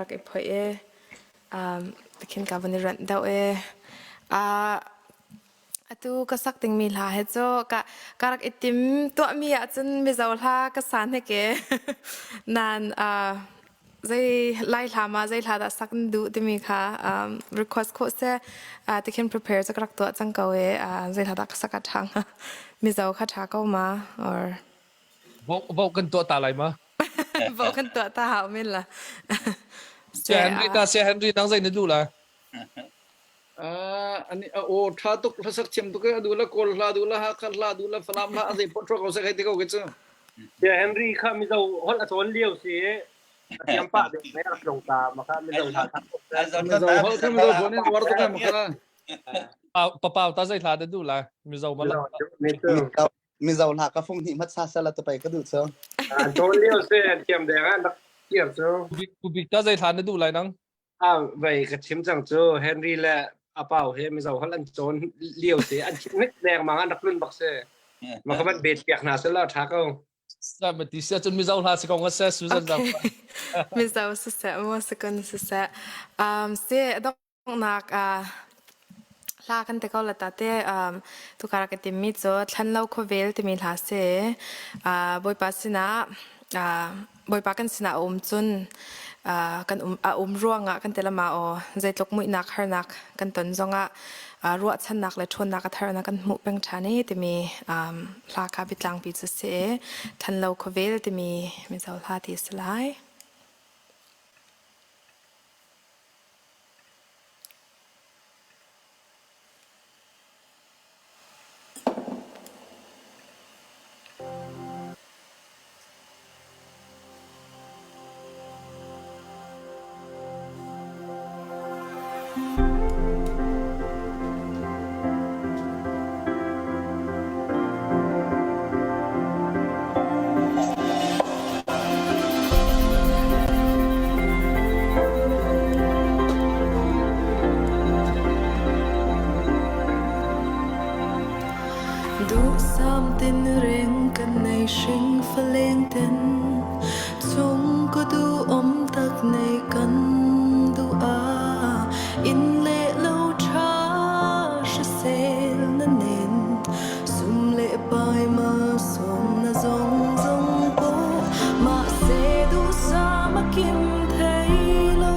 rak i phoih i tikhin ka van i ranh deuh i atu ka sak dingmi hla hi cu ka ka rak i tim tuahmi ahcun Mizo hla ka sa hnik i nan zei Lai hla ma zei hla dah sak na duh timi kha request khawh seh tikhin prepare cu ka rak tuah cang ko i zei hla dah ka sak a ṭha hnga Mizo kha ṭha ko ma or Vote kan tuah ta lai ma? Vote kan tuah ta hau men la. Saya Henry ta Saya Henry nang zei na duh la? Ani a aw ṭha tuk hlasak thiam tuk e adu la kawl hla du la Hakha hla du la Falam hla a zei pot ko se khai te ko ke cu. Ya Henry kha Mizo holh a cawn lio si a thiam pah deuh me rak tlong ta ma kha Mizo hla tha. Mizo holh kha Mizo phone in war tuk ma kha. Papau ta zei hla da du la Mizo ma la. Mizo hla ka fung hnih hmat sa sala ta pai ka du chu. An cawn lio si an thiam deng an rak thiam cu. Kubik ta zei hla na duh lai nang? Ah, vei ka chim cang cu Henry le a pau he Mizo holh an cawn lio si an chim hnik lengmang an rak lun bak si. Ma ka van bet piak hna sela tha ko. Sa ma ti sia cun Mizo hla si ko nga se Susan Okay. Mizo si seh maw si kun si seh. Um, si donghnak ah hla kan ti ko la ta te um, tukar ka timmi cu thlan lo khuavel timi hla si. Uh, Bawipa sinah uh, Bawipa kan sinah a um cun uh, kan um a um ruangah kan ti lama aw zeitluk muihnak harnak kan ton zongah uh, ruahchannak le ṭhawnnak a tharnak kan hmuh peng ṭhan i timi um, hla kha biatlangpi cu si i thlan lo khuavel timi Mizo hla ti a si lai. Duhsam tinreng kan nei hring faleng ten chung ko du om tak nei kan du a in le lo tha hrisel na nen sum le pai ma som na zong zong po ma se du sa ma kim thei lo.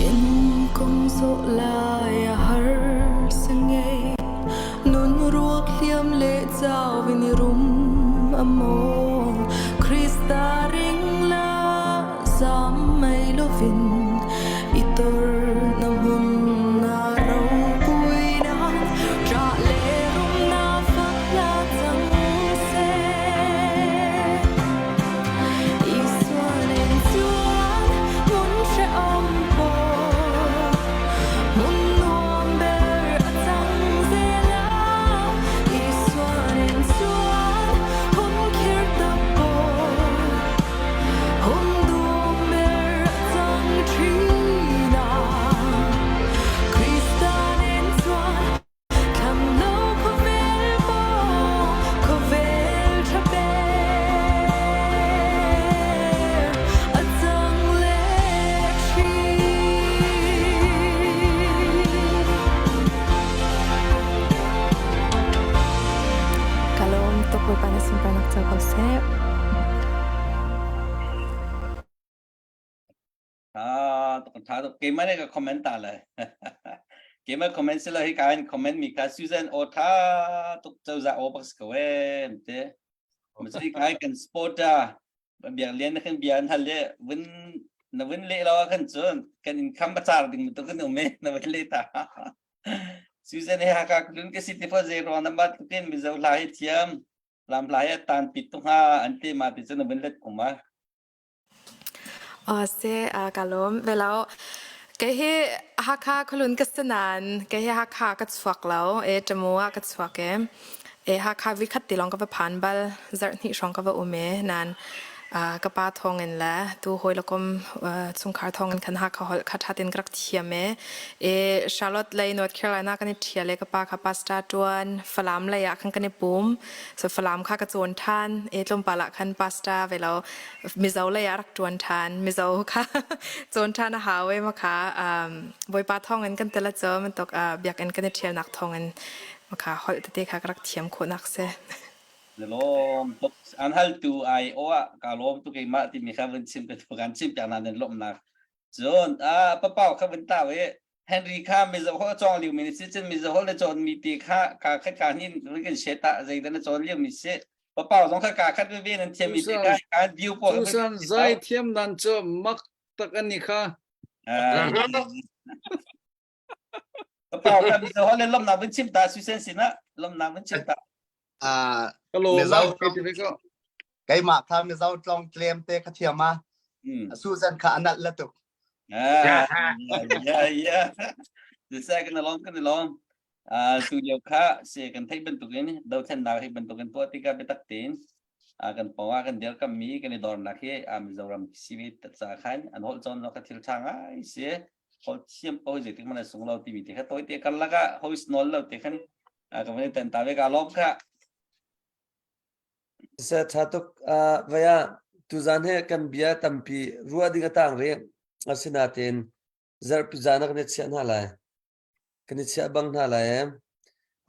In kong zawh lai a har sangei nun ruak hliam le chau in i rum a maw Krista ring la zam mai lovin i tor na hmun na ropui na ṭah le rum na fak hla cang seh. Isual in chuan hmun hrehawm pawh hmun nuam ber a cang zel a. Isual in chuan hun khir tak pawh hun duam ber a cang ṭhin a. Krista nen chuan Tham lo khawvel maw khawvel ṭha ber a cang leh ṭhin. Ka lawm tuk Bawipa na sunparnak co ko seh. Tha tuk tha tuk keimah nih ka comment ta le keimah comment si lo hi ka in comment mi kha Susan o tha tuk cozah o bak si ko e te masi kai kan sport a biak lian na kan bia an hal le vun na vun le lo kan cun kan income ba char ding tu kan um e na vun le ta Susan he haka kulun ka si ti fo zei ruang na bat tukin mizo hla hi thiam lam hla hi tan pit tu nga an te ma ti cun na vun let kuma Seh, kaa lawm. Velo, kei hi Hakha khualun ka si nain kei hi Hakha ka chuak lo. E Tamu ah ka chuak e. E Hakha vikhat ti lawng ka va phan bal. Zarh hnih hrawng ka va um e. Nain ka pa thawngin le tu hawi le kom chungkhar thawngin khan Hakha holh kha ṭha tein ka rak thiam e. E Charlotte lei North Carolina kan i ṭhial e ka pa kha pastor ṭuan Falam lei ah khan kan i pum. So Falam kha ka cawn ṭhan. E tlawmpal ah khan pastor ve lo Mizo lei ah rak ṭuan ṭhan. Mizo kha cawn ṭhan a hau e ma kha Bawipa thawngin kan tel a cu bantuk biakinn kan i ṭhialnak thawngin ma kha holh tete kha ka rak thiam khawhnak si. Na lawm tuk. An haltu ai aw ah ka lawm tuk keimah timi kha vun chim ka kan chim piak na nan lawmhnak. Cun papau kha vun tau i Henry kha Mizo holh a cawng lio mi si cun Mizo holh na cawn mi te kha ka khat ka hin kan she ta zei dah na cawn lio mi si papau zong kha ka khat veve nan thiam mi te kha ka view po Susan zai thiam dan cu mak tak an ni kha papau kha Mizo holh le lomnak vun chim ta Susan sinah lomnak vun chim ta Ah, ka lawm Mizo ah kei ti ve ko keimah kha Mizo tlong tlem te kha thiam a Susan kha anal la tuk Ah, yeah, yeah. Siseh kan lawm kan lawm. Ah, tu lio kha se kan theih bantukin dothlennak hi bantukin tuah tikah biatak tein ah kan pawng ah kan dirkam mi kan i dornak hi ah Mizoram CV ca khan an holh cawn lo kha thil ṭha ngai si holh thiam ko zeitik hmanh a sung lo timi te kha tawite karlak ah hoist nawl lo te khan ah ka van i tan ta ve ka lawm kha. Seh ṭha tuk. Uh, vaya tuzan he kan bia tampi ruah ding a tang rih. Asinain zarhpi zan ah kan i chiah hna lai. Kan i chiah bang hna lai.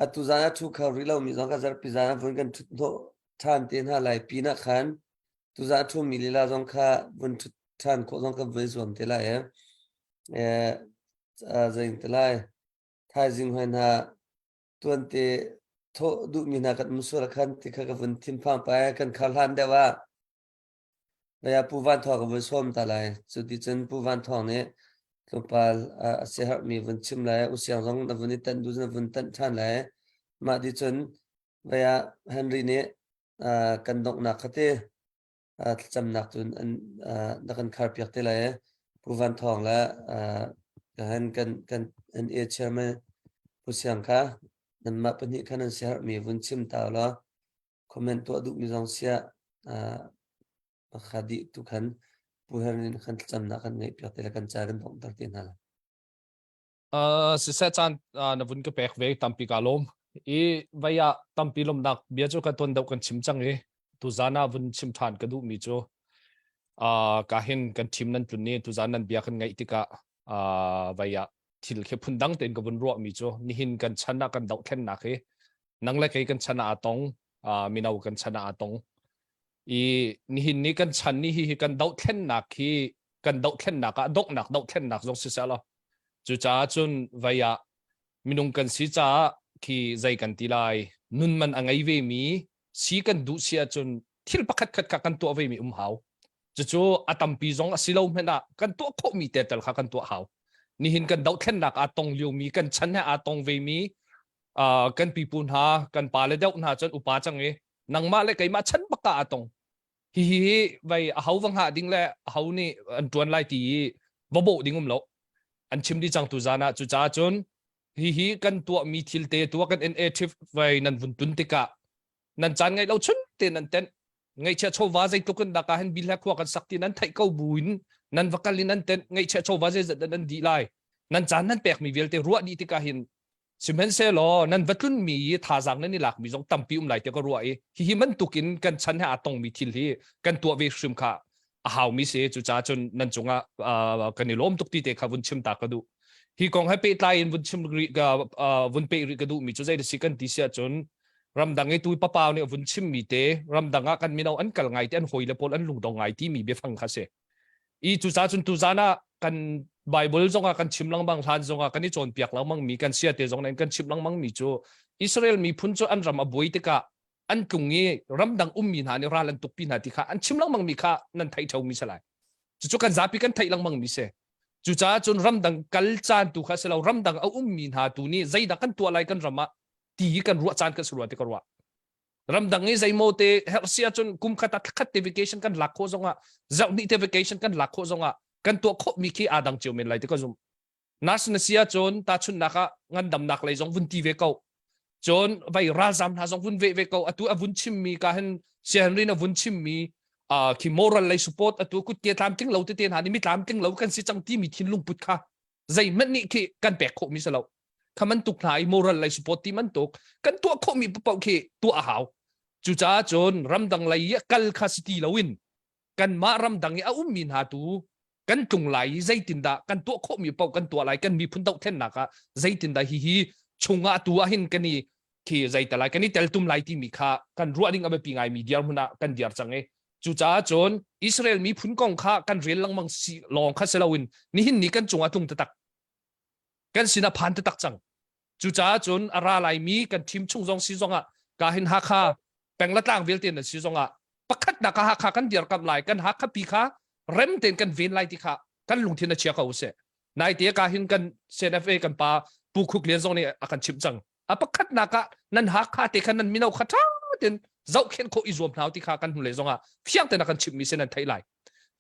Atu zan ah thu kho rih lomi zong kha zarhpi zan ah vun kan ṭhut hnawh ṭhan te hna lai. Pinah khan tuzan a ṭhumi lila zong kha vun ṭhut ṭhan khawh zong kan vun i zuam te lai. Eh, zei te lai. Thaizing hoi hna tuante thawh duhmi hna kan um sual khan ti kha ka vun thinphang pai kan khar hlan deuh ah Vaya Pu Van Thawng ka vun sawm ta lai. Cu ti cun Pu Van Thawng nih tlawmpal a siaherhmi vun chim lai, u siang zong na vun i tanh duh na vun tanh ṭhan lai. Mah ti cun vaya Henry nih kan donghnak kha ti thlacamnak cun an na kan kharpiak te lai. Pu Van Thawng le kan kan kan NA chairman Pu Siang kha nanmah pahnih kha nan siaherhmi vun chim ta law comment tuah duhmi zong siah kha dih tu khan Pu Henry khan thlacamnak kan ngeih piak te le kan ca kan donghter te hna lai. Uh, siseh caan uh, na vun ka pek ve tampi ka lawm. I vai ah tampi lawmnak bia cu ka tuan deuh kan chim cang i tuzan ah vun chim ṭhan ka duhmi cu uh, ka hin kan team nan tlun ni tuzan nan bia kan ngaih tikah uh, vai ah thil khi phun dang tein ka vun ruahmi cu nihin kan chan ah kan dohthlennak hi nang le kei kan chan ah aa tong uh, mino kan chan ah aa tong i nihin ni kan chan ni hi hi kan dohthlennak hi Kan dohthlennak ah donghnak dohthlennak zong siseh law cucaah cun vei ah minung kan si caah khi zei kan ti lai nun man a ngei ve mi si kan duh si ahcun thil pakhat khat kha kan tuah ve mi um hau. Cucu a tampi zong a si lo hmanh ah kan tuah khawhmi te tel kha kan tuah hau. Nihin kan dohthlennak aa tong liomi kan chan he aa tong ve mi kan pipu hna kan pale deuh hna cun upa cang i nangmah le keimah chan bak ah aa tong. Hihi hi vai a ho va hngah ding le a ho nih an tuan lai ti i va bawh ding um lo. An chim dih cang tu zan ah cucaah cun hihi kan tuahmi thil te tuah kan NA vai nan vun tun tikah nan caan ngaih lo chun te nan tenh ngaihchia chawva zeitluk in dak ah hin bil he khua kan sak ti nan theih ko buin nan va kal in nan tenh ngaihchia chawva zeizat dah nan dih lai nan caan nan pekmi vialte ruah dih tikah hin sihmanhsehlaw nan va tlunmi i thazaang nan i lakmi zong tampi um lai tiah ka ruah i hihi bantukin kan chan he aa tongmi thil hi kan tuah ve hrim kha a haumi si. Cucaah cun nan cungah kan i lawm tuk ti te kha vun chim ta ka duh. Hi kong he pehtlai in vun chim rih ka vun peh rih ka duhmi cu zei si kan ti si ahcun ramdang i tu papau nih vun chimmi te ramdang ah kan mino an kal ngai te an hawile pawl an lungdong ngai timi biafang kha si i cucaah cun tuzan ah kan Bible zong ah kan chim lengmang hlan zong ah kan i cawnpiak lengmang mi kan sia te zong in kan chim lengmang mi cu Israel miphun cu an ram a buai tikah an tlung i ramdang ummi hna nih ral an tukpi hna ti kha an chim lengmang mi kha nan theih ṭheo mi si lai. Cucu kan zapi kan theih lengmang mi si. Cucaah cun ramdang kal caan tu kha si lo ramdang a ummi hna tu nih zeidah kan tuah lai kan ram ah ti i kan ruah caan kan si rua ti ka ruah. Ramdang i zeimaw te herh si ahcun kum khat ah thlakhat te vacation kan lak khawh zongah zarhhnih te vacation kan lak khawh zongah kan tuah khawh mi khi aa dang cio men lai ti ka zumh. Nurse na si ahcun tahchunhnak ah ngandamnak lei zong vun ti ve ko. Cun vai ralzam hna zong vun ve ve ko. Atu a vun chimmi ka hin Sianrin a vun chimmi uh, khi moral lei support atu kutke tlamtling lo tete hna nih mi tlamtling lo kan si cang timi thinlung put kha zeihmanh nih khi kan pek khawhmi si lo. Kha man tuk hna i moral lei support ti man tuk kan tuah khawhmi paoh khi tuah a hau. Cucaah cun ramdang lei i kal kha si ti loin kanmah ramdang i a ummi hna tu kan tlung lai i zeitindah kan tuah khawhmi paoh kan tuah lai kan miphun dohthlennak ah zeitindah hihi chungah tu ah hin kan i khi zeitalai kan i teltum lai timi kha kan ruah ding a biapi ngaimi dirhmun ah kan dir cang i cucaah cun Israel miphun kong kha kan rel lengmang si lawng kha si loin nihin ni kan cungah tlung taktak kan sinah phan taktak cang. Cucaah cun a ra laimi kan thim chung zong si zongah ka hin Hakha peng le tlang vialte nan si zongah pakhatnak ah Hakha kan dirkamh lai kan Hakha pi kha rem tein kan ven lai ti kha kan lungthin a chia ko usih. Naite ka hin kan CNFA kan pa Pu Khuk Lian zong nih a kan chimh cang. A pakhatnak ah nan Hakha te kha nan mino kha ṭha tein zohkhenh khawh i zuam hna ti kha kan hnulei zongah fiang tein a kan chimhmi si nan theih lai.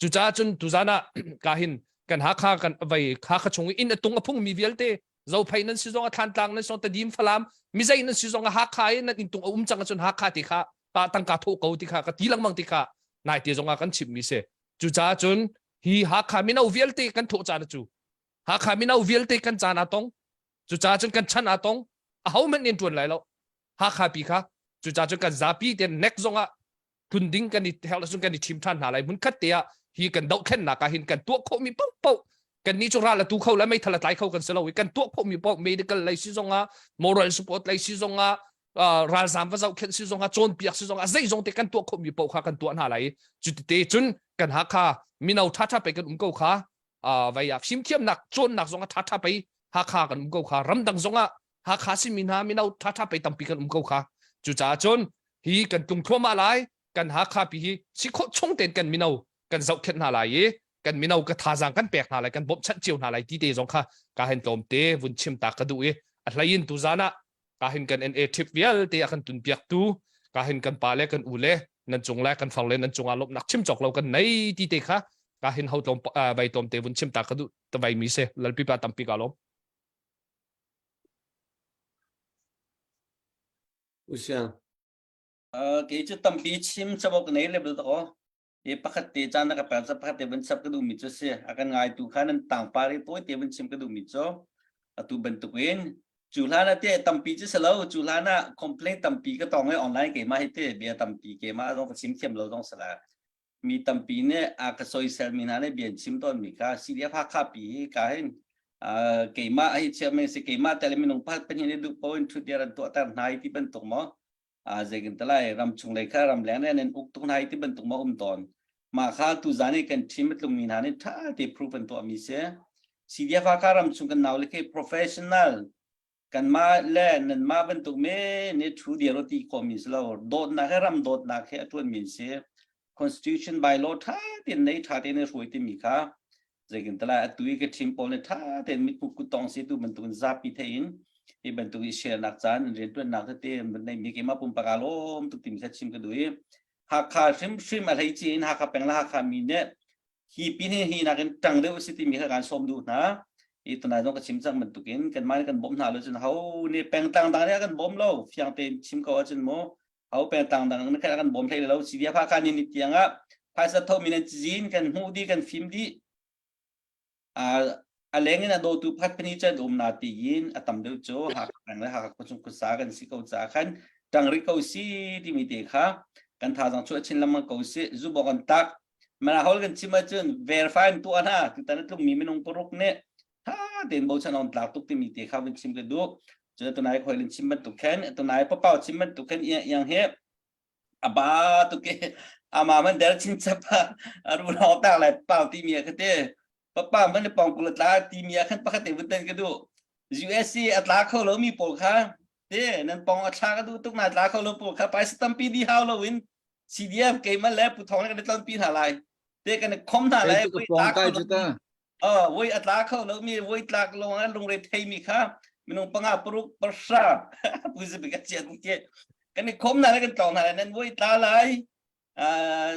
Cucaah cun tuzan ah ka hin kan Hakha kan vei Hakha chung i inn a tung a phungmi vialte Zophei nan si zong a Thlantlang nan si zong Tedim Falam mizei nan si zong a Hakha i nan inntung a um cang ahcun Hakha ti kha pa tangka thawh ko ti kha ka ti lengmang ti kha naite zong ah kan chimmi si. Cucaah cun hi Hakha mino vialte kan thawh caan cu Hakha mino vialte kan caan aa tong. Cucaah cun kan chan aa tong. Aho hmanh nih an ṭuan lai lo. Hakha pi kha cucaah cun kan zapi te nek zong ah tlun ding kan i herh cun kan i thim ṭhan hna lai. Hmun khat te ah hi kan dohthlennak ah hin kan tuah khawhmi paohpaoh kan nih cu ral a tu kho le meithal a tlai kho kan si lo i kan tuah khawhmi paoh medical lei si zong ah moral support lei si zong ah ralzaam va zohkhenh si zong ah cawnpiak si zong ah zeizong te kan tuah khawhmi paoh kha kan tuah hna lai. Cu tete cun kan Hakha mino ṭhaṭha pei kan um ko kha vai ah fimthiamnak cawnnak zong ah ṭhaṭha pei Hakha kan um ko kha ramdang zong ah Hakha simi hna mino ṭhaṭha pei tampi kan um ko kha. Cucaah cun hi kan tlung thluahmah lai kan Hakha pi hi si khawh chung tein kan mino kan zohkhenh hna lai i kan mino ka thazaang kan pek hna lai kan bawmhchanh cio hna lai ti te zong kha ka hen tlawmte vun chim ta ka duh i a hlei in tuzan ah ka hin kan NA trip vialte a kan tun piak tu ka hin kan pa le kan u le nan cung le kan far le nan cungah lawmhnak chim cawk lo kan nei ti te kha ka hin ho tlawm vai tlawmte vun chim ta ka duh ta vai mi se lalpi pa tampi ka lawm. Usiang. Kei cu tampi chim chabok nei le bel to e pakhat te caan na ka pek pakhat te vun chap ka duh mi cu si a kan ngai tu kha nan tangpar i tawi te vun chim ka duh mi cu atu bantuk in cu hlan ah te tampi cu si lo cu hlan ah complaint tampi ka tong i online keimah hi te bia tampi keimah zong ka chim thiam lo zong sala mi tampi nih a ka soisel mi hna nih bia an chim tawn mi kha CDF Hakha pi hi ka hin keimah hi chiah si keimah tel minung pakhat pahnih nih duh paoh in thutdir an tuahter hna i ti bantuk maw zeikin talai ram chung lei kha ram leng nih an uk tuk hna i ti bantuk maw um tawn. Mah kha tuzan i kan team a tlungmi hna nih ṭha te proof an tuahmi si. CDF Hakha ram chung kan nau le khi professional kanmah le nanmah bantuk men nih thu dir ti khawhmi si lo. Dawtnak he ram dawtnak he a ṭuanmi si. Constitution by law ṭha tein nei ṭha tein i hruai timi kha zeikin talai atu i ka team pawl nih ṭha tein mitku kuttong si tu bantukin zapi thein hi bantuk i share nak caan rianṭuannak tete nei mi keimah pumpak aa lawm tuk timi kha chim ka duh i Hakha hrimhrim a hleice in Hakha peng le Hakha mi nih hi pin hi hi nakin ṭang deuh si timi kha kan sawm duh hna. I tunai zong ka chim cang bantukin kanmah nih kan bawmh hna lo cun ho nih pengtlang dang nih a kan bawm lo fiang tein chim ko ahcun mu ho pengtlang dang nih khan a kan bawm hlei lo CDF Hakha ni ni tiang ah phaisa thomi nan cizin kan hmuh dih kan fim dih A leng in a dawtu pakhat pahnih cu an um na tiin a tam deuh cu Hakha peng le Hakha khuachung khuasa kan si ko caah khan ṭang rih ko si timi te kha kan thazaang chuah chin lengmang ko si. Zubawk an tak. Mana hol kan chim ahcun verify an tuah hna. Tutan a tlungmi minung paruk nih tha tein bochan on tlak tuk timi te kha vun chim ka duh. Cun tunai khoi lin chim bantuk khan tunai papau chim bantuk khan iang hi a ba tuk i ama man der chin chap a ru lo tak lai pau ti mi ka te papa man pong kul tla ti mi khan pakhat te vun ka du USC a tla kho lo mi pawl kha te nan pong a thla ka du tuk na tla kho lo pawl kha paisa tampi di hau lo in CDF keima le pu thong le kan tlon pi hna lai te kan khom hna lai pong kai chu ta Voi a tla kho lomi voi tlak lawng ah lungre theimi kha minung panga paruk pahra puzi ka chia ke kan i khom hna lai kan tlawng hna lai nan voi tla lai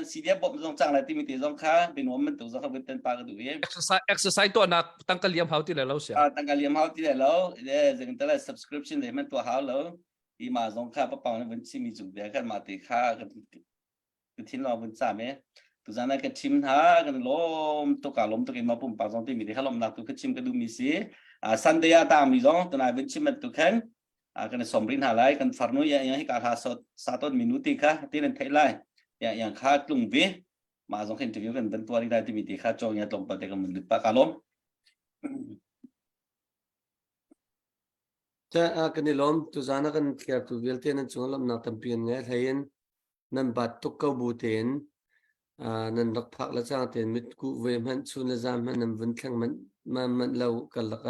CDF bom zong cang lai timi te zong kha binuam bantuk zong kha vun ten pa ka duh i exercise exercise tuahnak tangka liam hau ti le lo sia tangka liam hau ti le lo le zeng tala subscription le man tuah hau lo ti ma zong kha papang ne vun chimi chung bia kan ma te kha ka ka thin lawng vun cam e tuzan ah ka chim hna kan lawm tuk ka lawm tuk in ma pumpak zong timi te kha lawmnak tu ka chim ka duhmi si Sunday ah tangmi zong tunai vun chim bantuk khan kan som rin hna lai kan farnu ya yang hi ka hla so sa ton minu ti kha ti nan theih lai ya yang kha tlung ve ma zong khin interview kan ban tuari lai timi ti kha chong ya tlawmpal te kan mun lut pa ka lawm Ca kan i lawm tuzan ah kan thliartu vialte nan cung lawmhnak tampi an ngei hlei in nan bat tuk ko bu tein nan rak phak le cang tein mitkuh ve hmanh chun le zan hmanh nan vun thleng manh manh lo karlak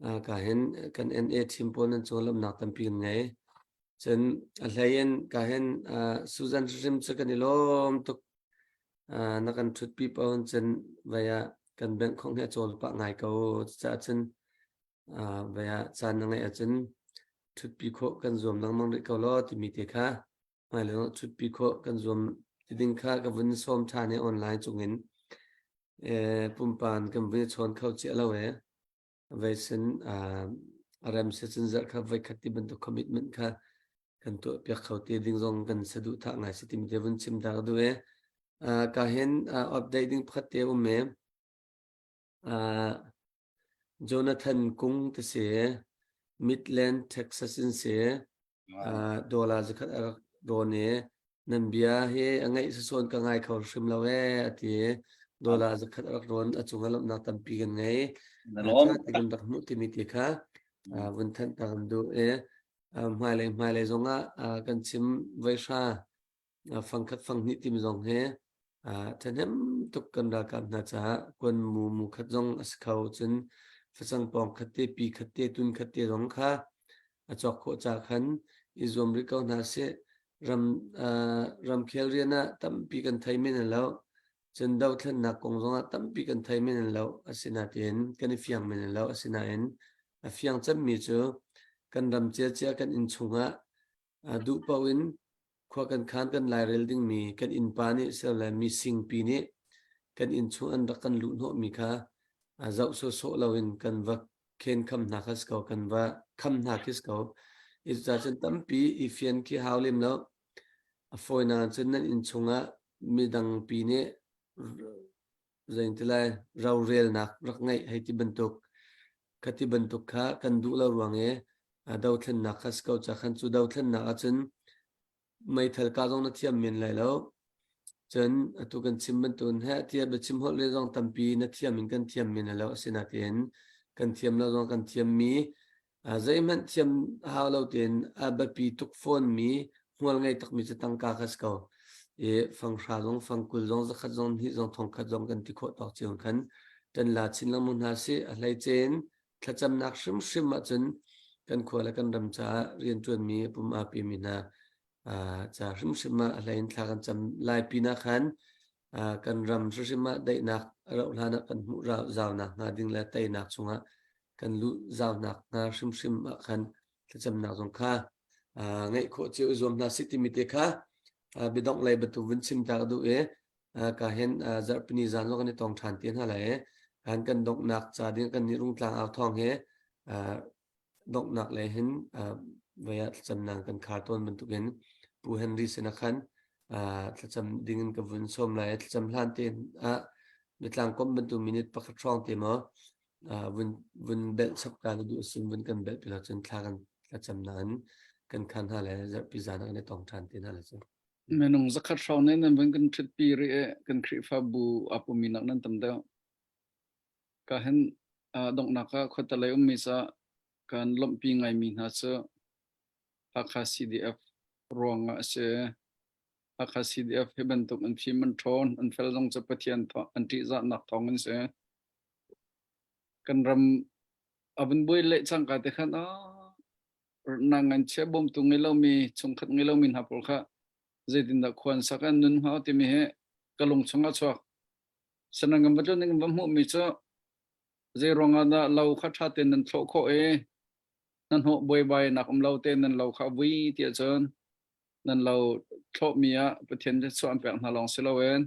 ah ka hin kan NA team pawl nan cung lawmhnak tampi kan ngei. Cun a hlei in ka hin Susan hrim cu kan i lawm tuk na kan ṭhutpi pawn cun vai ah kan bank khong hi a cawl pah ngai ko cucaah cun vai ah caan na ngeih ahcun ṭhutpi khawh kan zuam lengmang rih ko law timi te kha hmailei ah ṭhutpi khawh kan zuam ti ding kha ka vun sawm ṭhan i online cungin pumpan kan vun i chawn kho cia lo e vei sin a rem si cun zarh kha voi khat ti bantuk commitment kha kan tuah piak kho te ding zong kan saduhthah ngai si timi te vun chim ta ka duh e ka hin update ding pakhat te um e Jonathan Kung te si Midland Texas in si dollar zakhat a rak rawn i nan bia hi a ngaih sasawn ka ngai kho hrim lo e a ti dollar zakhat a rak rawn a cung ah lawmhnak tampi kan ngei kan rak hmuh timi ti kha vun thanh ta kan duh i hmailei hmailei zong ah kan chim voihra fangkhat fanghnih timi zong hi ṭhahnem tuk kan ralkap hna caah kuan mu mu khat zong a si kho cun facang pawng khat te pi khat te tun khat te zong kha a cawk khawh ca khan i zuam rih ko hna sih ram ramkhel rian ah tampi kan thei men lo cun dothlennak kong zong ah tampi kan thei men lo asinain kan i fiang men lo asinain a fiang cemmi cu kan ram ciacia kan inn chungah duh paoh in khua kan khan kan lairel dingmi kan innpa nih sile misingpi nih kan inn chung an rak kan luh hnawhmi kha zoh sawhsawh loin kan va khen kham hna kha si ko kan va kham hna khi si ko i cucaah tampi i fian khi hau lem lo a fawinak cun nan inn chungah midang pi nih zeitilai rorelnak rak ngeih hei ti bantuk kha ti bantuk kha kan duh lo ruang i dothlennak kha si ko ca khan cu dothlennak ahcun meithal ka zong na thiam men lai lo cun atu kan chim bantukin he tiah biachim holh le zong tampi na thiam in kan thiam men lo asinain kan thiam lo zong kan thiam mi zeihmanh thiam hau lo tein a biapi tuk fawn mi hmual ngei takmi cu tangka kha si ko. I fanghra zong fangkul zong zakhat zong hnih zong thongkhat zong kan ti khawh tawk cio khan ṭan la chin lengmang hna sih. A hleice in thlacamnak hrimhrim ahcun kan khua le kan ram caah rianṭuanmi pum aa pimi hna ca hrimhrim ah a hlei in thla kan cam lai pinah khan kan ram hrimhrim ah daihnak a rauh hlan ah kan hmuh zaunak hnga ding le teinak chungah kan luh zaunak hnga hrimhrim ah khan thlacamnak zong kha ngeih khawh cio i zuam hna sih timi te kha biadongh lei bantuk vun chim ta ka duh i ka hin zarhpini zan zong kan i tong ṭhan te hna lai i kan kan donghnak ca ding kan nih rungtlang au thawng he donghnak lei hin voi ah thlacamnak kan khar tawn bantukin Pu Henry sinah khan thlacam dingin ka vun sawm lai. Thlacam hlan te ah biatlang komh bantuk minute pakhat hrawng te maw vun vun belh chap ka na duh sin vun kan belh pila cun thla kan thlacam nain kan khan hna le zarhpi zan ah kan i tong ṭhan te hna le cu. Minung zakhat hrawng nih nan vun kan ṭhutpi rih i kan Khrihfabu aa pumi nak nan tam deuh. Ka hin donghnak ah khuatalei ummi ca kan lawmhpi ngaimi hna cu Hakha CDF ruangah a si. Hakha CDF hi bantuk an fim an ṭhawn, an fel zong cu Pathian an ṭihzahnak thawng an si. Kan ram a vun buai leh cangka te khan na nganchia bawmtu ngei lomi chungkhat ngei lomi hna pawl kha zeitindah khua an sak an nun hnga timi hi ka lung chung ah chuak. Sanang kan va tlun ning va hmuhmi cu zei ruangah dah lo kha ṭha tein nan thlawh khawh i na hnawh buaibai nak um lo tein nan lo kha vui tiah cun nan lo thlawhmi ah Pathian thluachuah an pek hna lawng si loin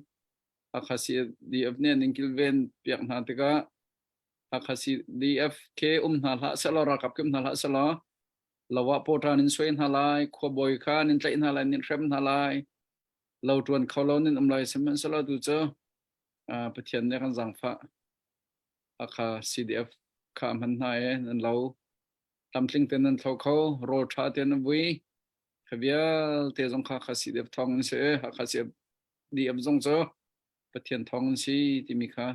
Hakha CDF nih an in kilven piak hna tikah Hakha CDF ke um hna hlah sehlaw ralkap ke um hna hlah sehlaw lo ah pawṭan in suai hna lai khuabawi kha nan tlaih hna lai nan hrem hna lai lo ṭuan kho lo nan um lai sihmanhsehlaw tu cu Pathian nih kan zaangfah Hakha CDF kha hman hna i nan lo tlamtling te nan thlo kho rawl ṭha te nan vui kha vialte zong kha Hakha CDF thawng an si Hakha CDF zong cu Pathian thawng an si timi kha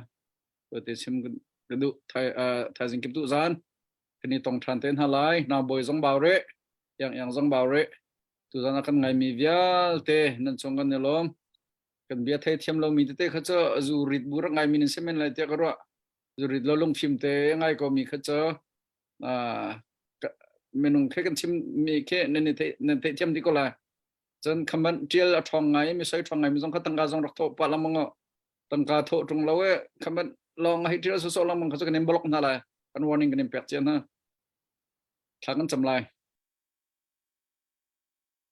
te chim ka duh thaizing kip duh zan kan i tong ṭhan te hna lai naubawi zong bau rih yang yang zong bau rih tuzan ah kan ngaimi vialte nan cung kan i lawm kan bia thei thiam lomi tete kha cu zu rit bu rak ngaimi nan si men lai tiah ka ruah zu rit lo lungfim te ngai ko mi kha cu minung khe kan chim mi khe nan thei nan thei thiam di ko lai cun khaman tial a ṭhawng ngai mi soi ṭhawng ngai mi zong kha tangka zong rak thawh pa lamang tangka thawh ṭung lo e khaman lawng hei tial so so lamang kha cu kan in block hna lai kan warning kan in pek cia hna thla kan cam lai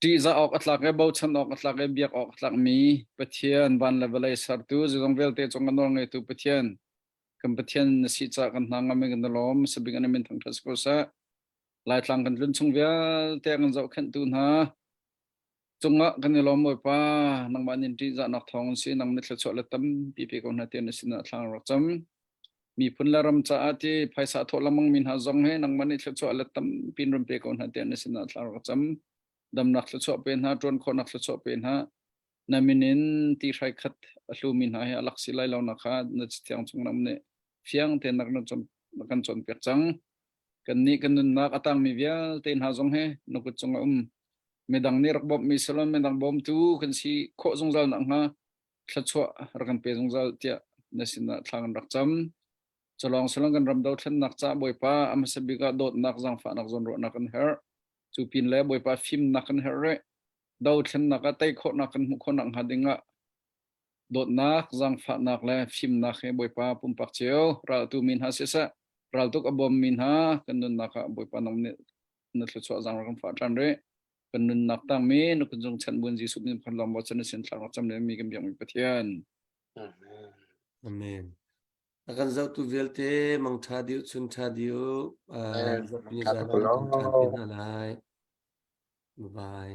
Ṭihzah awk a tlak i bochan awk a tlak i biak awk a tlakmi Pathian, van le vawlei sertu, zeizong vialte cung a nawl ngeitu Pathian, kan Pathian na si caah kan hna ngam i kan i lawm. Sabik an min thangṭhat si ko seh. Laitlang kan tlun chung vialte kan zohkhenhtu hna cungah kan i lawm Bawipa, nangmah nin ṭihzahnak thawng in si, nang nih thluachuah le tampi pe ko hna tiah na sinah thla rak cam. Miphun le ram caah ti phaisa thawh lengmang mi hna zong hi nangmah nih thluachuah le tampi in run pe ko hna tiah na sinah thla rak cam. Damnak thluachuah pe hna, ṭuan khawhnak thluachuah pe hna. Na min in ti hrai khat a hlumi hna hi a lak si lai lo na kha na thiang chung lam nih fiang tein na kan cawnpiak cang. Kannih kan nunnak a tangmi vialte hna zong hi na kut cungah um. Midang nih rak bawmhmi salon midang bawmtu kan si khawh zungzal nakhnga thluachuah rak kan pe zungzal tiah na sinah thla kan rak cam. Culawng salon kan ram dothlennak ca Bawipa a hmasa bik ah dawtnak zaangfahnak zawnruahnak kan herh. Cu pin le Bawipa fimnak kan herh rih. Dothlennak ah tei khawhnak kan hmuh khawhnak hnga ding ah dawtnak, zaangfahnak le fimnak hi Bawipa pumpak cio raltu mi hna siseh, raltuk a bawmmi hna kan nunnak ah Bawipa nang nih na thluachuah zaang rak kan fah ṭhan rih. Kan nunnak tangmi na kun cung chanh buin Jesuh min phan lawng bochan na sin thlang rak cam le mi kan biakmi Pathian. Amen. Amen. A kan zohtu vialte mang ṭha diu chun ṭha diu. Amen. Zarhpini zan kan ṭhan te hna lai. Bye bye.